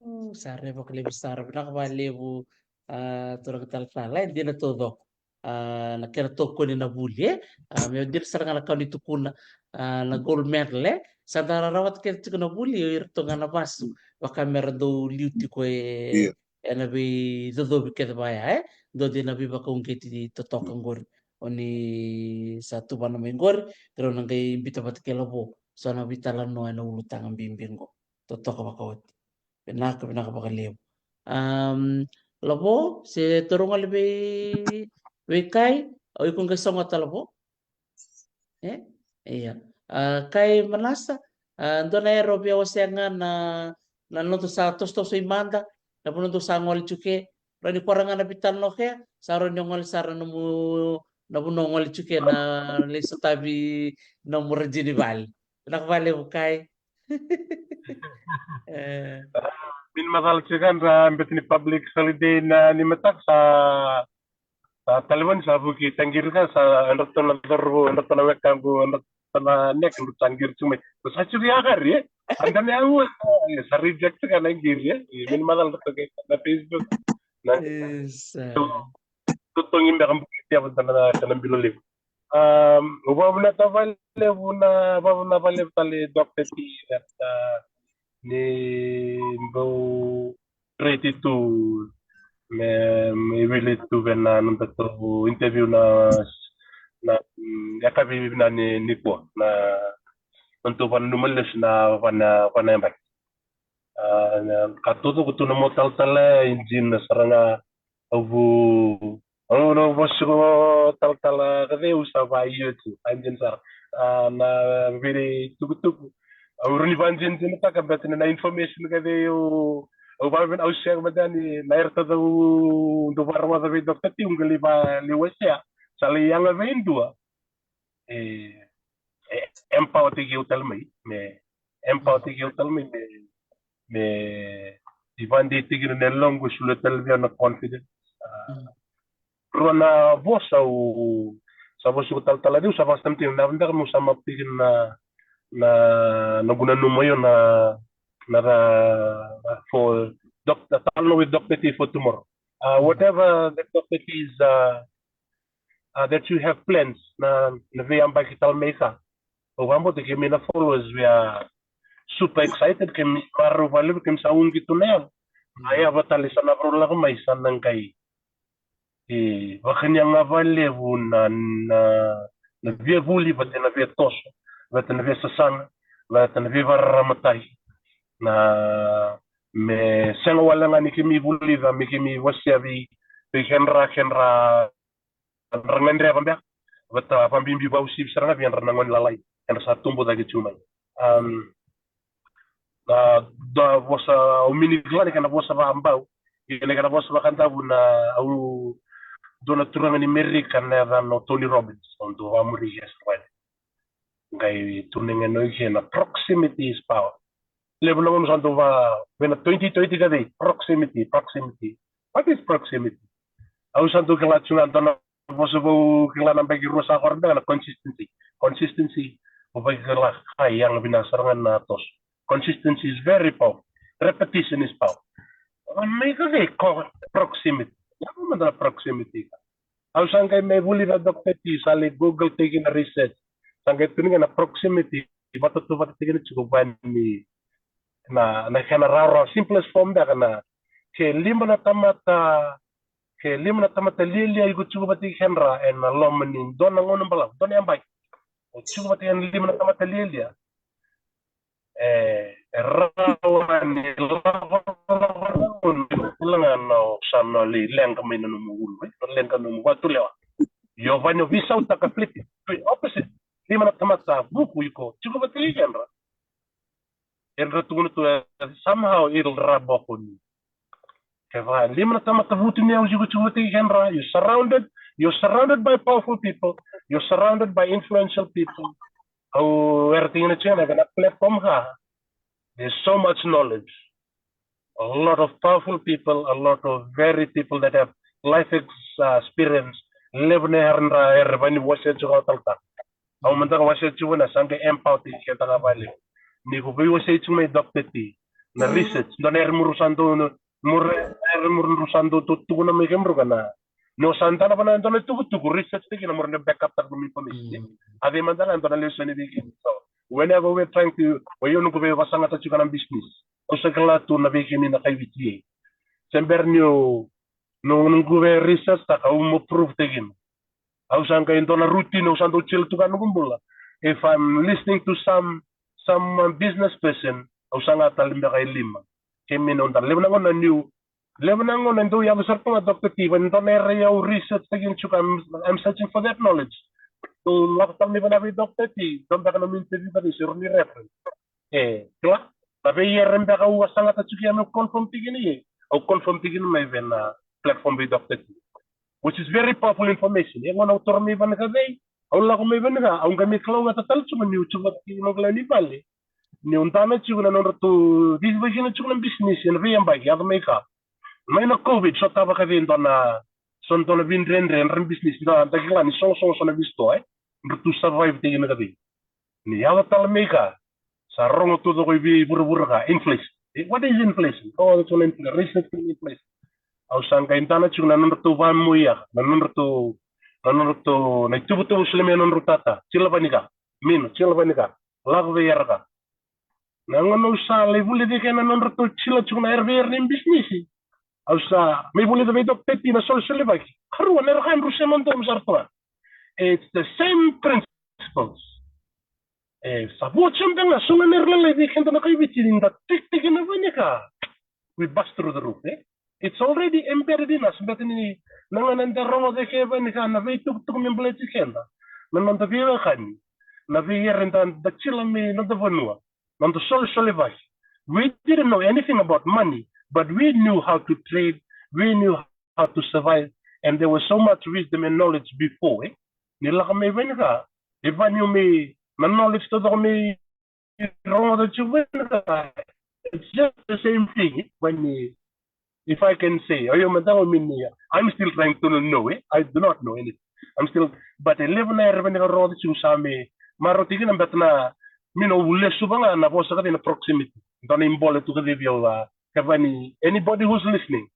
Mm, sa rairai vakalevu sara, vinaka vakalevu, a, turaga talatala, e dina taucoko. A, na kena tokoni na vuli, e? A, me dina sara ga na ka o ni tukuna, a, na gold medal, e? Sa da rawata kece tiko na vuli, o iratou ga na vasu, vaka me ra dau liu tiko e, ena veicocovi kece vaya, e? Dua na veivakauqeti totoka qori. O ni sa tuvana mai qori, keirau na qai biuta vata kei Lavo so na veitalanoa ena ulutaga bibi qo. Totoka vakaoti. Vinaka, vinaka vakalevu. Am, Lavo, se toro gole vei, vei Kai, o iko qai sogota Lavo? E? Ia. A, Kai Manasa, a, dua na era o via wasea ga na, na noda sa tosotoso i mada, na vanua dou sa gole tiko ke, rawa ni kora ga na veitalanoa ke, sa rawa ni o gole sara na nomu, na vanua o gole tiko ke, na lai sotavi nomu radini vale. Vinaka vakalevu Kai. E. Mini macala tiko ga na bete ni public holiday na ni mataka sa, sa talevoni sa vuki taqiri ga sa edratou na cauravou, edratou na wekaqu, edratou na neka, edratou sa qiri tiko mai. Ko sa tiko ya qori, e? Anda me au, e, sa reject ga na qiri, e? E, mini macala toka na Facebook. Na. Isa. Totogi beka buki tiavu tana, tana bilo levu. Um, au vakavinavinaka vakalevu na, vakavinavinaka vakalevu tale Doctor T, that, uh, ni bau redi tu me, me wili tu vei na nodatou interview na, na, mm, yakavi vinaka ni, nikua, na nodatou vakananuma lesu na vana, vana yabaki. A, na ka taucoko tu na mo talatala, e dina sara ga, au vu, au na vosa ko talatala ka cei au sa vakaio tu, a dina sara. A, na vei tukutuku. Au rawa ni vakadinadinataka beta na information ka cei au, au vakavina, au sega mada ni na era taucoko dau vakarogoca vei Doctor T, au qai lai va, lai wasea. Sa lai yaga vei dua. E, e empower taki au tale mai. Me, Empower-taki au tale mai me, me, me vakadeitaki na yaloqu, solia tale vei au na confidence. Ah, rua na vosa au sa vosa tiko talatala, au sa vakasama tiko na vinaka meu sa mapiki na, na, noqu nanuma io na, na, na, for doc-, the talanoa with Doctor T for tomorrow. Uh, whatever the Doctor T is, uh, uh, that you have plans na, na veiyabaki tale mai ka. Au vakabauta keimami na followers we are super excited, keimami marau vakalevu, keimami sa uqeti tu na yalo. A yava tale sa na vakarau lako mai sa na qai, e, vakania ga vakalevu na, na, na veivuli vata na veitoso, vata na veisasaga, vata na veivakararamataki. Na, me sega wale ga ni keimami vulica, me keimami wasea vei, vei kedra, kedra, kedra gadreva beka, vata vakabibi vakauasivi sara ga vei kedra na gone lalai, kedra sa tubu cake tu mai. Um, na, da vosa, au mini kila na kena vosa vakabau, ia na kena vosa vakadavu na, au, dua na turaga ni Merika na yacana o Tony Robbins, au dau vakamuri ke sara wale. Qai tukuna ga o ike na proximity is power. Levu na gauna sa dau va, vei na twenty twenty ka cei, proximity, proximity. What is proximity? Au sa dau kila tu ga dua na vosa vou kila na baki rua sa kora beka na consistency. Consistency. O vakila ka yaga vinaka sara ga na toso. Consistency is very powerful. Repetition is power. Mai ka cei ko proximity. Yaga mada na proximity ka. Au sa qai mai vulica Doctor T, sa lai Google-taki na research. Sa qai tukuni ga na proximity, vakatauvatani tiko vua ni na, na kena rawarawa, simplest form beka na, ke lima na tamata, ke lima na tamata lialia iko tiko vata kei kedra ena loma ni dua na gauna balavu, dua na yabaki. O tiko vata kei na lima na tamata lialia. E, e rawa ni lava, lava, lava, kila ga na o sa na lai leqa mai na nomu ulu, e, na leqa nomu vatulewa. Io, vani o veisautaka, flip it, do it opposite. Lima na tamata vuku iko tiko vata kei kedra. Era tukuna tu, e, somehow it'll rub off on you. Kevaka lima na tamata vutuniyau iko tiko vata kei kedra, you're surrounded, you're surrounded by powerful people, you're surrounded by influential people. Au era tiko na tiko na platform ka. There's so much knowledge. A lot of powerful people, a lot of varied people that have life ex-, uh, experience. Levu na era, era vani wasea tiko au talatala. Au mada ga wasea tiko na sa qai empower-taki keda ga vakalevu. Ni ko veiwasei tiko mai Doctor T na research, dua na era muru sa dau, muru, era muru sa dau tukuna mai kemuru ka na, ni o sa dana vana dua na tukutuku, research-taki na muru na backup-taka nomu information. A vei mada ga dua na lesson vei kemuru. So whenever we're trying to, o io noqu veivakasagataki tiko na business, au sa kila tu na vei kemuni na kai Viti e, se bera niu, noqu vei research-taka au mo prove-taki kina. Au sa qai dua na routine au sa dau tila tu ga noqu bula. If I'm listening to some, some, uh, business person, au sa ga tale beka e lima. Kemuni na dua, levu na gauna niu, levu na gauna dau yaco sara tu ga Doctor T, vani dua na era au research-taki tiko, I'm, I'm searching for that knowledge. Au lako tale mai vana vei Doctor T, dua beka na interview ka cei, se rua ni reference. E, kila, na vei era beka au a sagata tiko ya meu confirm-taki kina, e, au confirm-taki kina mai vei na platform vei Doctor T, which is very powerful information. E gauna au toro mai vana ka cei, au lako mai vana ka, au qai mai kalougata tale tiko niu tiko vata kei noqu lewe ni vale. Niu dana tiko na nodratou cicivaki kina tiko na business ena veiyabaki yaco mai ka. Mai na COVID, sotava ka cei dua na, so dua na veidredre, dredre business, da, da kila ni sogosogo so na veisitoa, e, dratou survive-taki kina ka cei. Ni yaco tale mai ka, sa rogo taucoko i vei vuravura ka, inflation. E, what is inflation? Oh, that's all inflation. Research on inflation. Au sa qai dana tiko na nodratou vamoiyaka, na nodratou, na nodratou, na ituvatuva solia mai na nodratou tata. Tila vani ka, mino, tila vani ka, lako vei era ka. Na gauna au sa lai vulica kina na nodratou tila tiko na era vei era na business, au sa mai vulica vei Doctor T na solesolevaki. Karua na era ka drau sema domo sara tu ga. It's the same principles. E, sa vo tiko beka ga, so ga na era lalai vei keda na kai Viti ni da tweak-taki na vani ka, we bust through the roof, e? It's already embedded in us. Baleta ni na gauna da rogoca ke vani ka na veitukutuku me baleti keda, na noda veiwekani, na vei era da, da tila mai noda vanua, noda solesolevaki. We didn't know anything about money, but we knew how to trade, we knew how to survive, and there was so much wisdom and knowledge before, e? Ni lako mai vani ka, e vani o mai, na knowledge taucoko mai rogoca tiko, it's just the same thing. When you, if I can say, o io mada, I mean, I'm still trying to know, eh? I do not know anything. I'm still, but e levu na era vani ka rogoca tiko, sa me marau tiko na beta na, me na lesuva ga na vosa ka vei na proximity. Dua na ibole tu ka vei au, a, ka vani, anybody who's listening,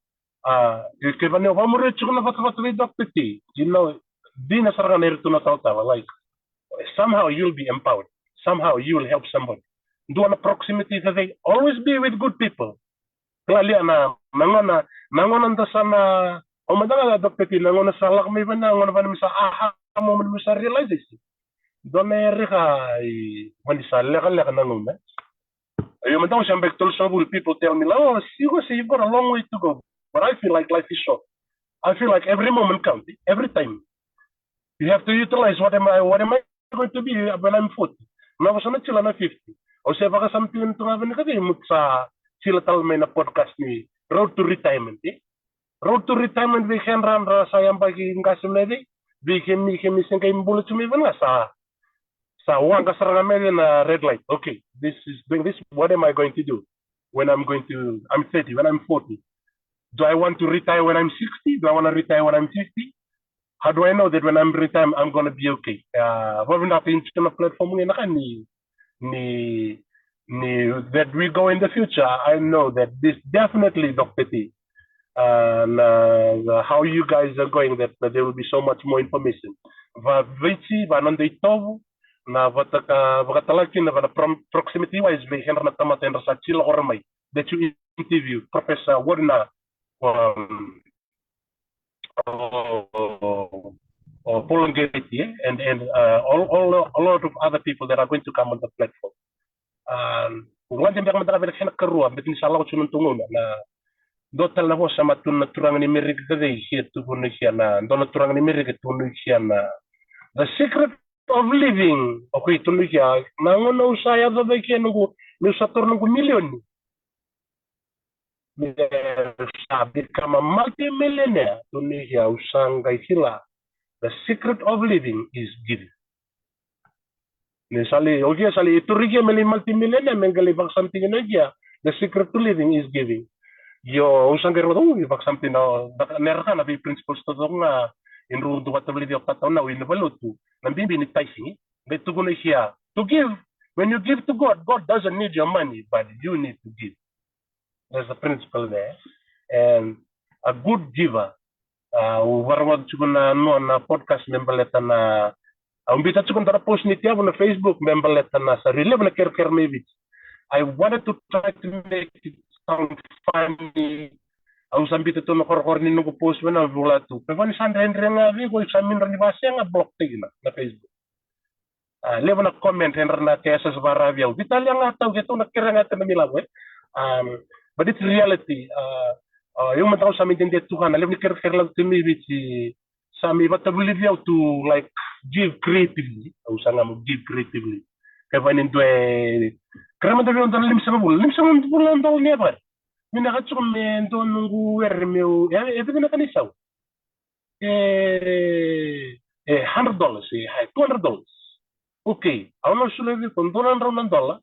a, ke vani o vakamuria tiko na vatavata vei Doctor T, you know, dina sara ga na ira tu na talatala, like, somehow you'll be empowered. Somehow you'll help somebody. Dua na proximity ka vei, always be with good people. Kila lia na, na gauna, na gauna da sa na, o mada ga Doctor T, na gauna sa lako mai vani, na gauna vani me sa aha moment, me sa realization. Dua na era ka i vani sa lekaleka na gauna. Io mada ga, sa beka tolusagavulu, people tell me, like, oh, you go, say you got a long way to go. But I feel like life is short. I feel like every moment counts, every time. You have to utilize what am I, what am I going to be when I'm forty? Na vosa na tila na fifty. Au se vakasamataka tu ga vani ka vei, mutu sa tila tale mai na podcast ni Road to Retirement, eh? Road to Retirement vei kedra, dra sa yabaki qase mai vei, vei kemi, kemi se qai bula tu mai vana sa, sa waqa sara ga mai na red light. Okay, this is doing this. What am I going to do when I'm going to, I'm thirty, when I'm forty? Do I want to retire when I'm sixty? Do I want to retire when I'm fifty? How do I know that when I'm retired, I'm gonna be okay? Uh, vavinavinaka tu na platform qo na ka ni, ni, ni, that we go in the future. I know that this definitely, Doctor T, uh, na, the, how you guys are going, that, that there will be so much more information. Vaviti, va noda itovo, na vata ka, vakatala kina va na prom-, proximity wise, vei kedra na tamata era sa tila kora mai. That you interview Professor Warner, um, or, or Paul Ngereti, eh, and, and, uh, all, all, a lot of other people that are going to come on the platform. Um, wande beka mada ga vei na kena karua, beka ni sa lako tu na tuguna, na dua tale na vosa ma tu na turaga ni Merika ka vei, ke tukuna kia na, dua na turaga ni Merika tukuna kia na, the secret of living. Okay, tukuna kia, na gauna au sa yaco vei kea noqu, ni sa toro noqu milioni. Ni sa become a multi-millionaire, tukuna kia au sa qai kila. The secret of living is giving. Ni sa lai, okay, sa lai toro kia me lai multi-millionaire, me qai lai vakasamataka na kia. The secret to living is giving. Io, au sa qai rogoca, ui, vakasamataka na, na, na era ka na vei principles taucoko ga, e dru dua vata vei au, patau na, ui, na valotu, na bibi ni tithing, qai tukuna kia. To give, when you give to God, God doesn't need your money, but you need to give. There's a principle there. And a good giver, uh, au vakarorogo tiko na, na, na podcast me baleta na, au biuta tiko na post ni tiavu na Facebook me baleta na sa rui levu na kerekere mai Viti. I wanted to try to make it sound funny. Au sa biuta tu na korokoro ni noqu post me na vula tu. Pe vani sa dredre ga vei iko, sa midra ni vasega, block tiko na, na Facebook. A, levu na comment, e dra na ke sa varavi au. Vitalia ga tau, ke tou na kere ga tena milavo, eh. Um, but it's reality. Uh, uh, io mada ga au sa mai dede tu ga na levu ni kerekere lako tu mai Viti, sa mai vatavulici au to, like, give creatively. Au sa ga mo give creatively. Ke vani dua e, kere mada vei au dua na limasagavulu, limasagavulu na dola ni yavari. Vinaka tiko me dua noqu were meu, e, e vica na ka ni sau? E, e hundred dollars, e, hai, two hundred dollars. Okay, au na solia vei iko dua na drau na dola.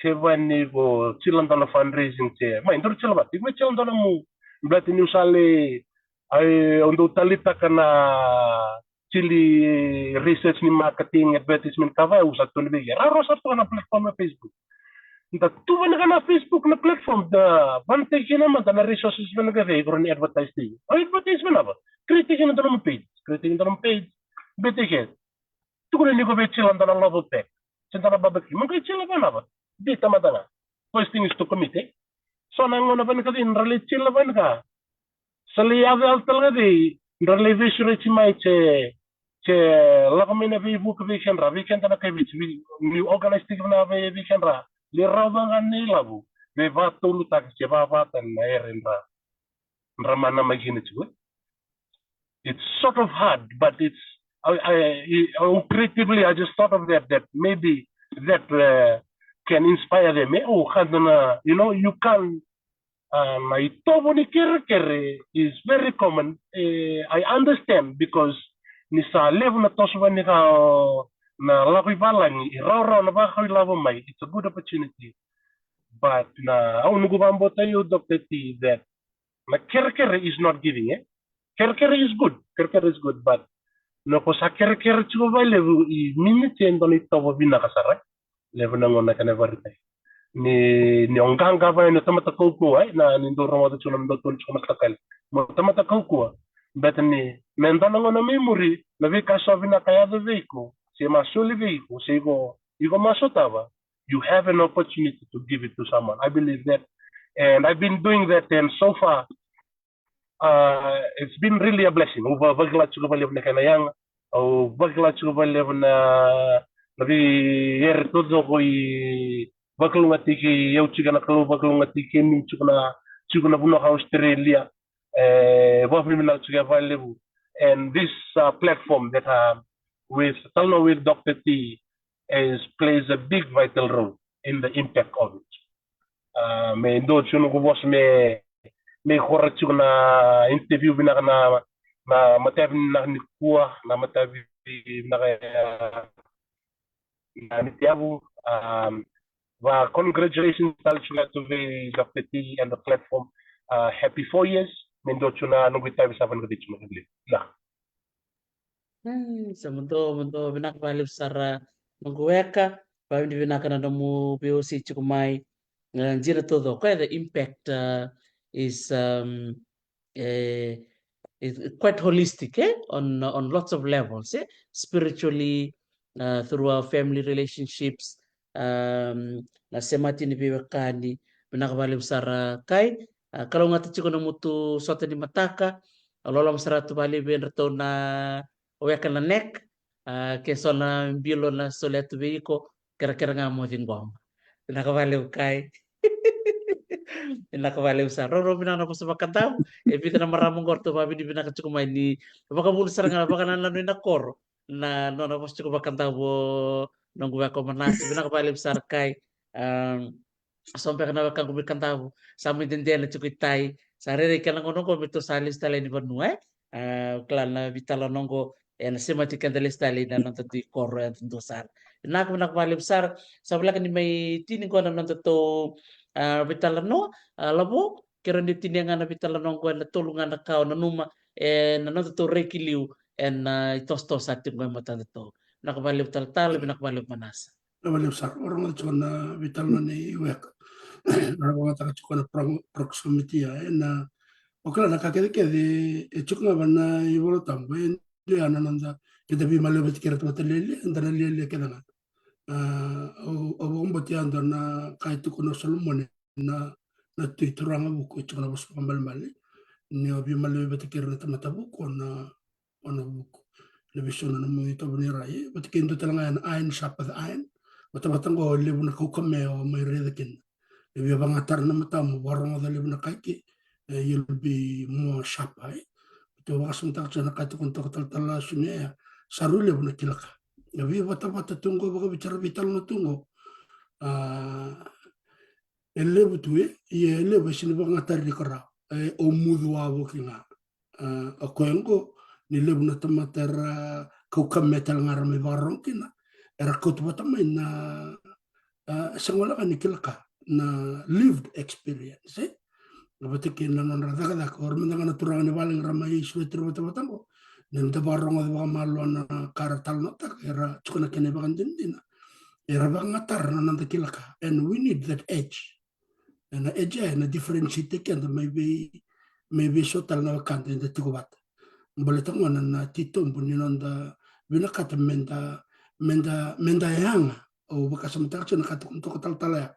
Ke vani ko tila dua na fundraising, ke mai dua tila vata, iko tila dua na mu. Baleta niu sa lai, ai, au dau talitaka na tili research ni marketing, advertisement ka va, au sa tukuna vei ira. Rau sa tu na platform na Facebook. Da tu vata ga na Facebook na platform, da vata kina mada na resources vata ga vei iko ni advertise tiko. Au advertise vata ga. Create kina dua na nomu page. Create kina dua na nomu page. Bete ke. Tukuna ni ko vei tila dua na love pack. Se dua na barbecue. Mo qai tila vata ga. Bita mada ga. First thing is to commit, eh? So na gauna vata ga vei dra lai tila vata ga. Sa lai yaco yaco tale ga vei dra lai veisureti mai, se, se lako mai na veivuke vei kedra, vei keda na kai Viti, vei, ni organize tiko na vei, vei kedra. Lai rawa ga na ilavo, vei vatolutaki se vavata na era dra, dra mana mai kina tiko. It's sort of hard, but it's, I, I, I, oh, creatively, I just thought of that, that maybe that, uh, can inspire them, eh? Oh, ka dua na, you know, you can, uh, na itovo ni kerekere is very common. Eh, I understand because ni sa levu na toso vata ga o, na lako i valagi e rawarawa na vakau ilavo mai, it's a good opportunity. But na au noqu vakabauta, you, Doctor T, that na kerekere is not giving, eh? Kerekere is good, kerekere is good, but na ko sa kerekere tiko vakalevu, e mimiti e dua na itovo vinaka sara. Levu na gauna kena vakaraitaki ni, ni o qaqa vaya ni tamata kaukauwa, eh, na ni dau rogoca tiko na dau tolu tiko matakali. Mo tamata kaukauwa, baleta ni me dua na gauna mai muri, na veika sa vinaka yaco vei iko, se ma soli vei iko, se iko, iko ma sotava, you have an opportunity to give it to someone. I believe that, and I've been doing that, and so far, uh, it's been really a blessing. Au va-, vakila tiko vakalevu na kena yaga. Au vakila tiko vakalevu na, na veiyere taucoko e vakalougatataki au tiko, na Kalou vakalougatataki kemuni tiko na, tiko na vanua ko Australia. E vakavinavinaka tiko vakalevu. And this, uh, platform that, uh, with, talanoa with Doctor T is, plays a big vital role in the impact of it. Uh, me dua tiko noqu vosa me, me kora tiko na interview vinaka na, na matavi vinaka nikua, na matavi vinaka, uh, na Nitiavu. Um, va congratulations tale tiko ga tu vei Doctor T and the platform. Uh, happy four years. Me dua tiko na noqu itavi sa vanaka vei tiko na. Mm, sa mudou, mudou, vinaka vakalevu sara noqu weka, vakavinavinaka na nomu veiwasei tiko mai. E, dina taucoko, the impact, uh, is, um, eh, is quite holistic, eh, on, on lots of levels, eh, spiritually, uh, through our family relationships, um, na semati ni veiwekani. Vinaka vakalevu sara Kai. A, kalougata tiko na mutu sota ni mataka. A, loloma sara tu vakalevu vei dratou na weka na neck. A, ke so na bilo na solia tu vei iko, kerekere ga mo ciqoma. Vinaka vakalevu Kai. Vinaka vakalevu sara. Roro vinaka na vosa vakadavu. E vica na marama qo ratou vakavinavinaka tiko mai ni vakavuna sara ga na vakanananu ina koro. Na nona vosa tiko vakadavu o noqu weka o Manasa. Vinaka vakalevu sara Kai. Um, so beka na wekaqu mai Kadavu, sa mai dede na tiko i tai, sa rairai kena gauna qo me tou sa lesu tale ni vanua, e? A, kila na veitalanoa qo, e na semati keda lesu tale ina noda dui koro e dua sara. Vinaka, vinaka vakalevu sara, sa voleka ni mai tini qo na noda tou, a, veitalanoa, a, Lavo, keirau ni tinia ga na veitalanoa qo ena tolu ga na ka o nanuma, ena noda tou reki liu, ena, a, itosotoso sa tiko qo e matadatou. Vinaka vakalevu talatala, vinaka vakalevu Manasa. Vinaka vakalevu sara. Au rogoca tiko na veitalanoa nei weka. Na rogoca tiko na pro-, proximity ya, ena, o kila na ka kecekece, e tiko ga vaka na iVolatabu, e dua na noda, keda veimaliwai vata kei ira na tamata lialia, eda na lialia kece ga. A, au, au vakabauta ya dua na ka e tukuna o Solomone, na, na tui turaga vuku, e tiko na vosa vakabalebale. Ni o veimaliwai vata kei ira na tamata vuku, o na, o na vuku. Na veisau na nomu itovo ni rai, vata kei dua tale ga na iron sharpens iron. Vatavata qo e levu na kaukamea o mai raica kina. E via vagatara na matamu, vakarogoca levu na ka eke, e, you'll be more sharper, e. Tou vakasamataka tiko na ka e tukuna toka talatala Sunia ya, sa rui levu na kila ka. E via vatavata tu qo, vakaviti era veitalanoa tu qo. A, e levu tu, e, ia e levu e sega ni vakagatari ni ko rawa. E, o mucu wavoki ga. A, o koya qo, ni levu na tamata era kaukamea tale ga era mai vakarogo kina, era kauta vata mai na, a, sega wale ga ni kila ka, na lived experience, e? Vata kei na nodra cakacaka, o ira mada ga na turaga ni valagi era mai sureti ira vatavata qo, ni da vakarogoca vakamalua na ka era talanoataka, era tiko na kena ivakadinadina, era vakagatara na noda kila ka, and we need that edge. Ena edge ya, ena differentiate keda mai vei, mai vei so tale na wekada eda tiko vata. Baleta gona na titobu ni noda vinakata meda, meda, meda yaga. Au vakasamataka tiko na ka tukuna toka talatala ya.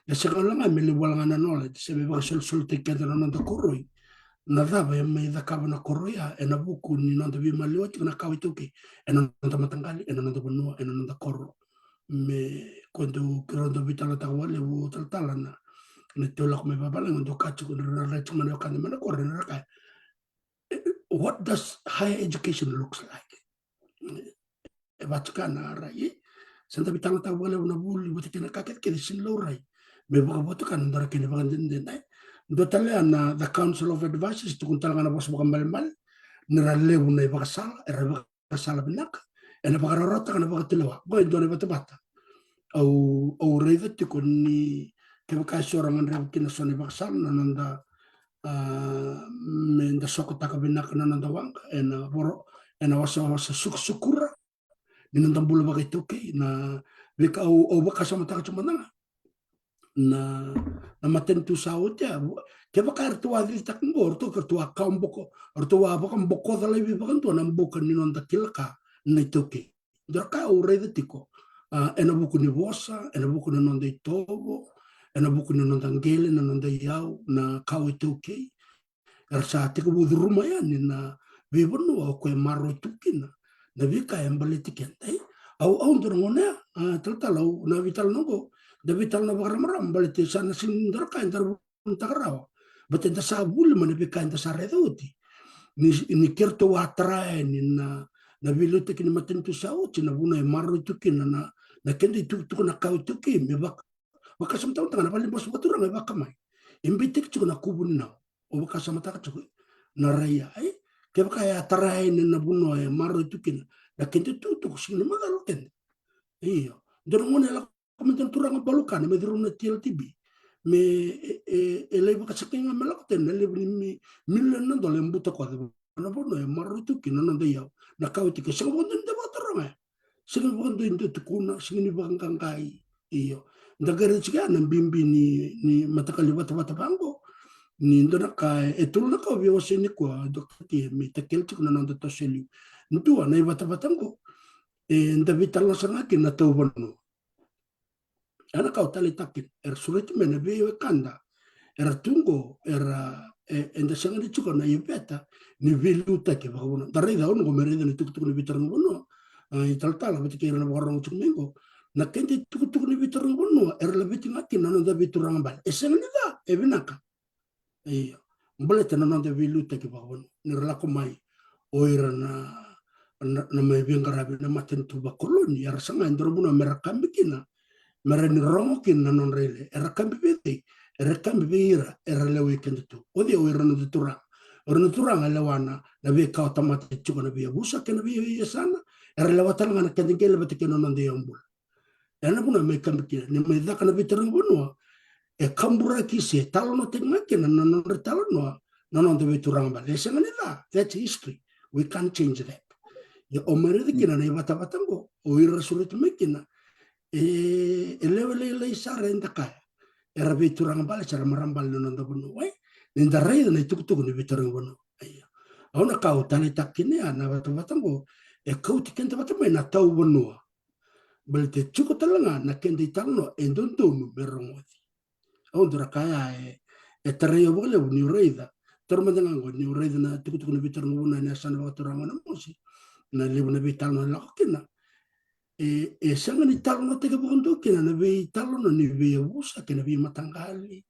E sega wale ga me levu wale ga na knowledge, se me vakasolosolotaki keda na noda koroi. Na cava e mai cakava na koroi ya, ena vuku ni noda veimaliwai tiko na kawa iTaukei, ena noda mataqali, ena noda vanua, ena noda koro. Me ko dau, keirau dau veitalanoataka vakalevu talatala na, na tou lako mai vavalagi, dau kaya tiko na, na, na, tiko mai na wekada mai na koro, na, na kaya, e, what does higher education looks like? E vaka tiko na rai, e? Sa da veitalanoataka vakalevu na vuli vata kei na ka kecekece e sega ni laurai. Me vakavotukana dua na kena ivakadinadina, e? Dua tale ya na The Council of Advisors, tukuna tale ga na vosa vakamalemale, ni ra levu na ivakasala, era ivakasala vinaka, ena vakarawarawataka na vakatulewa. Qo e dua na ivatavata au, au raica tiko ni kevaka e so ra gadreva kina so na ivakasala na noda, a, me da sokotaka vinaka na noda waqa ena voro, ena wasawasa sukusukura ni noda bula vakaitaukei. Na veika au, au vakasamataka tiko mada ga na, na matanitu sa oti ya, kevaka eratou a cicitaka qo, eratou, eratou a kawa boko, eratou a vakabokoca laivi vakadua na buka ni noda kila ka na iTaukei. Dua na ka au raica tiko, a, ena vuku ni vosa, ena vuku ni noda itovo, ena vuku ni noda qele, na noda iyau, na kawa iTaukei. Era sa tekivu curuma yani na veivanua o koya e maroroi tu kina na veika e baleti keda. E, au, au dua na gauna ya, a, talatala, au na veitalanoa qo, da veitalanoa vakaramarama baleti sa na sega ni dua na ka eda rawa ni taka rawa. Baleta eda sa vuli mai na veika eda sa raica oti. Ni, ni keitou a tara yani na, na veiliutaki ni matanitu sa oti, na vanua e maroroi tu kina na, na keda itukutuku, na kawa iTaukei, me vaka, vakasamataka mada ga na valenibose vakaturaga e Vakamai. E beitaki tiko na Kuvu ni Nau. Au vakasamataka tiko na rai ya, e? Kevaka e a tara yani na vanua e maroroi tu kina na keda itukutuku, sega ni macala o keda. Io. Dua na gauna e lako mai dua na turaga balukana me curuma na T L T B. Me, e, e, e lai vakasakai ga me lako tani na levu ni mi-, milioni na dola e butakoca na vanua e maroroi tu kina na noda iyau, na kawa iTaukei. Sega vakadua ni da vakataroga ya. Sega vakadua ni da tukuna, sega ni vakaqaqai. Io. Da qai raica tiko ya na bibi ni, ni mataqali vatavata vaqo. Ni dua na ka e, e tolu na ka au via wasea nikua, Doctor T, me takele tiko na noda toso e liu. Dua na ivatavata qo, eda veitalanoa sara ga kina na tauvanua. Ya na ka au taleitaka kina, era sureti mai na veiwekada era tu qo, era, e, eda sega ni tiko na iveta ni veiliutaki vakavanua. Da raica, au na qo me raica na itukutuku ni veitarogi vanua, a, italatala vata kei ira na vakarorogo tiko mai qo. Na keda itukutuku ni veitarogi vanua era laveti ga kina na noda veituraga bale. E sega ni ca, e vinaka. Io. Baleta na noda veiliutaki vakavanua. Ni ra lako mai o ira na, na, na mai veiqaravi na matanitu vakoloni, era saga e dua na vanua me ra kabi kina, me ra ni rogo kina na nodra ilai. Era kabi vei cei? Era kabi vei ira era lewai keda tu. O cei? O ira na noda turaga. O ira na turaga e lewa na, na veika o tamata e tiko na veiyavusa kei na veiyasana, era lewa tale ga na keda qele vata kei na noda iyaubula. Ena vanua me kabi kina, ni mai caka na veitarogi vanua, e kaburaki se talanoataki ga kina na nodra italanoa na noda veituraga bale. E sega ni ca, that's history. We can't change that. Ia o mai raica kina na ivatavata qo, o ira ra sureti mai kina, e, e lewe lailai sara eda kaya era veituraga bale, se ra marama bale na noda vanua. Wai? Ni da raica na itukutuku ni veitarogi vanua. Io. Au na ka au taleitaka kina ya na vatavata qo, e kauti keda vata mai na tauvanua. Baleta e tiko tale ga na keda italanoa e dodonu me rogoci. Au dau kaya e, e tarai au vakalevu niu raica. Taura mada ga qo niu raica na tukutuku ni veitarogi vanua ena yasana vakaturaga o Namosi. Na levu na veitalanoa e lako kina. E, e sega ni talanoataki vakadua kina na veitalanoa ni veiyavusa kei na veimataqali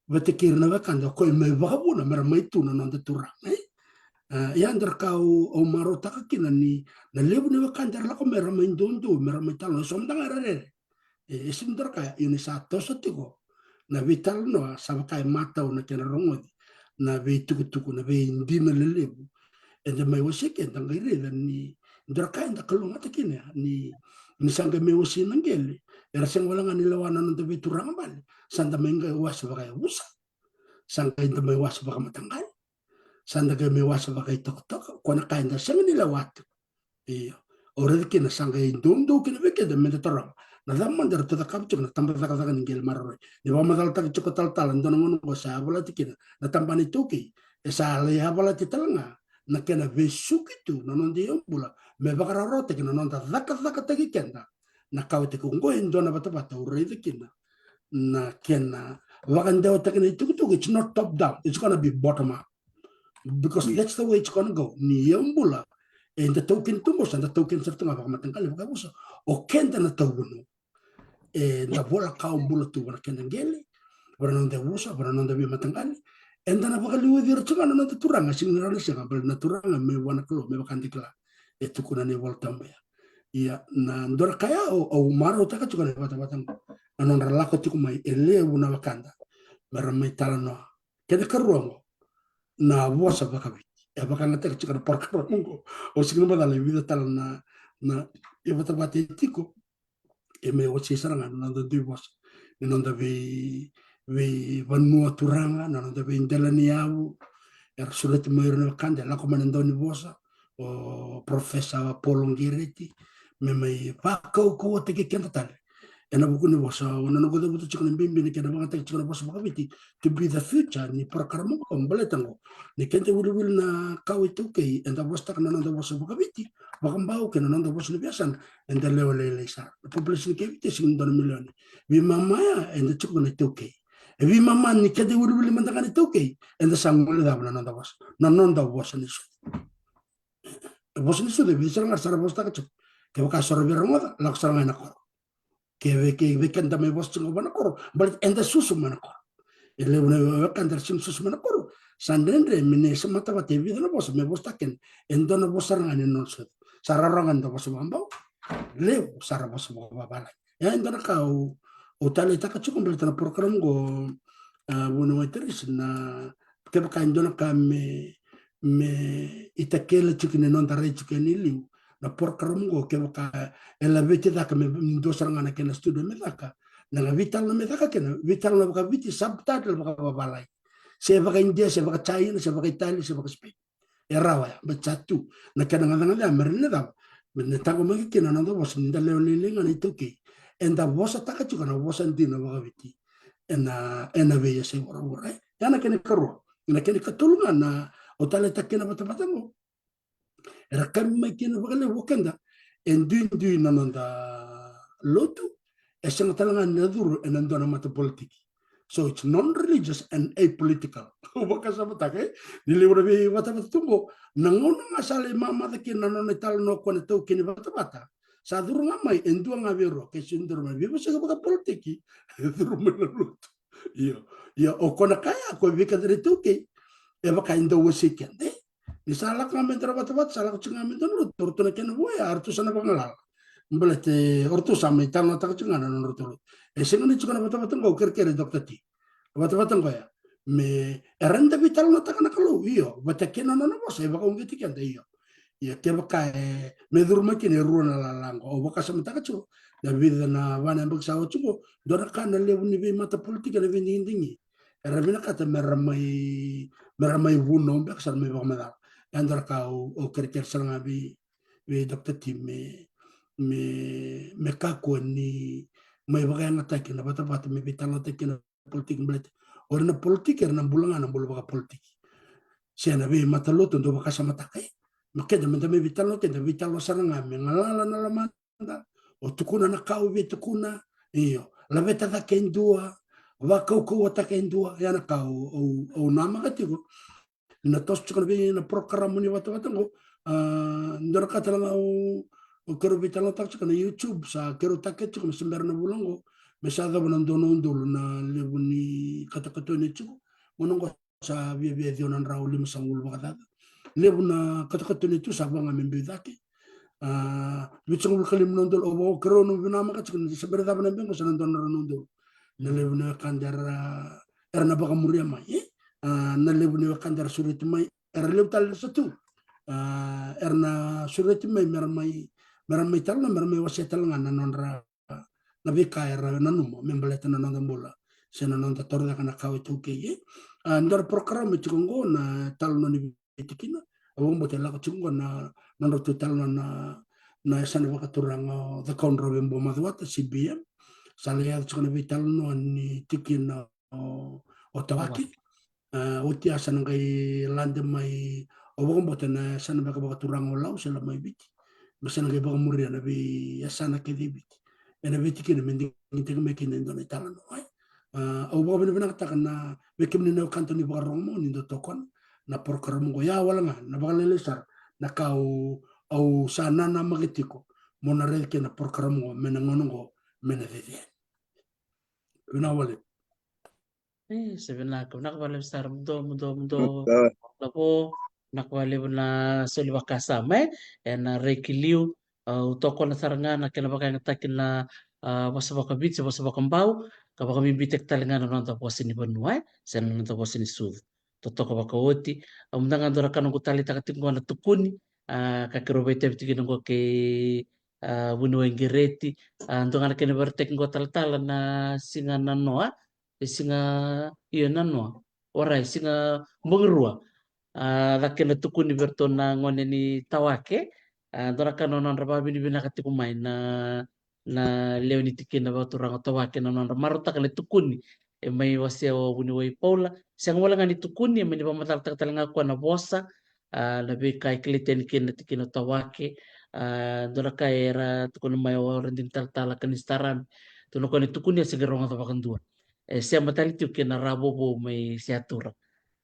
vata kei ira na wekada o koya mai vakavuna me ra mai tu na noda turaga, e? A, ia dua na ka au, au marautaka kina ni na levu ni wekada era lako mai ra mai doudou me ra mai talanoa, e so mada ga era rere. E, e sega ni dua na ka, ia ni sa toso tiko na veitalanoa, sa vaka e matau na kena rogoci na veitukutuku, na veidina lelevu. Eda mai wasea kina, eda qai raica ni dua na ka eda kalougata kina, ni, ni sa qai mai wasei na qele. Era sega wale ga ni lewa na noda veituraga bale. Sa da mai qai wase vakayavusa. Sa qai da mai wase vakamataqali. Sa da qai mai wase vakaitokatoka. Ko na ka eda sega ni lewa tu. Io. Au raica kina sa qai doudou kina vei keda me da taroga. Na cava mada eratou cakava tiko na tabacakacaka ni qele maroroi. Ni vakamacalataki tiko talatala, dua na gauna qo sa yavalati kina na tabana iTaukei. E sa lai yavalati tale ga na kena vesuki tu na noda iyaubula me vakarawarawataki na noda cakacakataki keda. Na ka au tiko qo e dua na vatavata au raica kina na kena vakadewataki na itukutuku, it's not top down, it's gonna be bottom up. Because that's the way it's gonna go. Ni iyaubula eda taukena tu qo, sa da taukena sara tu ga vakamataqali, vakayavusa. O keda na tauvanua, eda vola kawa bula tu vua na keda qele, vua na noda yavusa, vua na noda veimataqali. Eda na vakaliuci ira tu ga na noda turaga, sega ni rawa ni sega, baleta na turaga mai vua na Kalou, me vaka da kila. E tukuna na iVolatabu ya. Ia, na dua na ka ya au, au marautaka tiko na vatavata qo. Na nodra lako tiko mai e levu na wekada me ra mai talanoa. Kena ikarua qo, na vosa vakaviti. E vakayagataki tiko na porokaramu qo. Au sega ni macala e vica tale na, na ivatavata e tiko, e mai wasei sara ga na noda dui vosa ni noda vei, veivanua turaga, na noda veidela ni yavu. Era sureti mai ira na wekada e lako mai na dau ni vosa, o Professor Paul Gereti, me mai vakaukauwataki keda tale ena vuku ni vosa. O na noqu cavuta tiko na bibi ni kena vakayagataki tiko na vosa vakaviti to be the future ni program oqo, baleta oqo ni keda wiliwili na kawa iTaukei, eda vosataka na noda vosa vakaviti, vakabau kei na noda vosa ni veiyasana, eda lewe lailai sara. Na population kei Viti e sega ni dua na milioni. Veimama ya eda tiko na iTaukei. E veimama ni keda wiliwili mada ga na iTaukei, eda sa guilecava na noda vosa, na noda vosa ni sucu. Vosa ni sucu e vica sara ga era sa ra vosataka tiko. Kevaka so ra via rogoca, lako sara ga ena koro. Ke vei, ke vei keda mai vosa tiko vua na koro, baleta eda susu mai na koro. E levu na wekada era sega ni susu mai na koro, sa dredre me na samata vata e vica na vosa me vosataka kina e dua na vosa sara ga ni nona sucu. Sa rawarawa ga ni da vosa vakabau, levu sa ra vosa vakavavalagi. Ia e dua na ka au, au taleitaka tiko baleta na program oqo, a, vuniwai Teresi, na kevaka e dua na ka me, me itakele tiko ni noda rai tiko yani liu, na program oqo kevaka e laveti cake me dua sara ga na kena studio me caka, na ka veitalanoa me caka kina, veitalanoa vakaviti, subtitle vakavavalagi, se vakaIdia, se vakaChaina, se vakaItali, se vakaSpain. E rawa ya, baleta sa tu na kena gacagaca ya me rawa ni cava, me na taqomaki kina na noda vosa ni da lewe lailai ga na iTaukei. Eda vosataka tiko na vosa dina vakaviti ena, ena veiyasai vuravura, e. Ya na kena ikarua. Na kena ikatolu ga na au taleitaka kina vatavata oqo, era kabi mai kina vakalevu o keda e duidui na noda lotu, e sega tale ga ni na curu ena dua na matapolitiki. So it's non-religious and apolitical. Au vakasamataka, e, ni levu na veivatavata tu oqo, na gauna ga sa lai mamaca kina na nona italanoa o koya na itaukei ni vatavata, sa curu ga mai e dua ga vei rua, ke se curu mai veivosaki vakapolitiki, e curu mai na lotu. Io, io, o koya na ka ya, o koya vei keda na iTaukei, e vaka e dau wasei keda, e. Ni sa lako ga mai dua na vatavata, sa lako tiko ga mai dua na lotu, o ratou na kena vo ya, o ratou sa na vagalala. Baleta o ratou sa mai talanoataka tiko ga na nodratou lotu. E sega ni tiko na vatavata oqo, au kerekere Doctor T. Vatavata oqo ya, me, era na veitalanoataka na Kalou, io, vata kei na nona vosa e vakauqeti keda, io. Ia kevaka e me curu mai kina e rua na lala oqo, au vakasamataka tiko, na vica na va na yabaki sa oti oqo, dua na ka na levu ni veimatapolitiki ena veidigidigi, era vinakata me ra mai, me ra mai vunau beka, sa ra mai vakamacala. E dua na ka au, au kerekere sara ga vei, vei Doctor T me, me, me kakua ni mai vakayagataki na vatavata me veitalanoataki kina politiki, baleta o ira na politiki era na bula ga na bula vakapolitiki. Se na veimatalotu dau vakasamataka, e. Me keda, me da mai veitalanoa, keda veitalanoa sara ga me galala na lomada, o tukuna na ka o via tukuna, io, laveta cake e dua, vakaukauwataka e dua. Ya na ka au, au, au namaka tiko na toso tiko na vei na program ni vatavata oqo. A, dua na ka tale ga au, au keirau veitalanoataka tiko na YouTube, sa keirau target tiko me se bera na vula oqo me sa cava na dua na udolu na levu ni katokatoni tiko. Gauna oqo sa viavia ciwa na drau limasagavulu vakacaca. Levu na katokatoni tu sa vaka ga me biu cake. A, vitusagavulu ka lima na udolu, au vakakeirau na vinamaka tiko ni se bera cava na yabaki oqo sa na dua na drau na udolu na levu ni wekada era, era na vakamuria mai, e? A, na levu ni wekada era sureti mai, era levu tale era sa tu. A, era na sureti mai me ra mai, me ra mai talanoa, me ra mai wasea tale ga na nodra, na veika era nanuma me baleta na noda bula se na noda torocaka na kawa iTaukei, e. A, dua na program e tiko oqo, na talanoa ni veitikina. Au vakabauta e lako tiko oqo na nodratou talanoa na, na yasana vakaturaga o Cakaudrove Buamacuata, C B M. Sa lai yaco tiko na veitalanoa ni tikina o, o Tawake. A, oti ya sa na qai lade mai, au vakabauta, na yasana beka vakaturaga o Lau se Lomaiviti, me sa na qai vakamuria na veiyasana kece i Viti ena veitikina me digitaki mai kina e dua na italanoa, e. A, au vakavinavinakataka na, vei kemuni na wekada ni vakarorogo mai ni dau tokona na program oqo. Ya wale ga na vakalailai sara na ka au, au sa nanamaki tiko mo na raici kina na program oqo mai na gauna oqo me na cecere. Vinaka wale. E, se vinaka, vinaka vakalevu sara, muduo, muduo, muduo. Vinaka vakalevu na soli vakasama, e, ena reki liu. Au tokona sara ga na kena vakayagataki na, a, vosa vakaviti, vosa vakabau, ka vakabibitaki tale ga na noda vosa ni vanua, e, se na noda vosa ni sucu. Totoka vakaoti. Au mada ga dua na ka noqu taleitaka tiko oqo na tukuni, A, ka keirau vakaitavi tiko kina qo kei, a, vuniwai Qereti. A, dua ga na kena vakaraitaki qo talatala na siga na noa. E siga, io, na noa. Orai, siga bogi rua. A, caka kena tukuni vei iratou na gone ni Tawake. A, dua na ka na nodra vakavinavinaka tiko mai na, na lewe ni tikina vakaturaga o Tawake na nodra marautaka na tukuni. E mai wasea o vuniwai Paula. Sega wale ga ni tukuni, e mai ni vakamacalataka tale ga koya na vosa. A, na veika e kilai tani kina na tikina o Tawake. A, dua na ka era tukuna mai o Radini talatala Kanisi Tarami. Tukuna koya ni tukuni a sega ni rogoca vakadua. E sema tale tiko kina na ra vovo mai Seatura.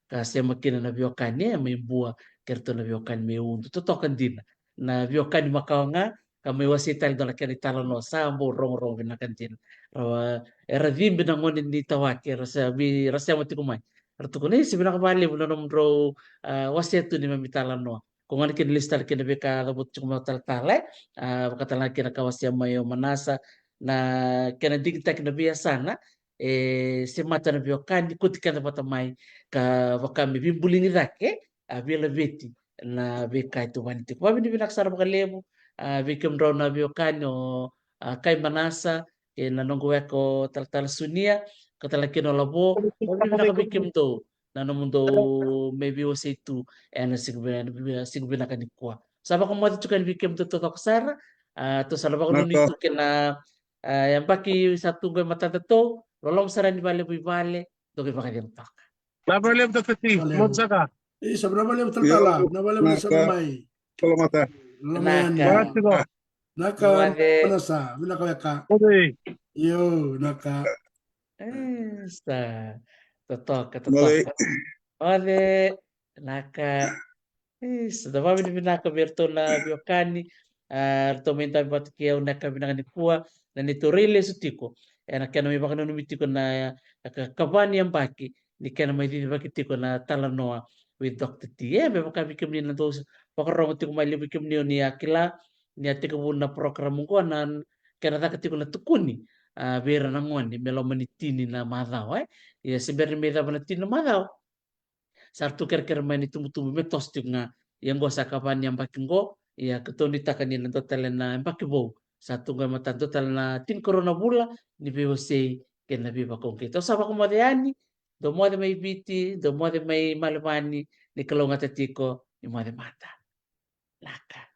Ka sema kina na veiwekani e mai Bua, kei ratou na veiwekani mai Udu. Totoka dina. Na veiwekani makawa ga, ka mai wasei tale dua na kena italanoa sa bau rogorogo vinaka dina. Rawa, era cibi na gone ni Tawake, era sa, vi, era sema tiko mai. Era tukuna, "Isi, vinaka vakalevu na nomudrau, a, wasea tu neimami italanoa." Ko gona kina lesu tale kina veika cavuta tiko mai o talatala, e. A, vakatalega kina ka wasea mai o Manasa, na kena digitaki na veiyasana, e, semata na veiwekani, kauti keda vata mai, ka vaka me veibuligi cake, a, veilaveti na veika e tuvani tiko. Vakavinavinaka sara vakalevu, a, vei kemudrau na veiwekani o, a, kai Manasa, e na noqu weka o talatala Sunia, ka tale kina o Lavo, vakavinavinaka vei kemudou na nomudou mai veiwasei tu ena siga vi-, siga vinaka nikua. Sa vakamoce tiko yani vei kemudou totoka sara, a, tou sa na vakanuinui tu kina, a, yabaki sa tu qo e matadatou, loloma sara yani vakalevu i vale, dou qai vakacegu toka. Vinaka vakalevu Doctor T. Vinaka vakalevu. Moce saka. Isa, vinaka vakalevu talatala. Io, vinaka vakalevu na sema mai. Loloma. Loloma yani. Vinaka. Vinaka tiko. Vinaka, Moce. Manasa, vinaka weka. Moce. Io, vinaka. Isa. Totoka, totoka. Moce. Moce. Vinaka. Isa, da vakavinavinaka vei iratou na veiwekani, a, ratou mai dabe vata kei au na yakavi vinaka nikua, na neitou rai lesu tiko. Ena kena mai vakananumi tiko na, a, ka, kava ni yabaki ni kena mai cicivaki tiko na Talanoa with Doctor T. E, me vaka vei kemuni na dou vakarorogo tiko mai, levu vei kemuni o ni a kila ni a tekivu na program oqo, na kena caka tiko na tukuni, a, vei ira na gone me loma ni tini na macawa, e. Ia se bera ni mai cava na tini na macawa, sa ra tu kerekere mai na itubutubu me toso tiko ga. Ia oqo sa kava ni yabaki oqo, ia keitou nuitaka ni na dua tale na yabaki vou. Sa tu qo e mata, dua tale na tinikarua na vula ni veiwasei kei na veivakauqeti. Au sa vakamoce yani, dou moce mai Viti, dou moce mai Melevani, ni kalougata tiko, ni moce mada. Vinaka.